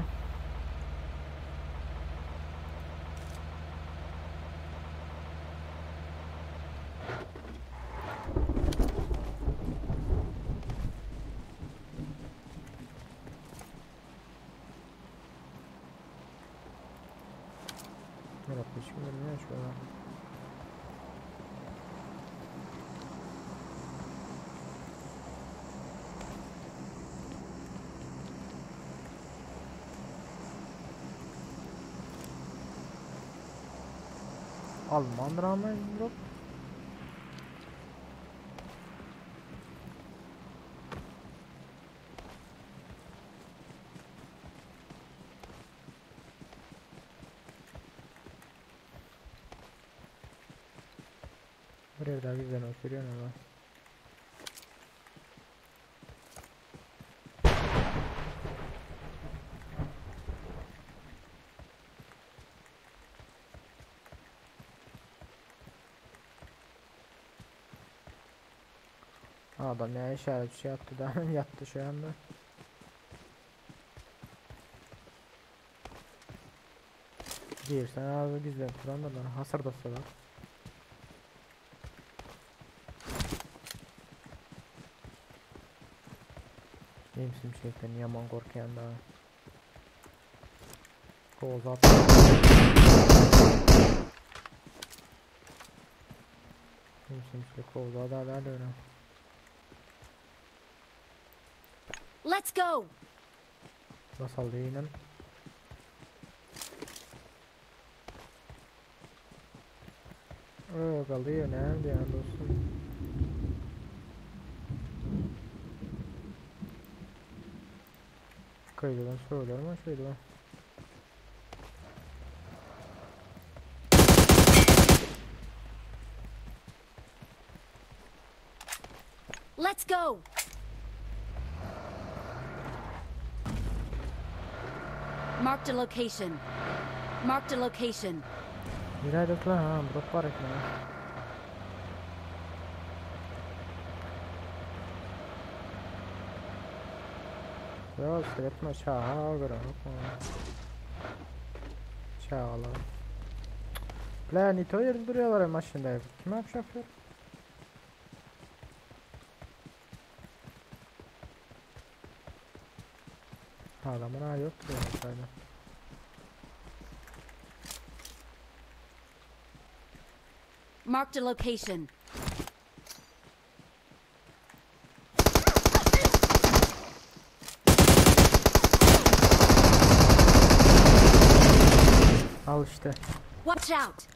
Yok hiç bilmiyorum şu an. Alman rağmen drop. Buraya daha güzel oturuyor ama. Adam ya işaret bir şey attı da yattı şu anda. Girsen abi güzel turan da lan hasar da salar. Imsimşekden ýaman gorkýan da. Gozap. Imsimşek gozap da da da. Let's go. Basaldy ýynan. Öö, galdy ýöne diýen dostum. Kaydıdan söyler mi şöyle? Let's go. Marked a location. Marked a location. Nerede lan ha? Drop var ekranı. Ya seyretme çağa göre. Çağalar. Lan ito yerinde duruyorlar maşında. Kim yapmış yapıyor? Adamın ha yoktur ya sayda. Marked a location. Al işte. Watch out.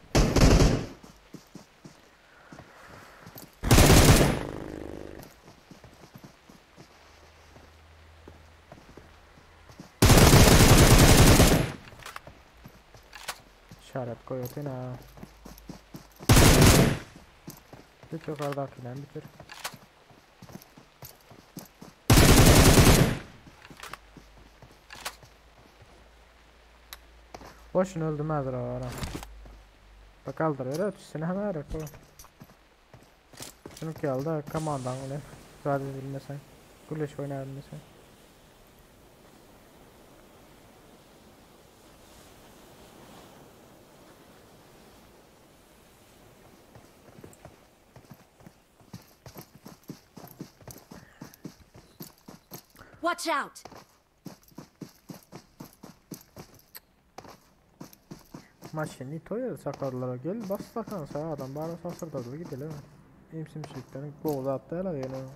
İşaret koyuyorsun ha. Git yukarıdakinden bitir. Boşuna öldüm hazır ara. Bak kaldır öyle ötüsüne hemen öyle koy. Şunu ki aldı komandan öyle. Zaten bilmesen. Güleş oynar bilmesen. Watch out. Maşini toya sakladılar. Gel bas sakan sağ adam bari sasırdadı gidelim. İmsimşikten gol attı hele yani.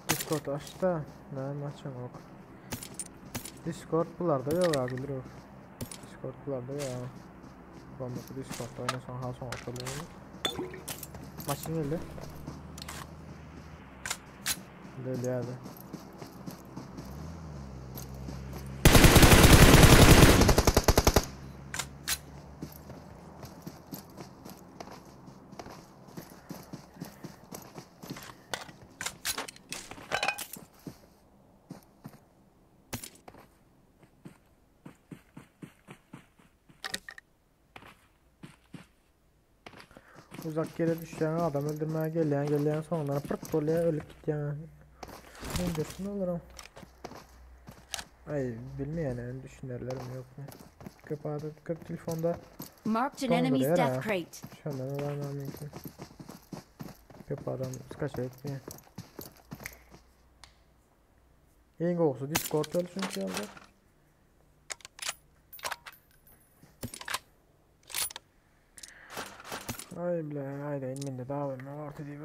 Discord açtı. Ne maçım yok. Discord bularda yok abi bilir yok. Discord bularda yok. Olmasa Discord'da oynasan ha son atılıyor. Maçın geldi. Böyle abi. Uzak yere düşen adam öldürmeye gelen gelen sonlara pırt oluyor ölüp gidýän. Öldürsün olurum. Ay bilmeyen yani düşünürlerim yok mu? Köp adet köp telefonda Marked an enemy's Donduruyor death ha. crate. Şundan olamam mümkün. Köp adam skaç etmiyor. En gowusy Discord öl çünkü ýalda. Ay bile haydi inminde daha var ne vardı diye.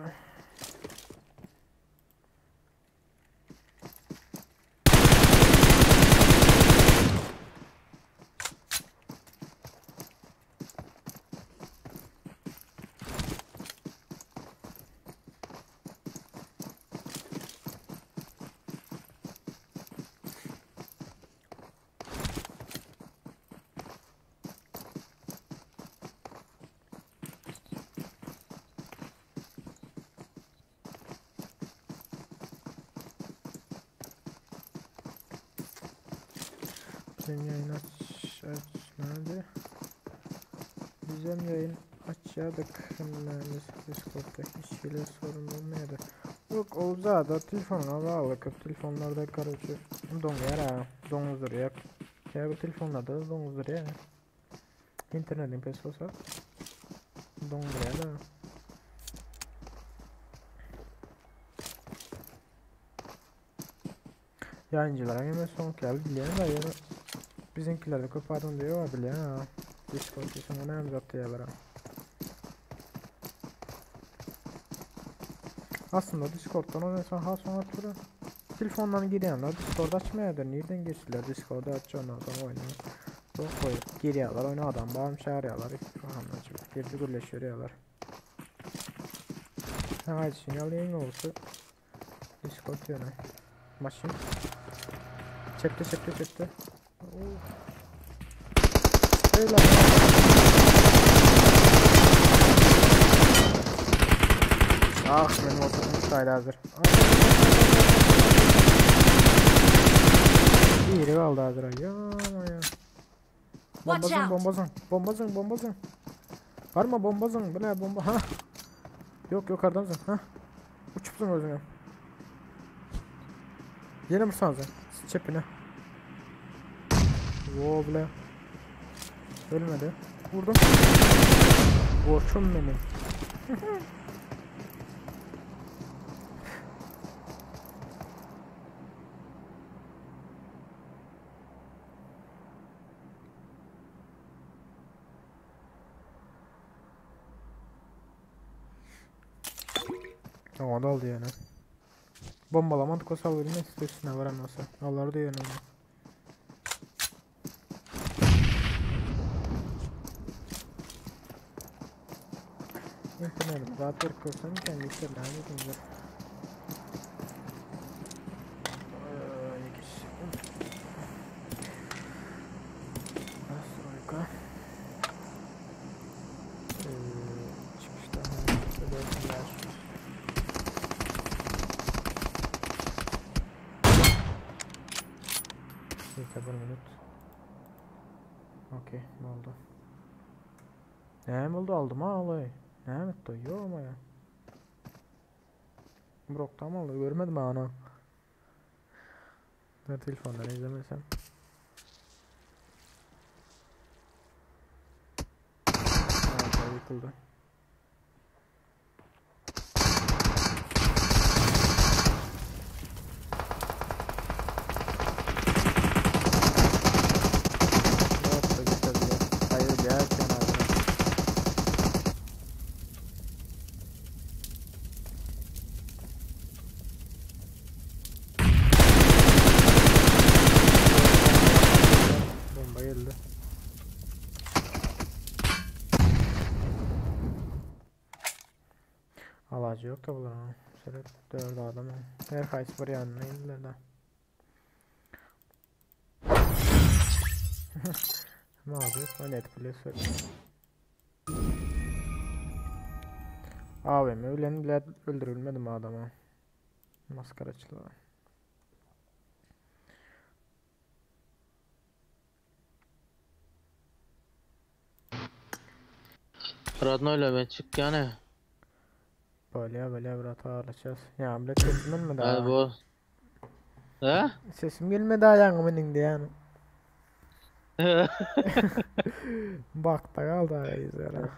Bizim yayın aç, aç nerede? Bizim yayın açadık. Hemen Discord'da hiç hile sorun olmuyordu. Yok olsa da telefonuna bağlı. Köp telefonlarda karıcı donuyor ha. Donuzduruyor. Ya bu telefonlarda da donuzduruyor. İnternetin pes olsa. Doňdurýar da. Ýaýynjylara hem soňky ýaly bilýän da ýöne biziňkilerde köp adam diýýär bar bilýän ha. Discord diýseň o näme zat diýýärler. Aslynda Discord'dan oýnasaň has oňat bolar. Telefondan girýänler Discord açmaýarlar. Nirden girsinler Discord aç ondan soň oýna. Soň goýup girýärler oýna adam barmy çagyrýarlar. Programdan çykyp girdi gürleşýärler. Sen aýdyşyň ýaly iň gowusy Discord ýöne. Maşyn. Çepde çepde çepde. Öyle. Ah benim oturdum saydı hazır. Biri kaldı hazır. Ya ya. Watch Bombazın out. bombazın. Bombazın bombazın. Varma bombazın. Bu ne bomba? Ha. Yok yukarıdan zın. Ha. Uçupsun özüne. Yine vursan zın. Çepine. Wo bile. Ölmedi. Vurdum. Borçum benim. O da oldu yani. Bombalamadık o salvadını üstüne varan olsa. Alları da yani. İnternet zaten kursan kendi işlerine gidince. Настройка. Çıkışta 4500. Dakika bir minut. Okey, ne oldu? Ne oldu aldım ha alay. Ne etti yok ama ya. Brok'tan mı aldı? Görmedim ha ana. Ben telefondan izlemesem. Evet, yıkıldı. Yok da güzel ya. Hayır ya kenarda. Bomba geldi. Alacı yok da bunların. Şöyle dört adam. Her kayısı bir yanına indiler de. Ne yapıyor? O net play AVM ölen bile öldürülmedi mi adama? Maskaraçılığa. Radnoyla ben çık yani. Böyle böyle bir ağırlaşacağız. Ya bile sesim gelmedi Hadi ha. bu. He? Sesim gelmedi ha yangımın indi yani. Bak da kaldı ha izlere.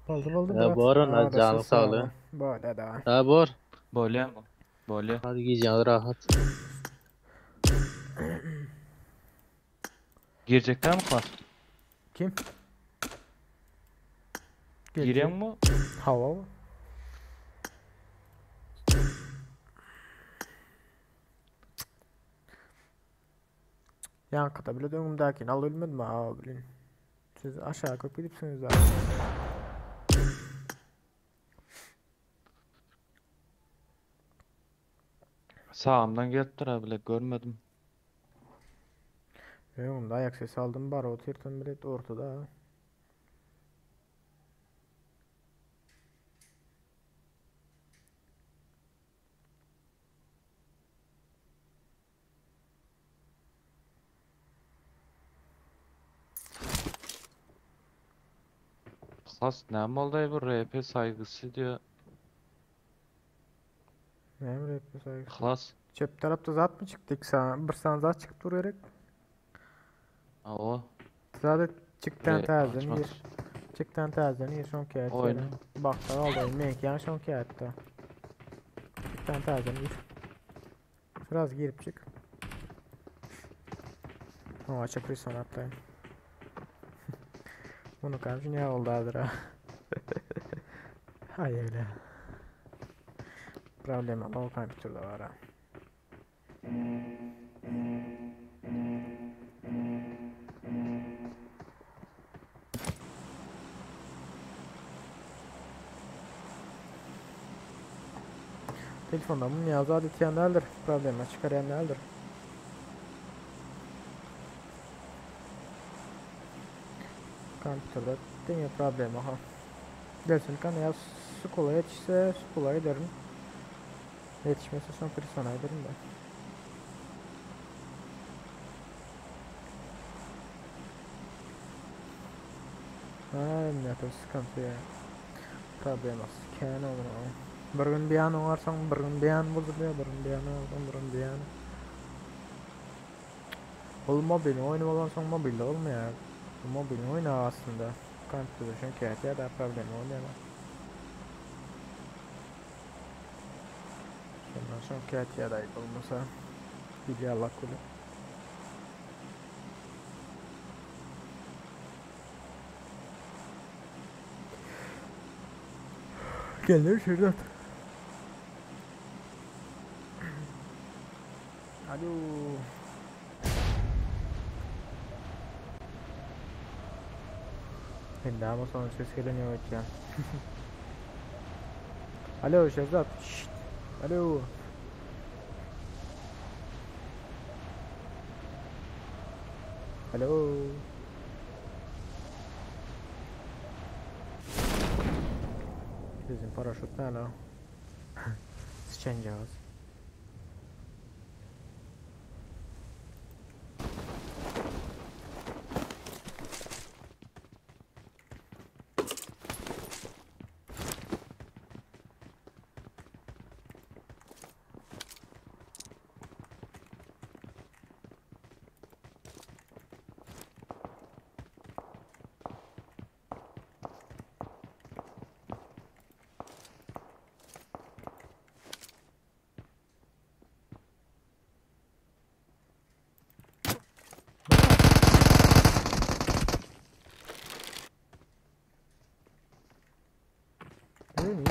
Oldu oldu Ya brat. bu arada Ağırlaşacağız, canı sağ sağlığı. olun. Böyle de. Ha bor. Bolýa. Bolýa. Hadi giyeceğin rahat. Girecekler mi klas? Kim? Giren mi? Hava mı? Yankıda bile dönümdəki al ölmədim ha bilin. Siz aşağı köp gidipsiniz abi. Sağımdan gelipdir ha bile görmedim. Önümde ayak sesi aldım bar oturtun bile ortada. Klas ne oldu bu RP saygısı diyor. Ne emre saygısı. Klas. Çöp tarafta zat mı çıktık sana? Bir sana zat çıkıp duruyor. Ha o. Zaten çıktı R tarzını açmak. gir. Çykdan täzeden gir şoňky aýt. Oýna. Bakda galdy oýun. Meňki ýaňy şoňky aýtdy. Çykdan täzeden gir. Biraz girip çık. O açık prison atlayın. Bunu karşı ne oldu hazır ha? Hay öyle. Problem ama o kompüterde var ha. Telefonda bunu yazar etýänlerdir, problema çykarýanlardyr. Kompýuterde diňe problema ha. Gelsin kan ya skola yetişse skola ederim. Yetişmese son persona ederim de. Ay ne sıkıntı ya. Probleması kän olur. Bir gün bir an oňarsaň, bir gün bir an bozulýar, bir gün bir an oňarsaň, bir gün bir an. Ol mobil oýny bolansoň mobilde bolmaýar. Mobil oýny aslynda. Kompýuter çünki ýa da problem bolýar. Şondan soň kätýär aýyp bolmasa. Bilýär Allah kuly. Gelir şuradan. Alo. Endi ama son ses geleniyor ya. Alo Şehzat. Şşt. Alo. Alo. Bizim paraşüt ne la? Sıçancağız. Değil mi?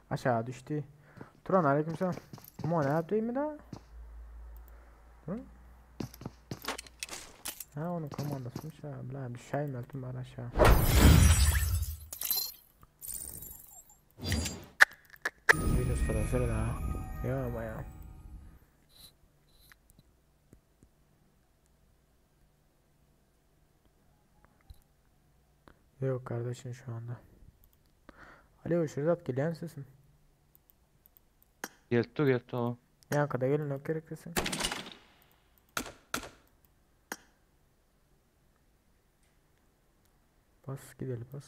Aşağı düştü. Turan aleykümselam. Mo ne yaptı mi da? Hı? Ha onun komandasıymış ha. Bla bir şey mi öldüm ben aşağı. Virüs sırası da. Ya ama ya. Yok kardeşim şu anda. Alo Şerzat gelen sesin. Geldi geldi o. Yankıda gelin yok gereklisin. Bas gidelim bas.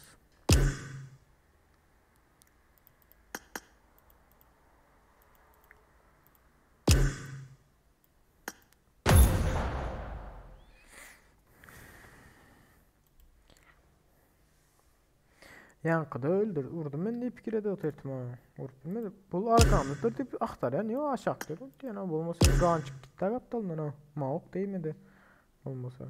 Yankıda öldür. Vurdum ben de pikire de oturttum ha. Vurup bilmedi. Bul arkamda dur deyip aktar ya. Niye o aşağı diyor. Yani olmasa kan çık gitti kaptalından ha. Maok değmedi. Olmasa.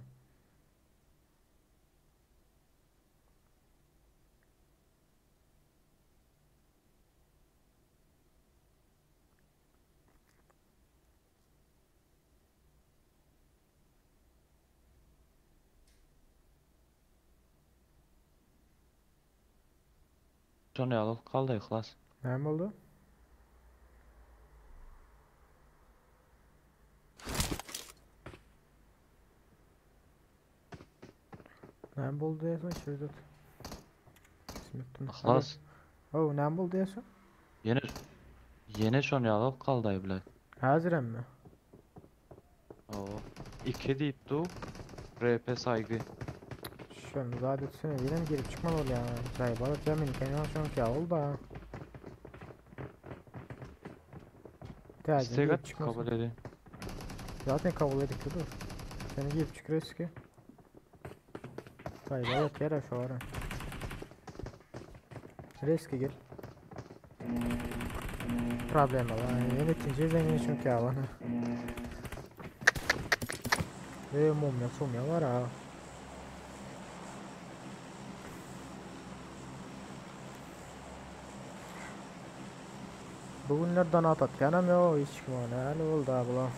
Şonu alıp kaldı ihlas. Ne oldu? Ne oldu diyorsun Şerzat? Bismillah. Ihlas. Oh, ne oldu diyorsun? Yine yine şonu alıp kaldı bile. Hazır mı? O 2 deyip du. RP saygı. Şunu zaten sene yine mi girip çıkmalı ol ya? Zay bana cemini kendine şunu ki ol da. Tercih İstek girip at çıkmasın. kabul edin. Zaten kabul edip dur. Seni girip çık riski. Hayır evet yere şu ara. Riski gir. Problem var. Yeni ikinci zengin çünkü alanı. Ve mumya sumya var ha. Bugünler donat atýanam ýok, hiç kim ony. Näli boldy abla?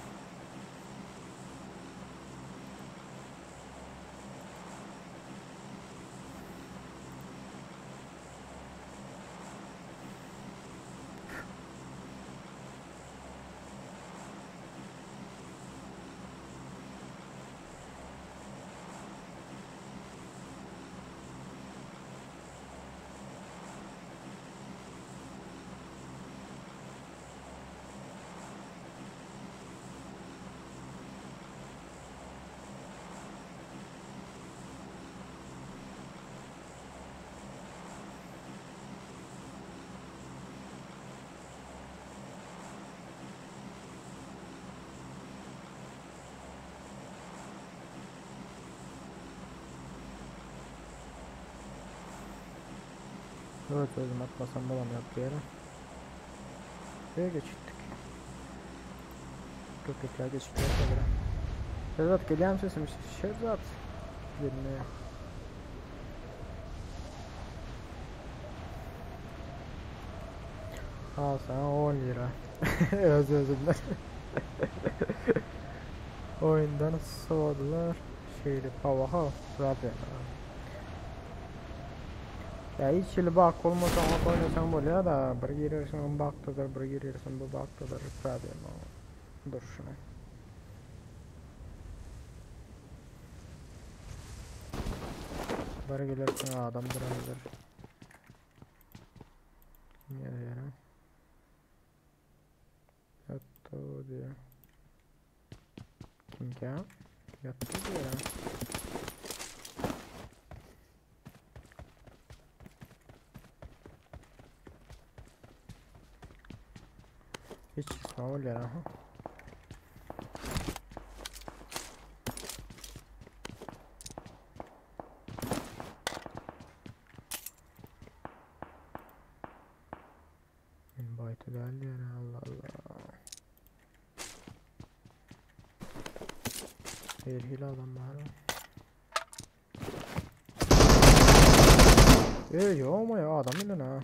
Evet özüm atmasam bolam ýok diýerin. Buraya geçittik. Köpekler geçitler sanırım. Şehzat geliyor sesim? Şehzat. Gelmeye. Al sana 10 lira. Öz özümden. Oyundan soğudular. Şeyli hava problem. Ya hiç hili bak olmasa ok oynasaň bolýar da bir girersiň bakdadyr bir girersiň bu bakdadyr problem durşuna. Bir gelersiň adam durandyr. Nereye? Yattı diyor. Kim ki? Yattı diyor. Hiç ismi ya. Invite geldi yani Allah Allah. Her hile adam var. E yok mu ya adam ile ha.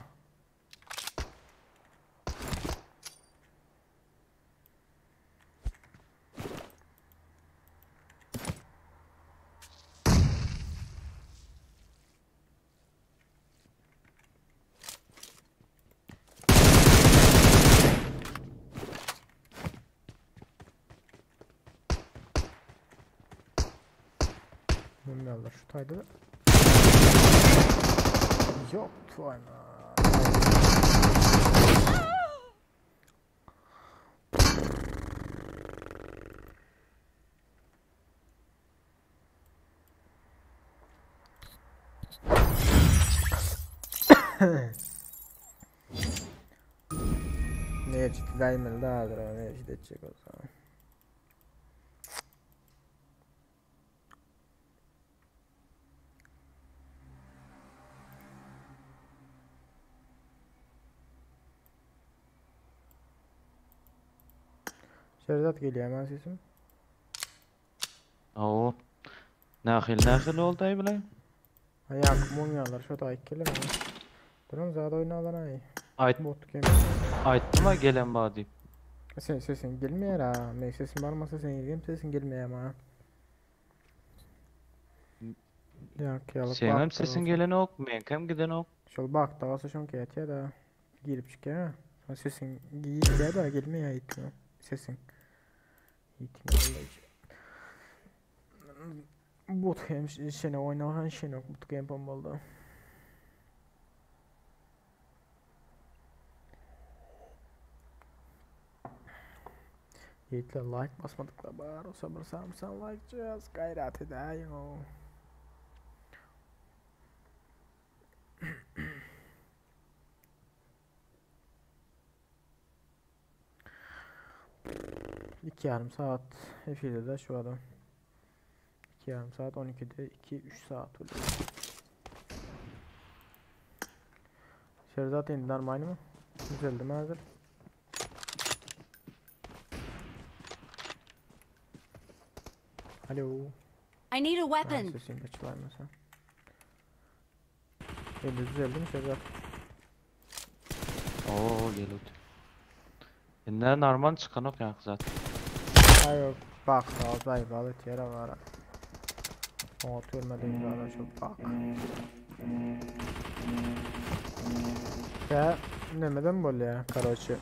Mumyalar şu tayda da. Yok tuayma. Ne ciddi daimeli dadır ne ciddi edecek o zaman. Şerzat geliyor hemen sesim. Oo. Nahil nahil oldu ay bile. Ayak mumyalar şu da ikili mi? Durum zada oynadan ay. Ayt Bot game. aytdyma gelen ba diýip. Sen sesin gelmeýär ha. Men sesim barmasa sen geleyim sesin gelmeýär ha. Yak yalık Seňem sesin gelen ok, meňkem giden ok. Şol bakda olsa şonki ýatýar da. Girip çykýar. Sonra sesin giyip da gelmeýär ýitmiyor. Sesin. Ýitmiyor vallahi. Bot hem şene oynahan şene bot game boldy. Yiğitler like basmadıklar bar o sabır samsan like cihaz gayret edeyim o. 2 ýarym saat efirde şu adam. 2 ýarym saat 12-de 2 3 saat bolýar. Şerzat indi normalny mı? Düzeldi mi hazır? Alo. I need a weapon. Sesini açılarmasa. Indi düzeldi mi Şerzat? Oo geldi. Indi normal çıkanok ya zaten. Ayo bak sağ balık yere var. O görmediğim zaten çok bak. Ya nemeden bolýar, karoçe.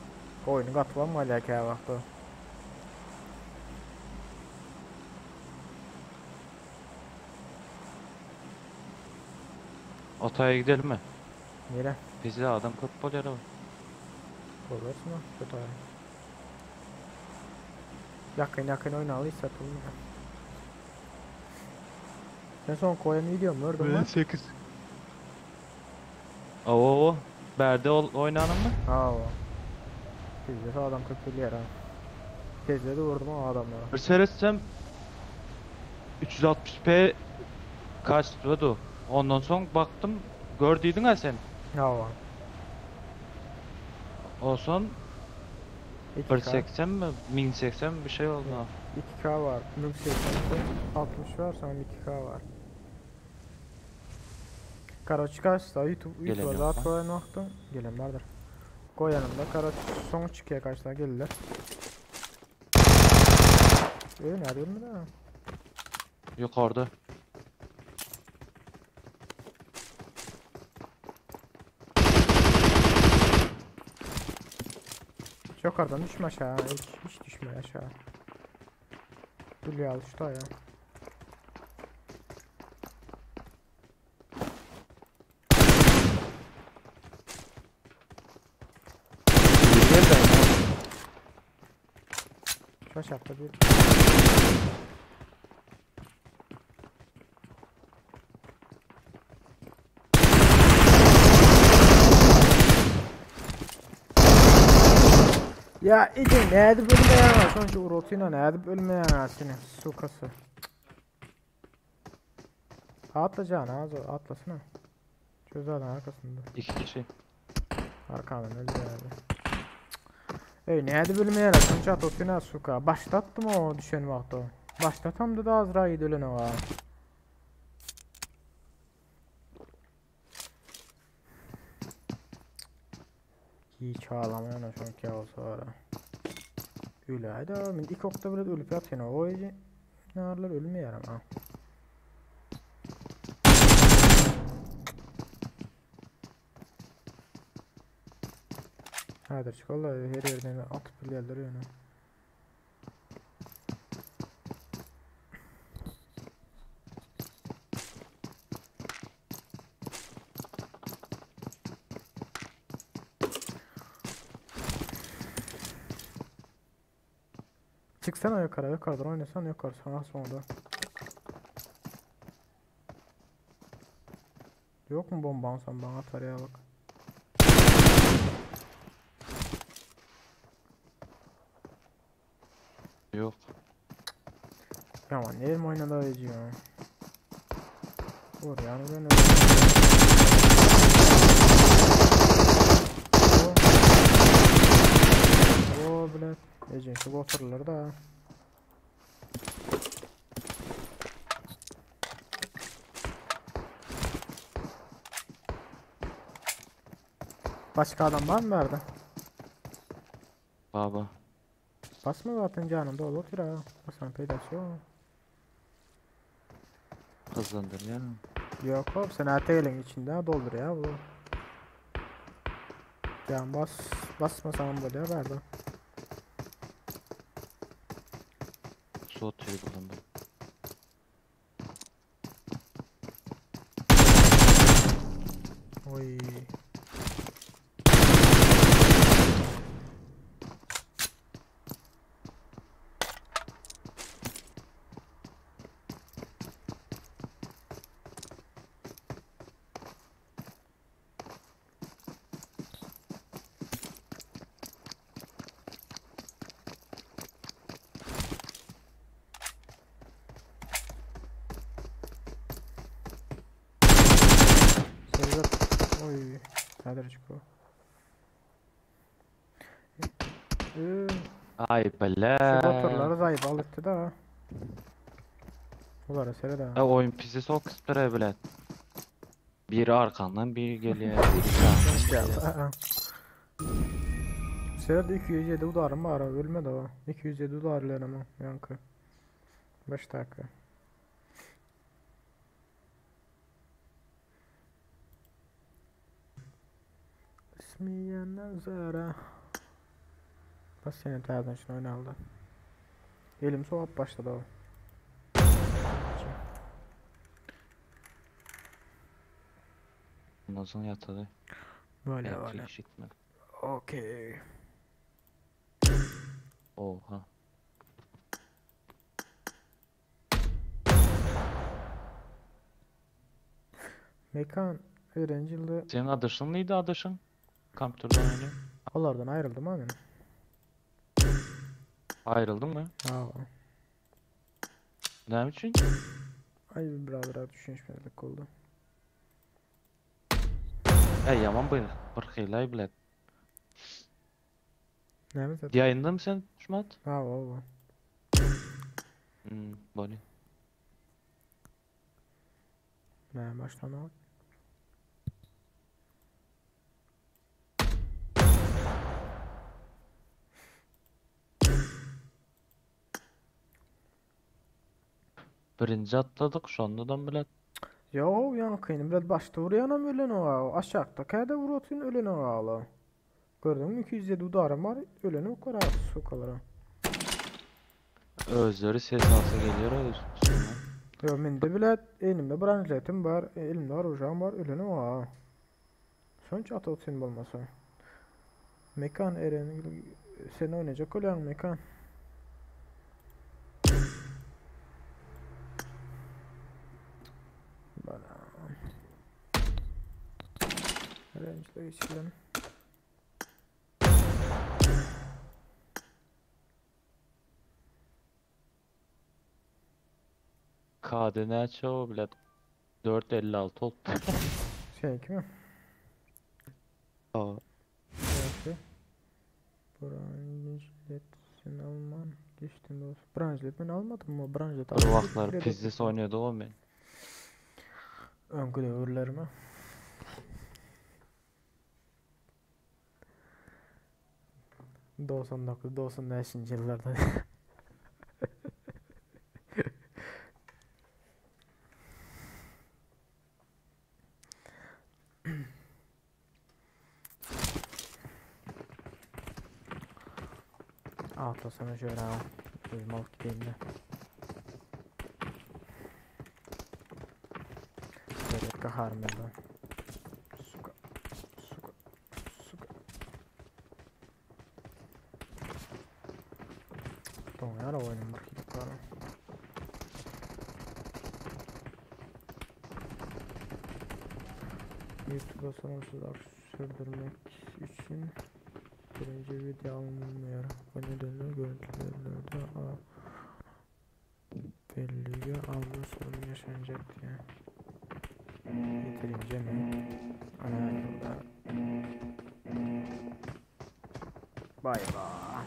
Oýunu gatyp almaýar kä wagtda. Otaya gidelim mi? Nere? Bizde adam köp bolýar o. Bolýarmy? Kötü. Yakın yakın oynalı satılmıyor. Sen son koyan video mu gördün mü? 8. Oo, Berde ol oynanın mı? Aa. Tezde adam köp bilýär ha. Tezde de vurdum o adamlara. Bir seretsem 360p kaçtı Ondan soň baktım gördüydün ha sen. Aa. Olsun 2K. 180 mi 1080 mi bir şey oldu. ha. 2K var. 1080 60 var, sonra 2K var. Karoç kaçsa YouTube Gelen YouTube'a yok zat lan. koyan wagtym gelen bardyr. Koyanımda karoç soň çıkya kaçsa geldiler. Ee, nerede ölmedi ha? Yukarıda. Yukarıdan düşme aşağı. Hiç, hiç düşme aşağı. Gülüyor al şu ya. Şu aşağıda bir Ya Ece nädip ölmeýän sonuçta urotuyla nädip ölmeýän seni sukası. Atlayacağın ağzı atlasana. Çöz zaten arkasında. İki kişi. Arkadan öldü herhalde. Ey nädip ölmeýän sonuçta atotuyla suka. Başlattım o düşen wagtda. Başlatamdı da Azrail ölene var. Hiç ağlamayan şonki olsa var. Öyle da men ilk okta bile ölüp yatıyor o narlar ölmeýär ama. Hädir çıkolla her yerden atıp bilýärler ýöne. Çıksana yukarı yukarıdan oynasana yukarı sana sonunda. Yok mu bomban sen bana atar ya bak. Yok. Ya ne mi oynadı ya? Vur yani ben O bile. Ece şu otururlar da. Başka adam var mı nerede? Baba. Basma zaten canım dolu otur ha. Basan peydası yok. Hızlandır ya. Yok oğlum sen ATL'in içinde doldur ya bu. Can bas basmasan böyle verdi. Su atıyor buradan ben. Oy. Häzirjik o. Ee, Ay bile. Şu motorları zayıf al etti da. Bulara seret ha. E oyun pisi sokuşturuyor bile. Biri arkandan biri geliyor. Biri sağdan geliyor. Seret 207 udarım var ölmedi o. 207 udarlar ama yankı. 5 dakika. İsmiye nazara. Bas seni täzeden şunu oynaldı. Elim soğup başladı o. Ondan sonra yatadı. Böyle Elektrik böyle. işitme. Okey. Oha. Mekan öğrenci Senin adaşın neydi adaşın? Kompüterden oynuyor. Onlardan ayrıldım abi. Ayrıldın mı? Ha. Ne için? Ay birader düşünüşmezlik oldu. E yaman bir bir xeylay bilet. Ne mi zaten? Yayında mı sen Şumat? Ha valla. Hmm, boni. Ne baştan al. Birinci atladık şondan bilet. Yo yankıyını biraz başta vuruyanam ölen o aşağıda kayda vurutun ölen o ağla. Gördün mü 207 udarım var ölen o kadar sokalara. Özleri ses alsa geliyor üstüne. Yo mende bile elimde branşletim var, elimde orujam var ölen o ağa. Sonuç at otun bolmasa. Mekan Eren sen oynayacak olan mekan. Bana. Eren'le geçelim. KD ne o bilet? 4.56 oldu. Şey kim? Aa, Neyse. Branjlet sen alman. Geçtim dost. Branjlet ben almadım mı? Branjlet Bir aldım. vaxtlar pizdes oynuyordu o men. Önkü döwürlerimi. 99 95. yıllarda. Atlasana şöyle ha. Özüm alıp gideyim de. Evet kaharım ben. Suka. Suka. Suka. Doňar oýnum bir hili bar. YouTube'a sorunsuz sürdürmek için birinci video alınmıyor. Bu nedenle görüntülerde a bellige alma sorunu yaşanacak diye. Yeterince mi? Ana yolda. Bay bay.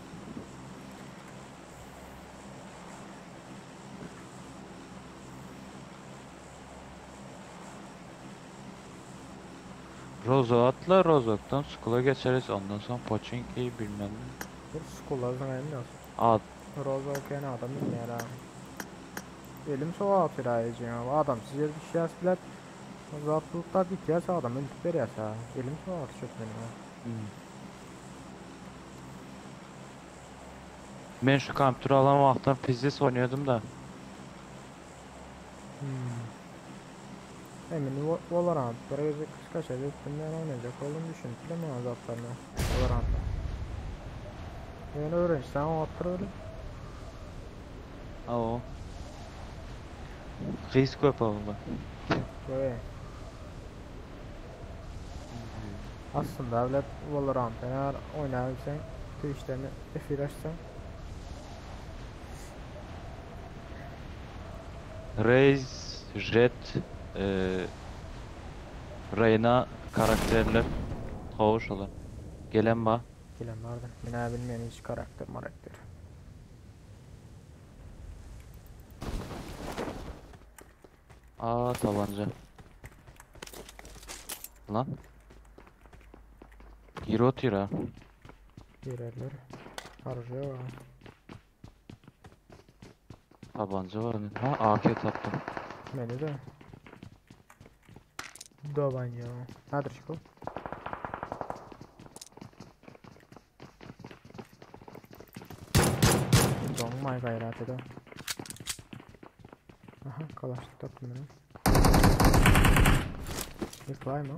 Rozo atla Rozok'tan Skull'a geçeriz. Ondan sonra Pochinki'yi bilmem ne. Bir Skull'a zaten nasıl? Ad Roza okuyan adam bilmeýär ha. Elim soğa atyr aýyjy. Adam size düşýäs bilet. Zatlykda bitýäs adam öldüp berýäs ha. Elim soğa atyr benim ha. Ben şu kompüteri alan vaxtlar pizdes oynuyordum da. Hmm. Emin Valorant bir gezek kaç edip ben oynayacak oldum düşün. Bilemem azaplarını Valorant'ta. Yani öğrenci o attır öyle. Aa. Risk yapalım bak. Böyle. Aslında evlat Valorant eğer oynayabilsen Twitch'ten efir açsan Raze, Jet, e, Reyna karakterler. Hawa şolar. Gelen ba. Gelen bardyr. Men-ä bilmeýän hiç karakter marakter. Aa tabanca. Lan. Gir otyr ha. Girerler. Arujýa bar. Tabanca var. Ha AK tapdym. Mende de. Dabanja. Häzir çykyp. Doňmaý gaýrat ede. Aha, kalaşnik tapdym men. Ýyklaýma.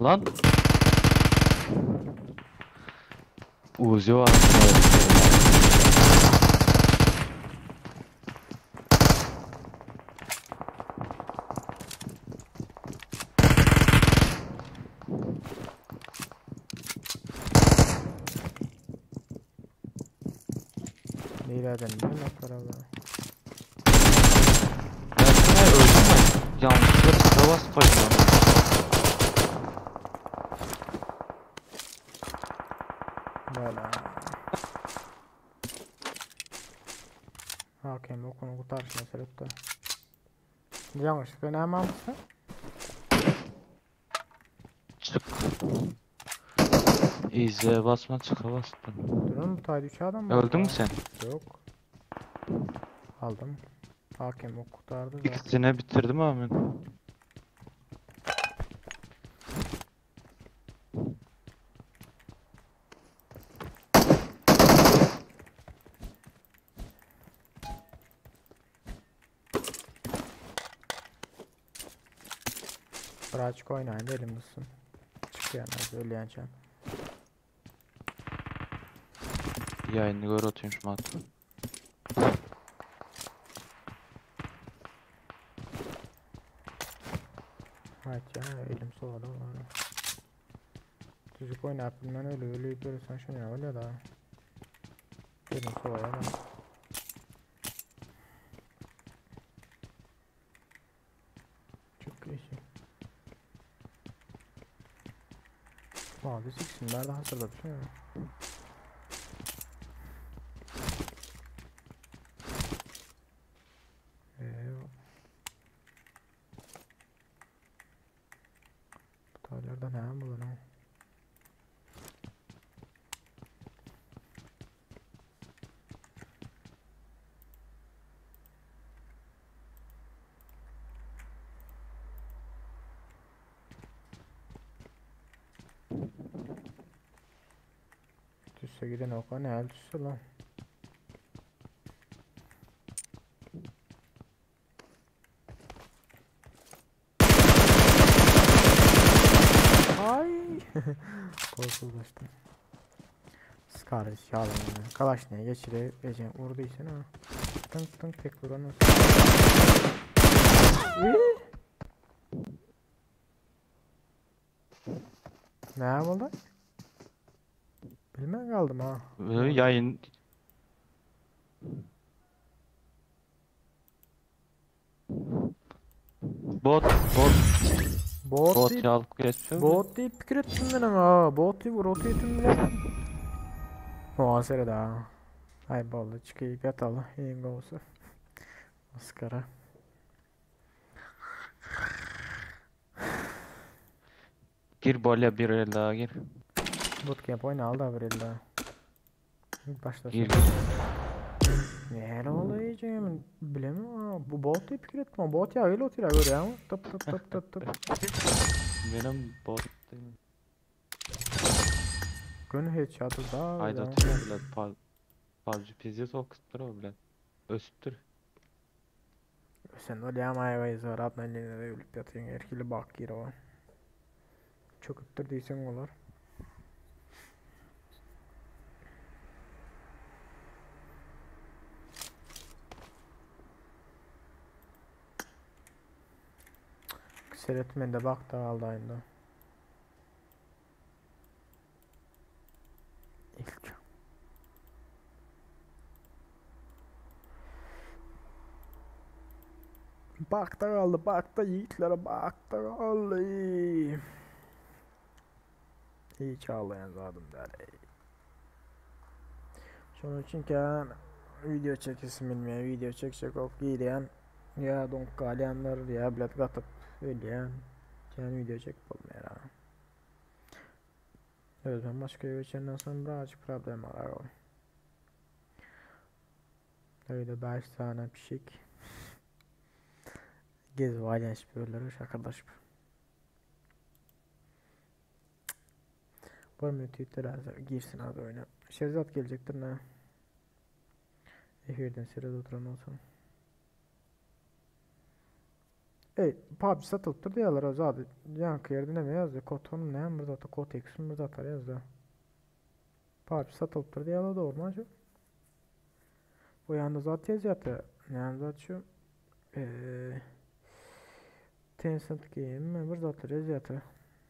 Lan. Uzi var. Nireden bilmem paralı. Gelsene öldüm ben. Yanlışlıkla tıka basıp kaçtım. Bela. Hakem okunu kurtarış meselesi. Yanlışlıkla ne almışsın? Çık. İzle basma çıka bastım. Durun bu tayda 3 adam var. Öldün mü sen? Yok. Aldım. Hakem ok kurtardı zaten. İkisini bitirdim abi. Birazcık oynayın da elim ısın. Çık yani ölýänçä. Yayını gör atayım şu mat. Evet ya elim soğudu. Düzük oynayıp bilmem öyle öyle böyle sen şunu ya öyle da. Elim soğuyor ama. Çok iyi. Abi siksinler de hazırladı şu ya. Bu taylarda ne bu lan? Düşse giden oka ne el düşse lan. Ay. Kolsuzlaştım. Scarlet çalın. Kalaş neye geçire ecem vurduysa ne? Tınk tınk tek vuran nasıl? Ne oldu? Bilmem kaldım ha. Yayın Bot bot Bot bot deyip, yalıp geçiyor. bot deyip pikir ettim ben ama. Bot deyip rotate'im bile. Muhasebe daha. Ay boldy çıkayıp yataly. Iň gowusy. Maskara. Gir bolya bir el daha gir. Bootcamp oýnaly da bir el daha. Başlasın. Gir. Näle oldy ejem? Bilemem ha. Bu bot diýip pikir ettim. Bot ýa öyle otyr görýäňmi? Tıp tıp tıp tıp tıp. Benim bot değil. Gün headshot'ı da. Haydi atıyor bile. PUBG pizdet okuttur o bile. Ösüpdür. Sen bolýam aýagy zorap men ölüp ýatýan erkili bak gir o. Çöküpdür diýseň bolar. Seret mende bak da aldaýynda. Bakda galdy, bakda ýigitlere bakda galdy. Hiç ağlayan zadım däl. Şonuň üçin kän video çekesim bilmeýär. Video çekjek ok girýän ýa doňup galýanlar ýa bilet gatyp ölýän. Kän video çekip bolmaýar. Ha. Özüm başga geçenden soň birazcık problemalar ol. Öýde 5 sany pişik. Gezip aýlanyşyp ýörler şakyrdaşyp. Bir minut hazır girsin az oyuna. Şerzat gelecektir ne? Efirden sürede oturan olsun. Ey, PUBG satılıpdyr diýýärler o zady. Ýaňky ýerde näme ýazdy? Koton näme bir zat, Kotex bir zatlar ýazdy. PUBG satılıpdyr diýýärler dogrumy şu? Bu ýanda zat ýazýardy. Näme zat şu? Eee Tencent Game mi bir zatlar ýazýardy.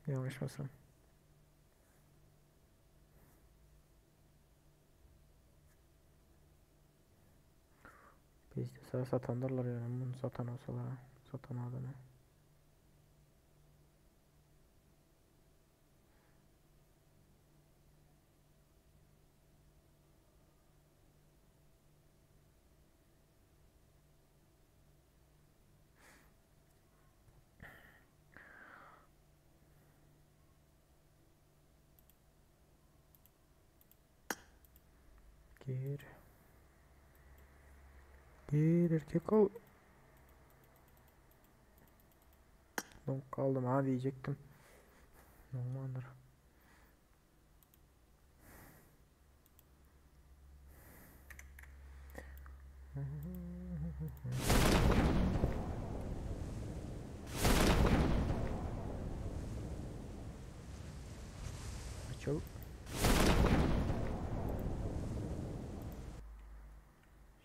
Ýalňyşmasam. Bizde sağ satandyrlar yani bunu satan olsalar satan adamı. Gir. Gir erkek ol. Donk kaldım ha diyecektim. Normaldir. Açıl.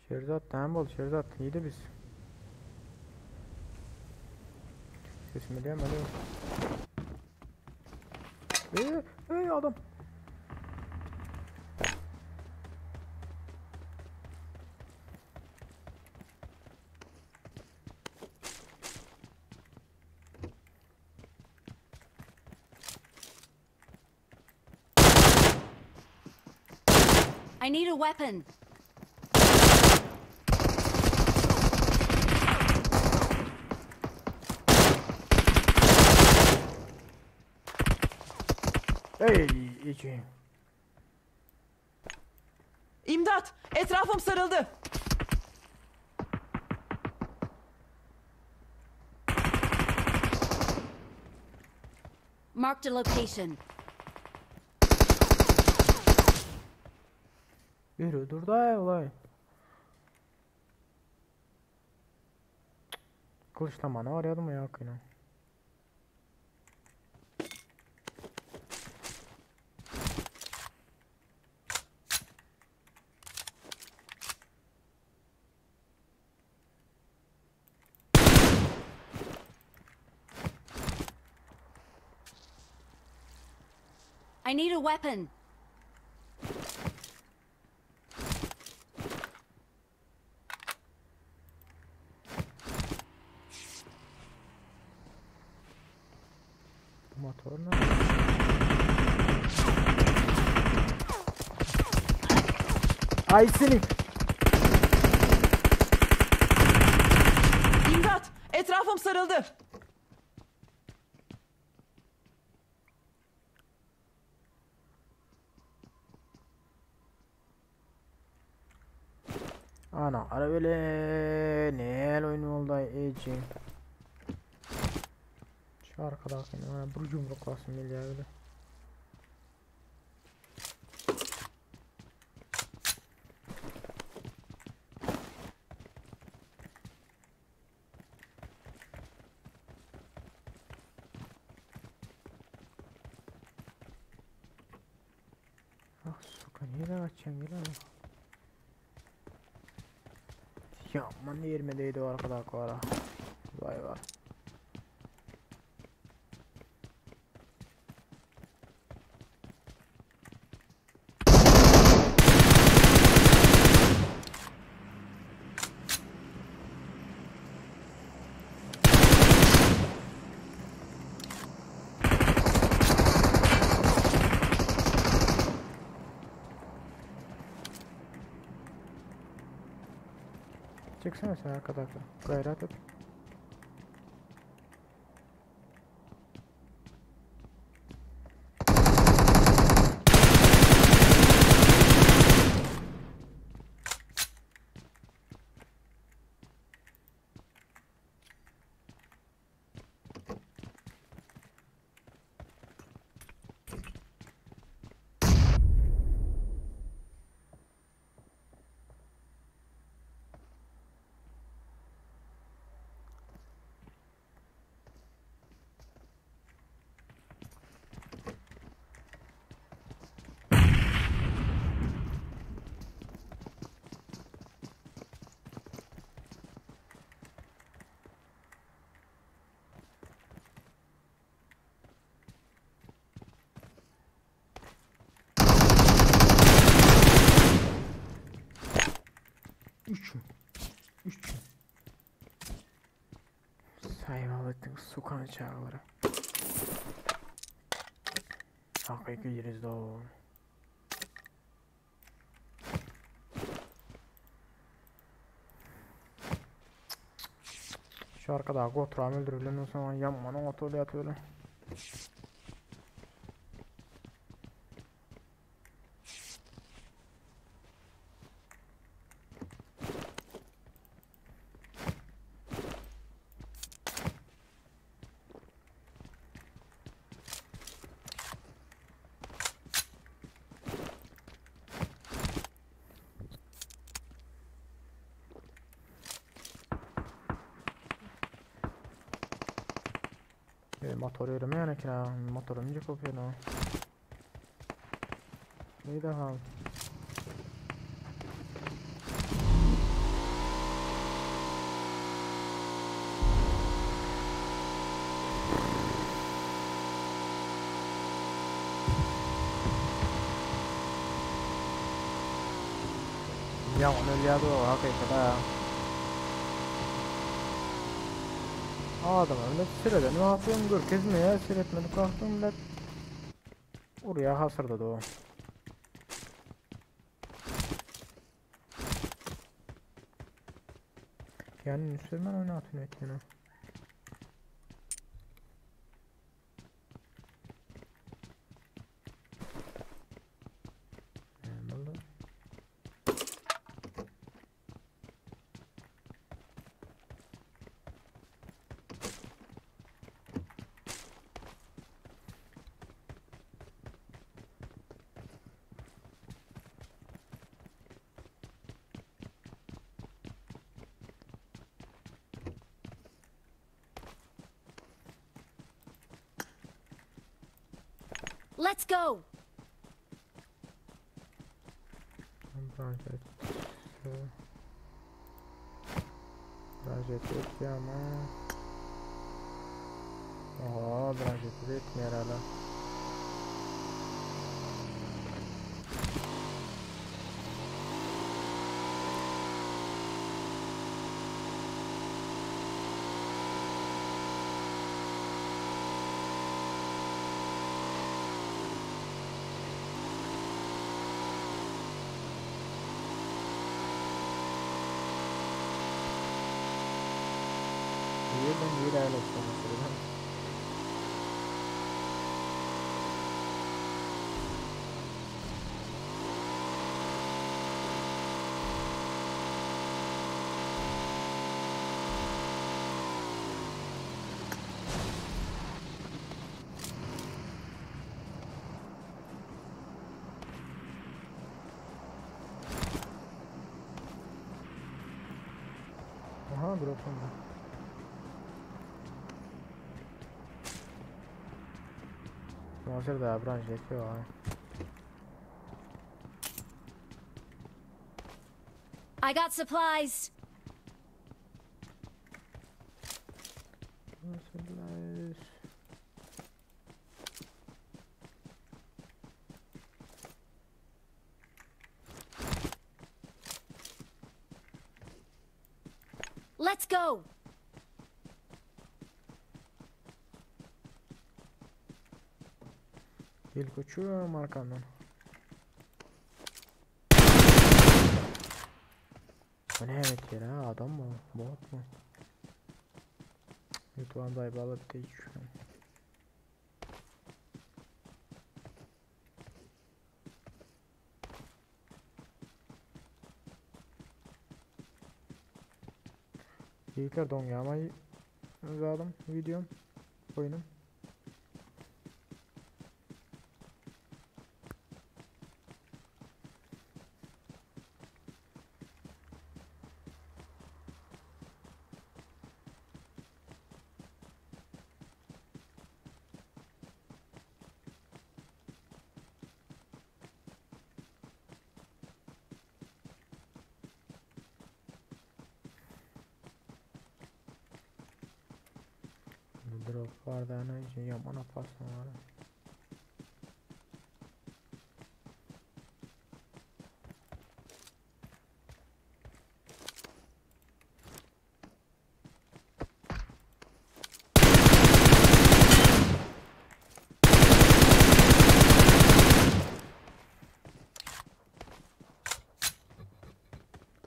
Şerzat tamam bol Şerzat iyiydi biz. Sesimi diyeyim alo. Ey, ey adam. I need a weapon. Ey içi. İmdat! Etrafım sarıldı. Marked a location. Yürü dur da olay. Kılıçlamana arıyordum ya kıyına. I need a weapon. Motor ne? Ay seni. İmdat! Etrafım sarıldı. Ana ara öyle ne oyun oldu eci. Şu arkadaki ne bir yumruk basın milyar öyle. Ah suka nereye kaçacaksın gel abi. Ya aman yermedeydi o arkadaki ara. Vay vay. Çeksene sen arkadaki. Gayret et. Üç. Üç. Saymalıktık sukan çağları. Hakkı yeriz o. Şu arkada oturam öldürülen o zaman yanmanın otu öyle. Motor yürümeýän eken, motorum ince kopýar. Ne daha? Ya onu ölýärdi o hakykada. Adam öyle süreden ne yapıyorum görkezmeye seyretmedik kalktım millet. Oraya hasırdadı o. Yani Müslüman oynatın ettiğini. Ne oldu? Let's go! Branşet etdi ama. Oha, branşeti de etmeýär hala. Yerden bir aile mesela. Aha drop'um. Vamos a da branch var. I got supplies. Supplies. Let's go. Gel koçum arkandan. Bu ne etýär ha adam mı? Bot mu? YouTube'dan dayı alıp değişiyor. Yiğitler doňýamay zadym videom oýnum. Drop var da ne için yaman apasın var.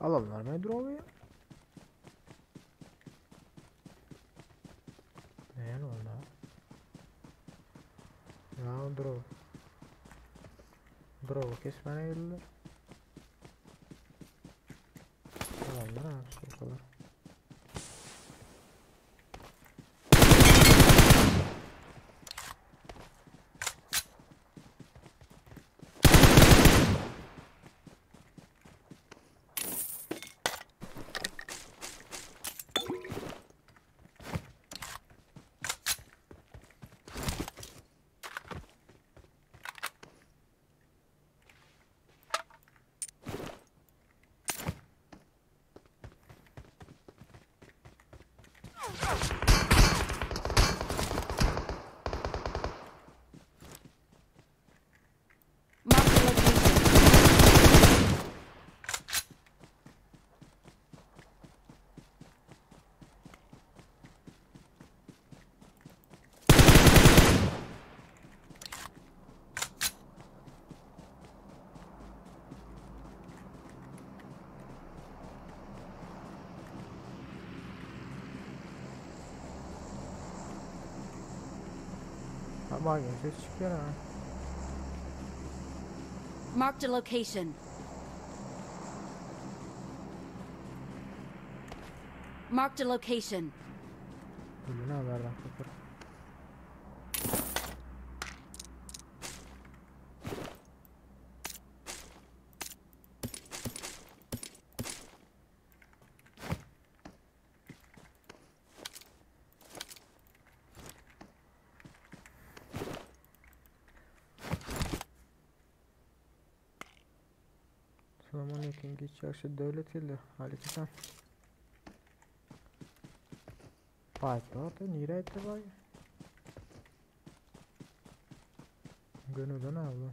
Alalım vermeyi drop'u ya. Ne oldu? Ya drop. Drop'u kesmene geldiler. Alalım ha, sokalar. Marked a location. Ama ses çıkıyor ha. Marked a location. Marked a location. Ne haberden kopar. Selamünaleyküm geç yaxşı döwlet geldi. Aleykümselam. Paytda nire etdi bay? Gönülden aldı.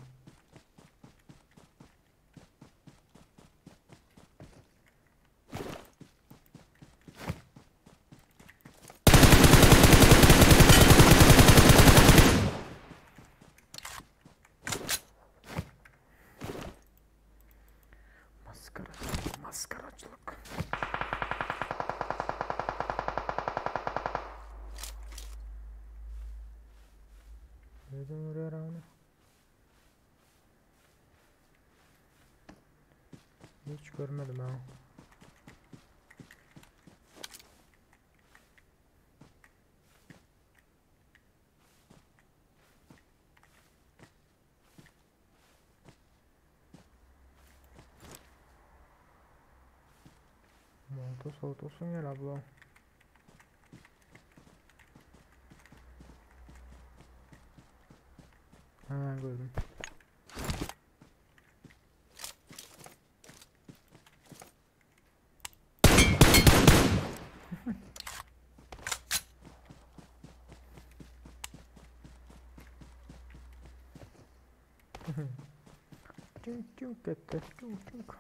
Maskaraçılık, maskaraçılık. Neden oraya onu? Hiç görmedim ha. Molto soğutulsun gel abla. Ha gördüm. Çünk çünk etti, çünk çünk.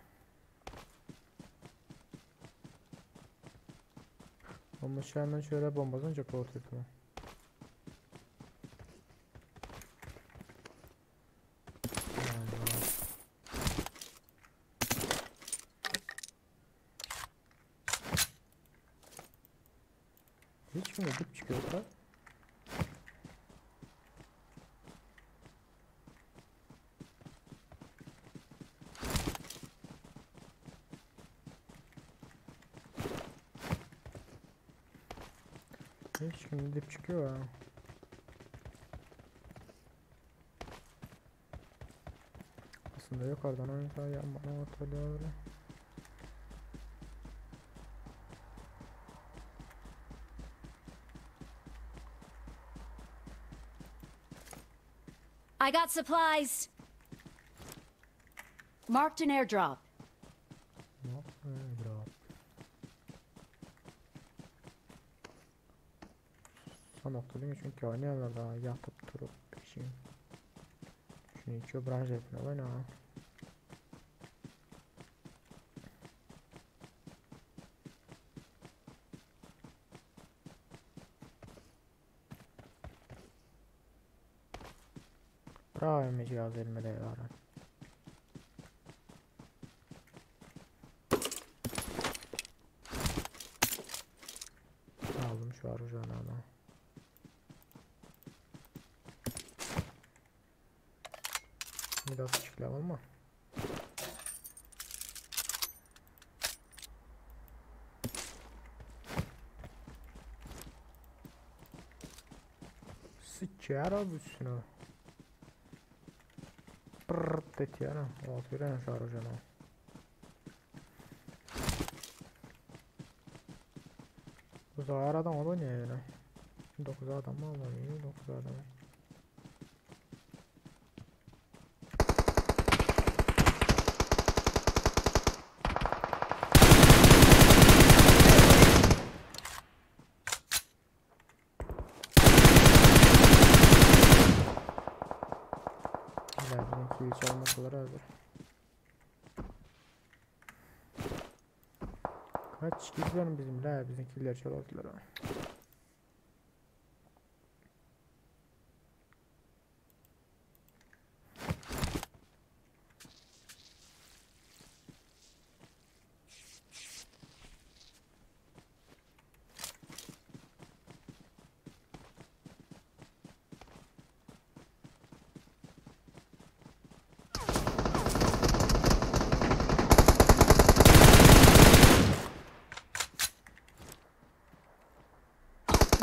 Ama şöyle şöyle bombasını çok ortaya. kime dip çykyyor Hiç kim dip çıkıyor ha. Aslında yukarıdan oynasa yapmadan atılıyor öyle. I got supplies. Marked an airdrop. Airdrop. Son nokta değil mi? Çünkü oynuyorlar daha yatıp durup bir şey. Şunu içiyor branş etme oyna. Bravo cihaz elime de var. Aldım şu arujunu ama. Biraz çıklam ama. Sıçrar abi üstüne. Prrrt etýär. Otyr şu arujunu. Uzar adam o da ne öyle? 9 adam mı var? 9 adam. Kill çalmasalar hazır. Kaç gidelim bizim la bizim killer çaldılar.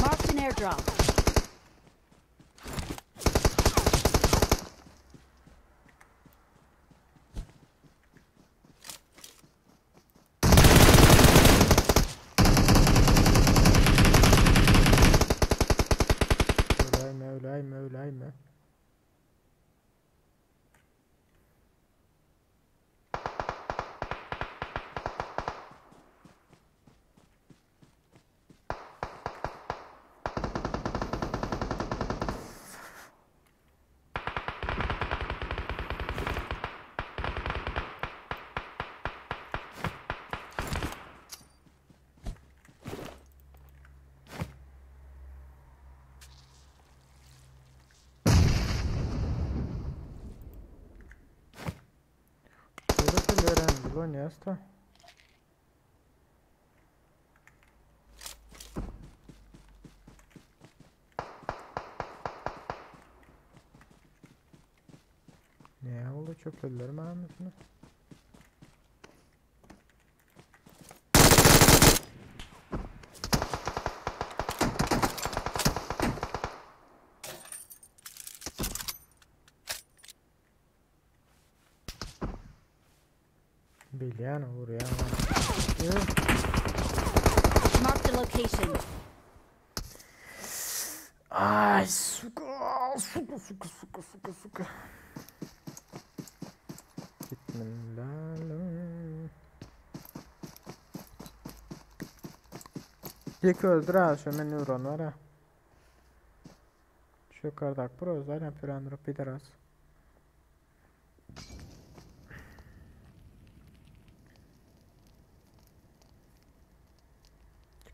Marked an airdrop. Öläýme, öläýme, öläýme. Oynayas da. Ne oldu çöplediler mi anasını? Bilýän vurýan. Marked a location. Ay suka suka suka suka suka suka. Gitmem Yek öldür ha şu men nöron var ha. Şu yukarıdak bur özler yapıyor bir biraz.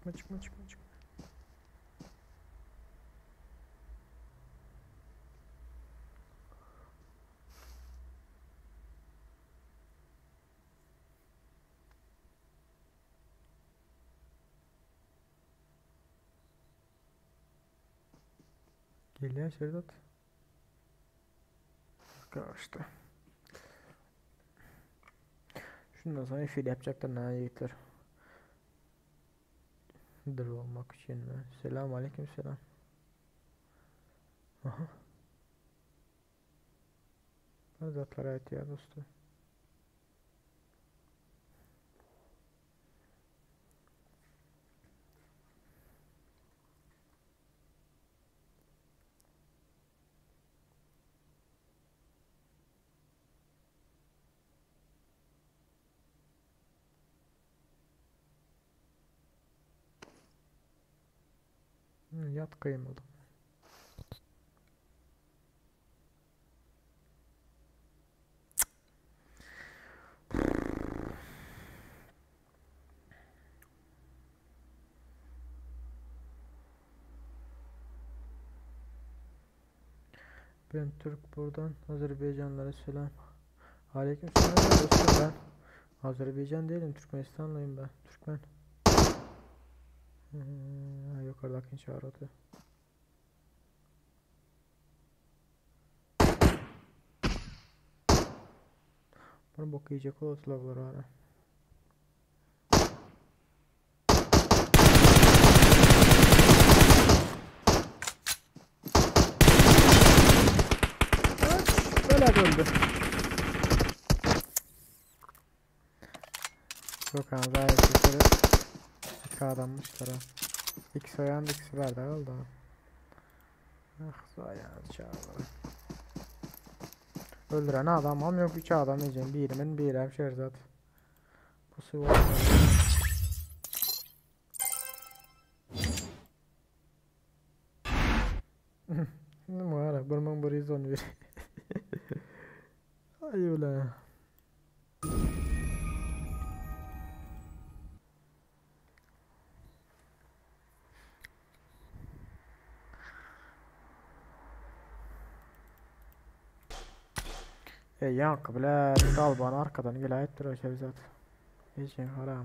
Çıkma çıkma çıkma çıkma. Gelýär Şerzat. Kaçtı. Şundan sonra efir yapacaklar ne yiğitler. Dur olmak için mi? Selam aleyküm selam. Aha. Zatlar ait ya dostum. Yat kıymadım. Ben Türk buradan Azerbaycanlara selam. Aleyküm selam dostum ben. Azerbaycan değilim Türkmenistanlıyım ben. Türkmen. Hmm, yukarıdaki çağırdı. Bunu bok yiyecek oldular bunlar ara. Böyle öldü. Yok abi gayet yukarı. İki adammışlar ha. İkisi ayağında ikisi verdi herhalde. Ah ayağını çağırdı. Öldüren adam am yok üç adam diyeceğim. Birimin biri hem Şerzat. Pusu var. Nima 1111. Ay ulan. Ey yankı bile galban arkadan geläýip dur Şerzat. Hiç haram.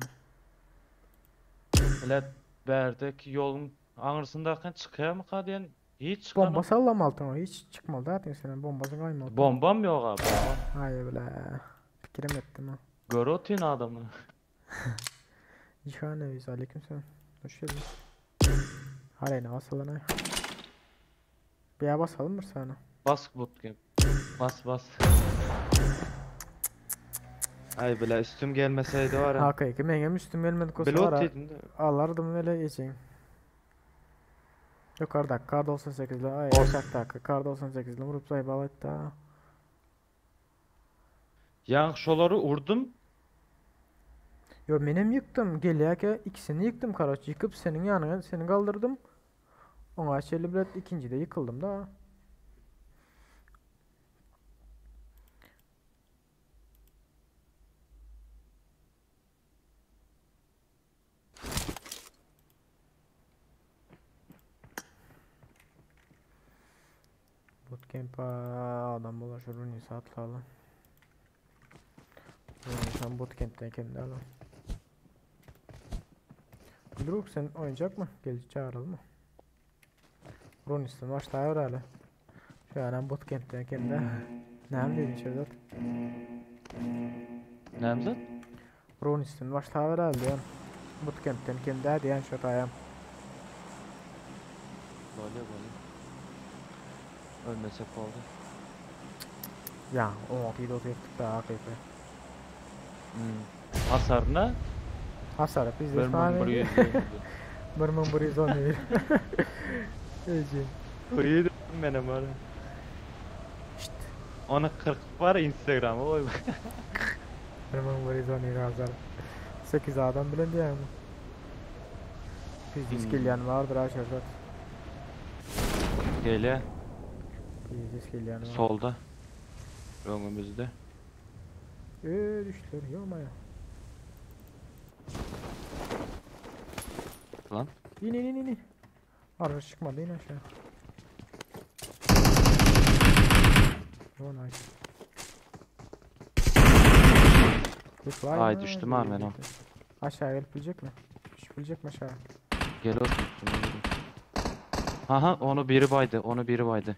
Bilet bärdeki ýoluň aňyrsyndaky çykýarmyka diýen hiç çykan. Bomba sallamalı o hiç çıkmalı zaten senin bombası koymalı. Bombam yok abi. Bombam. Hayır bile. Fikrim ettim ha. Gör otun adamı. Cihan Neviz aleykümselam. Hoş geldin. Hala basalım ha. Bir basalım mı sana? Bas bootcamp. Bas bas. Ay bile üstüm gelmeseydi var ya. Hakiki benim üstüm gelmedi Bile kosa var ha. ot da. Alardım öyle geçeyim. Yukarıda kar 98'li ay aşağıda kar 98'li vurup zayıf etti ha. Yan şoları vurdum. Yo benim yıktım geliyor ikisini yıktım karaç yıkıp senin yanına seni kaldırdım. Ona şöyle bilet ikinci de yıkıldım da. Bootcamp'a adam bulaşır Nisa atlayalım. Sen bootcamp'ten kendi alalım. Druk sen oynayacak mı? Gel çağıralım mı? Ronis'ten başlayıyor hala. Şu an bootcamp'ten kendi. Ne dedin Şerzat? Nemzat? Ronis'ten başlayıyor hala diyen. Bootcamp'ten kendi diyen şu tayam. Böyle böyle. Ölmesek oldu. Ya 16 7 daha hakiki. Hmm. Hasarına? Hasarı biz de 1111. Ece. Uyudum benim var. Şşt. Onu 40 var Instagram'a oy. 1111 hasar. 8 adam bilen diye mi? Biz gelýän vardır ha Şerzat. Gele. Biz gelýän var. Solda. Önümüzde. Düştüler yolmaya. Lan. İn in in in. Araba çıkmadı in aşağı. Oh nice. Ay düştüm ha ben o. Aşağı gelip bilecek mi? Düşüp bilecek mi aşağı? Gel otur. Aha, onu biri baydı, onu biri baydı.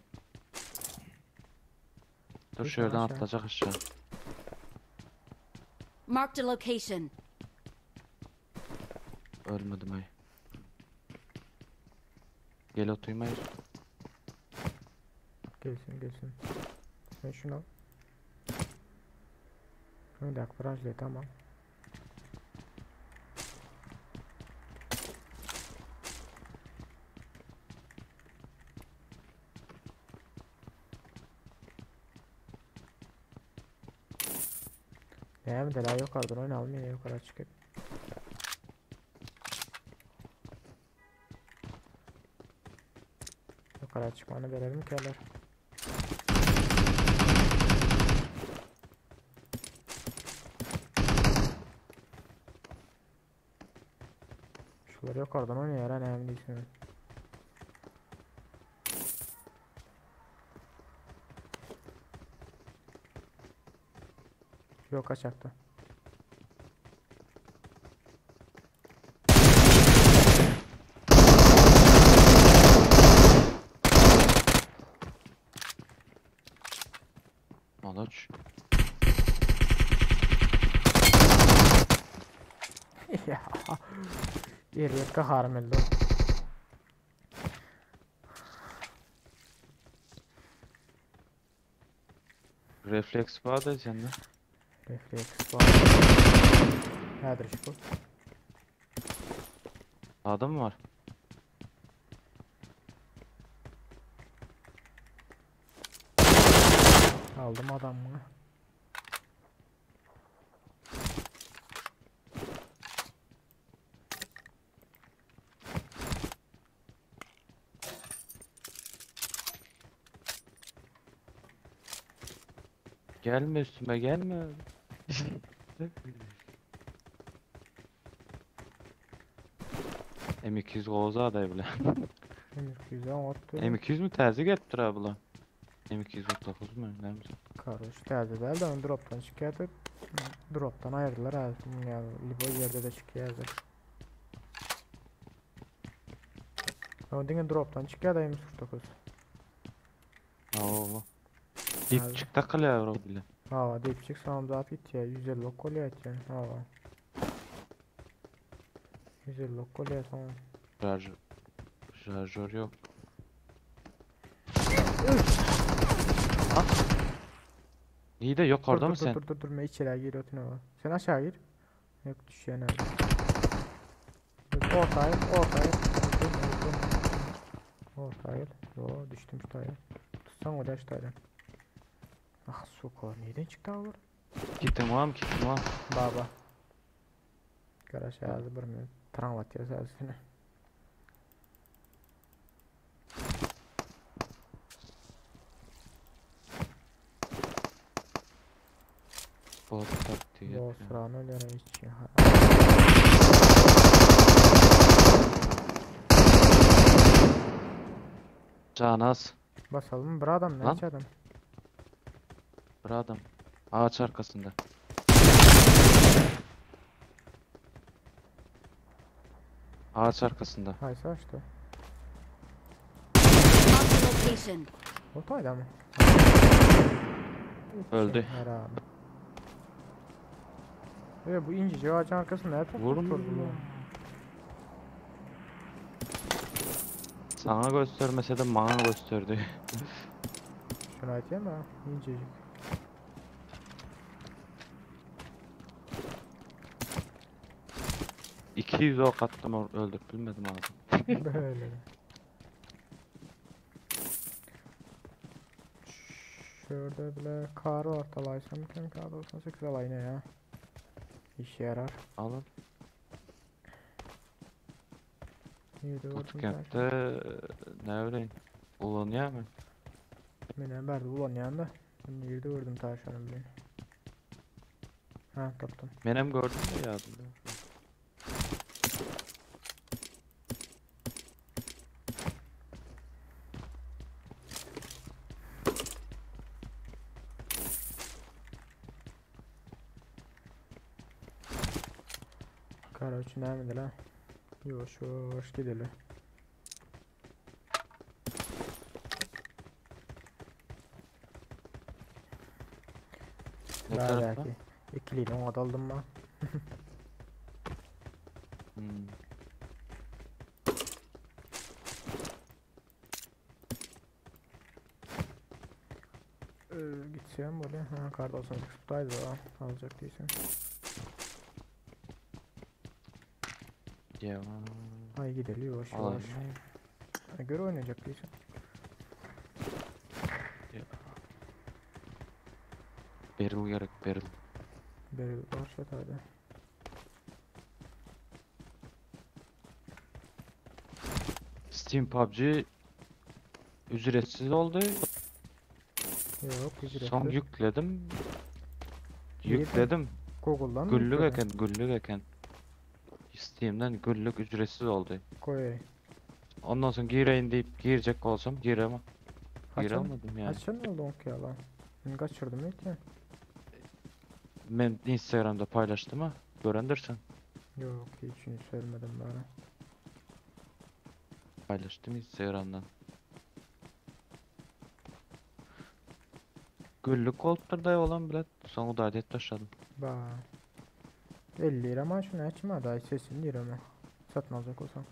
Dur Bir şu yerden tane aşağı. atlayacak aşağı. Marked a location. Ölmedim ay. Gel oturayım hayır. Gelsin gelsin. Sen şunu al. Bir dakika branşle tamam. Näme dela yukarıdan oynayalım yine yukarı çıkıp. Yukarı çıkmanı verelim ki eller. Şular yukarıdan oynuyor ha näme diýsin. Yok aşağıda. Malaç. Ya. Erbet gaharym geldi. Refleks var da sende. Refleks var. Hädir şu. Adam mı var? Aldım adamı. Gelme üstüme gelme. M200 goza aday bile. M200'e otdu. M200 mü terzi gelipdir abi bula? M239 mu? Ne mi? Karoş täze däl de onu drop'tan çıkýardy. Drop'tan aýyrdylar ha. Ya libo ýerde de çıkýardy. O diňe drop'tan çıkýardy M49. Oo. Dip çıktı kılıyor o bile. Ha, deyip çık soňam zat gitýär. 150 ok bolýar etýän. Ha. 150 ok bolýar soň. Şarjör. Şarjör yok. Ha? İyi de yok orada Dur mı dur sen? dur dur dur men içeri gir ötüne bak. Sen aşağı gir. Yok düşýän abi. Ortaya ortaya. Öldüm öldüm. Ortaya. Yo düştüm şu taya. Tutsan o da şu taydan. Ah suka neden çıktı olur? Gittim vam gittim vam. Baba. Karaş ağzı bir minut. Travmat ağzını. Bot taktiği Bu yapıyor. sıranı öyle hiç. Canaz. Basalım bir adam ne Lan. adam? Bir adam. Ağaç arkasında. Ağaç arkasında. Haysa açtı. Marked a location. O tayda mı? Öldü. Herhalde. Evet bu incecik ağacın arkasında ne yapıyor? Vurma. Sana göstermese de bana gösterdi. Şunu aytayım mı? İncecik. 200 ok attım öldür bilmedim abi. Böyle. Şurada bile kar ortalaysam kim kar 98 alay ne ya? İşe yarar. Alın. Neydi Bootcamp'te ne bileyim. Ulanıyor mu? Men berdi ulanýan da. Ben ýerde gördüm taşlarını bilen. Ha tapdym. Menem gördüm de yardım. Karaç näme la? Ýuwaş ýuwaş gideli. tarapda? Ikilini oňa daldym ma. Hmm. Ee, gitsem böyle. Ha kar 98 tutaydı da alacak değilsin. Ya. Ay gidelim yavaş yavaş. Ha, göre oynayacak değilsin. Ya. Beryl gerek Beryl. Beryl var şu hadi. Steam PUBG ücretsiz oldu. Yok ücretli. Son yükledim. Nereden? Yükledim. Google'dan mı Güllük yükledin? eken, güllük eken. Steam'den güllük ücretsiz oldu. Koy. Ondan sonra gireyim deyip girecek olsam giremem. Haçan, Giremedim yani. haçan oldu onki yalan? Ben kaçırdım ilk ya. Ben Instagram'da paylaştım ha. Görendirsin. Yok hiç söylemedim bana. Paylaştım Instagram'dan. Güllük olupdur da olan bilet. Sonra da adet başladım. Ba. 50 lira mı şunu açma da 80 lira mı? Satın alacak olsam.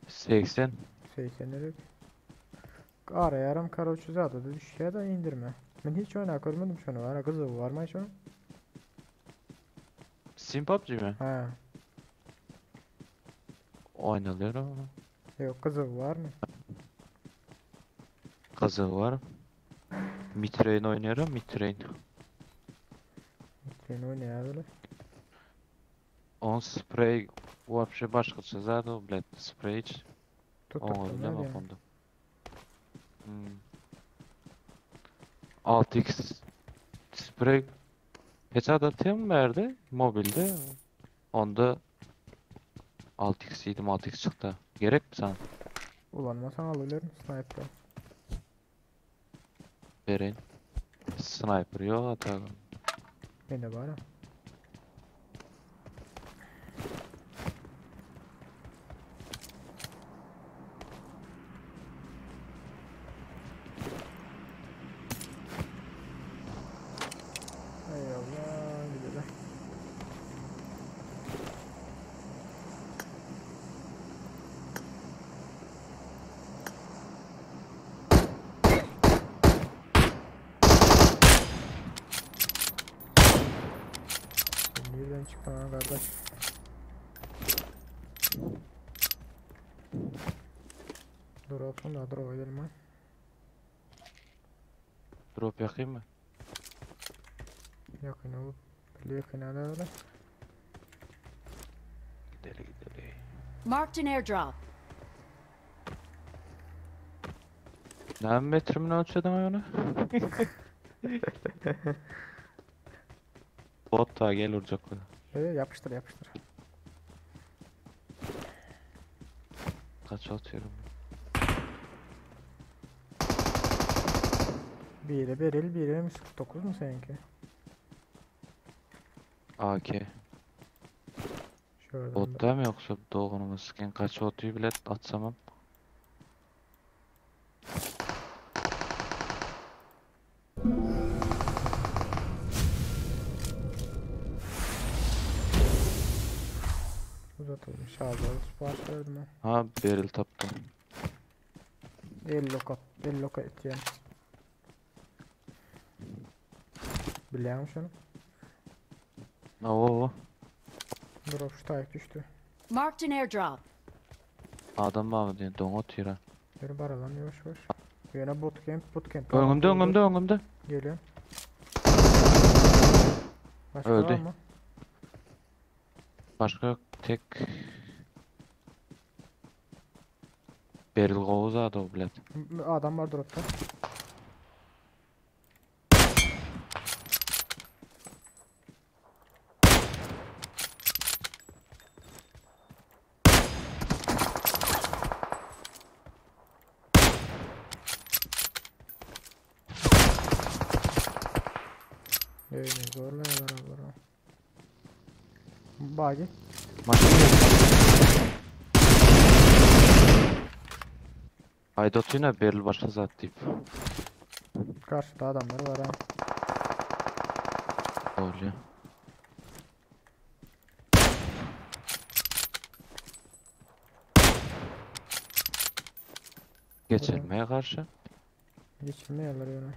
80. 80 lira. Ara yarım kara uçuza da düşüyor da indirme. Ben hiç oyna görmedim şunu var. Kızı var mı şunu? Steam PUBG mi? Ha. Oynanıyor ama. Yok kızı var mı? Kazığı var. Mitrain oynuyorum. Mitrain. Sen oynaya böyle. On sprey вообще başkası zaten o bilet. Sprey hiç. Tutturttum Onu ne bilemem diyorsun? onda. Hmm. 6x sprey Headshot atıyor mu verdi? Mobilde. Onda 6x yedim 6x çıktı. Gerek mi sana? Ulanmasan alabilirim sniper. Vereyim. Sniper yok hatta. Ben de var ha. Eyvallah gidelim. Sen nereden çıktın lan kardeş? Dur olsun da drop edelim ha. Drop yakayım mı? Yakın olup yakın öyle. Gidelim gidelim. Marked an airdrop. Ne metrimini ölçedim onu? Bot da gel vuracak bunu. Yapıştır yapıştır. Kaç atıyorum? Biri Beril, biri M49 mu seninki? AK. Şuradan da. Botta mı yoksa doğunumu skin kaç atıyor bile atsamam. Uzatılmış şarjı sipariş verdim ben. Ha Beryl taptım. 50 loka, 50 loka etýän. Bilýän şunu? Oo Drop şu tayk düştü. Marked an airdrop. adam var mı diye don atıyor ha. Yürü baralan yavaş yavaş. Yine bootcamp, bootcamp. Önümde önümde önümde. Geliyorum. Başka Öldü. var mı? Başka yok tek. Beryl Goza o bilet. Adam var dropta. Evet, zorlayalar abla. Bagi. Maşın Haydot yine Beryl başka zat deyip. Karşıda adamlar var ha. Bolýar. Geçirmeye karşı. Geçirmeýärler ýöne.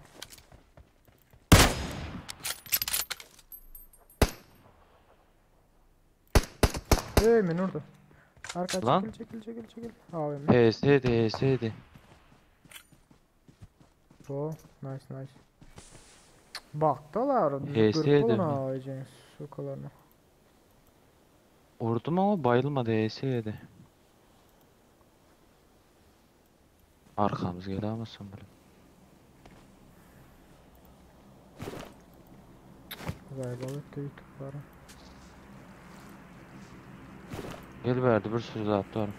Ey men urdu. Arka Lan. çekil çekil çekil çekil. AVM. HS'di HS'di. Oh, nice nice. Baktılar. HS Görüp mi? ona AVC'nin sokalarına. Vurdum ama bayılmadı HS'ydi. Arkamız geldi ama sanırım. Zaybalı YouTube'lara. Gel verdi bir sürü daha atarım.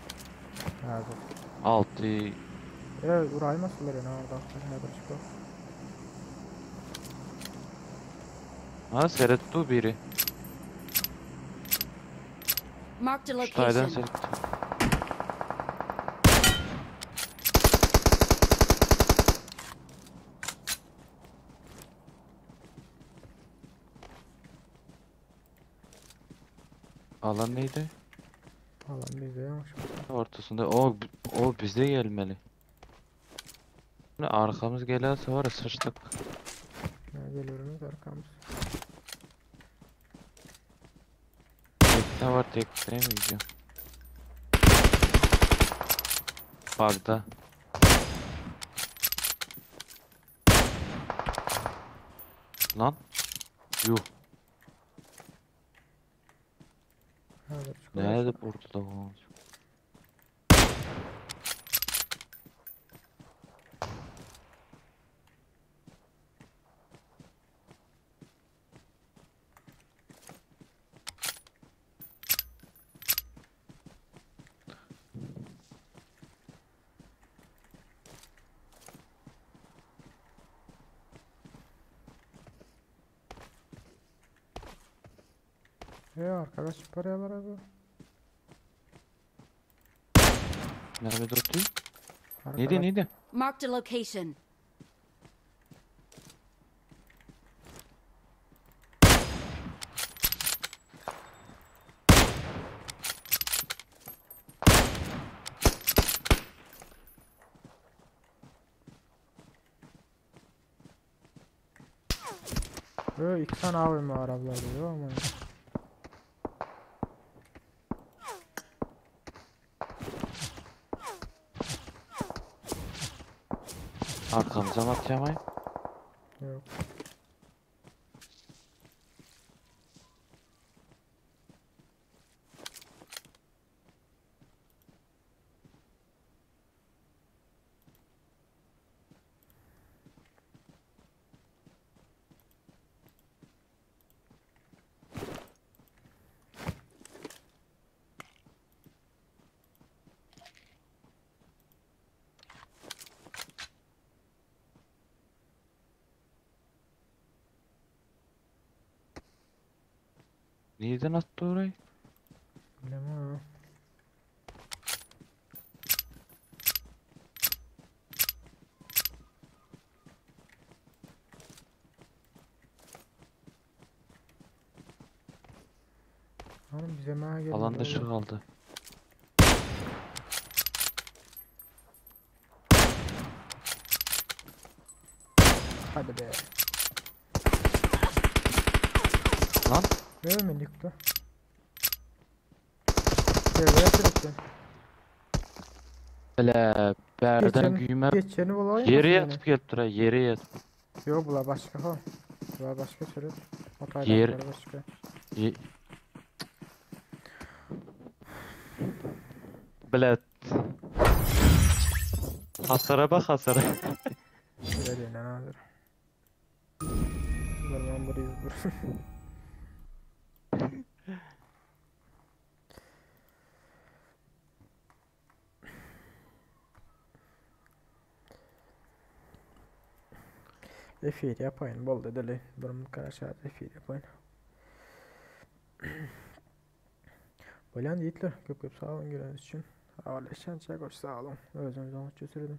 Hazır. 6 Evet, uraymasınlar yani orada. Hazır çıkıyor. Ha seyrettu biri. Marked a Şu taydan location. seyrettim. Alan neydi? Alan bizde yavaş. Ortasında. O o bize gelmeli. Ne arkamız gelse var ya sıçtık. Ya geliyoruz arkamız. Tekne var tekneye mi gidiyor? Bug'da. Lan. Yuh. Hazır çıkıyor. Nerede burada da bu? E arkadaş paralar abi. Nerede oturuyor? Arkadaş. Neydi neydi? Marked a location. Ö, iki tane AVM var abla diyor ama. Arkamıza mı atacağım ay? Yok. Nereden attı orayı? Bilemem. Oğlum bize merak etme. Alan dışı kaldı. Hadi be. Lan. Böyle mi yıktı? Devreye sürüktü. Hele berden güyme. Geçeni bulayım. Yere yatıp gelip duray, yere yatıp. Yok bula başka ha. Bula başka sürüp. Yer. Başka. Ye... Bilet. Hasara bak hasara. Öyle değil lan hazır. Zaman burayı vursun. Efir yapayın bol dedeli. Durum karaşat efir yapayın. Bolyan yiğitler köp köp sağ olun göreniz için. Haberleşen çay koş sağ olun. Özünüzü onu çözürdüm.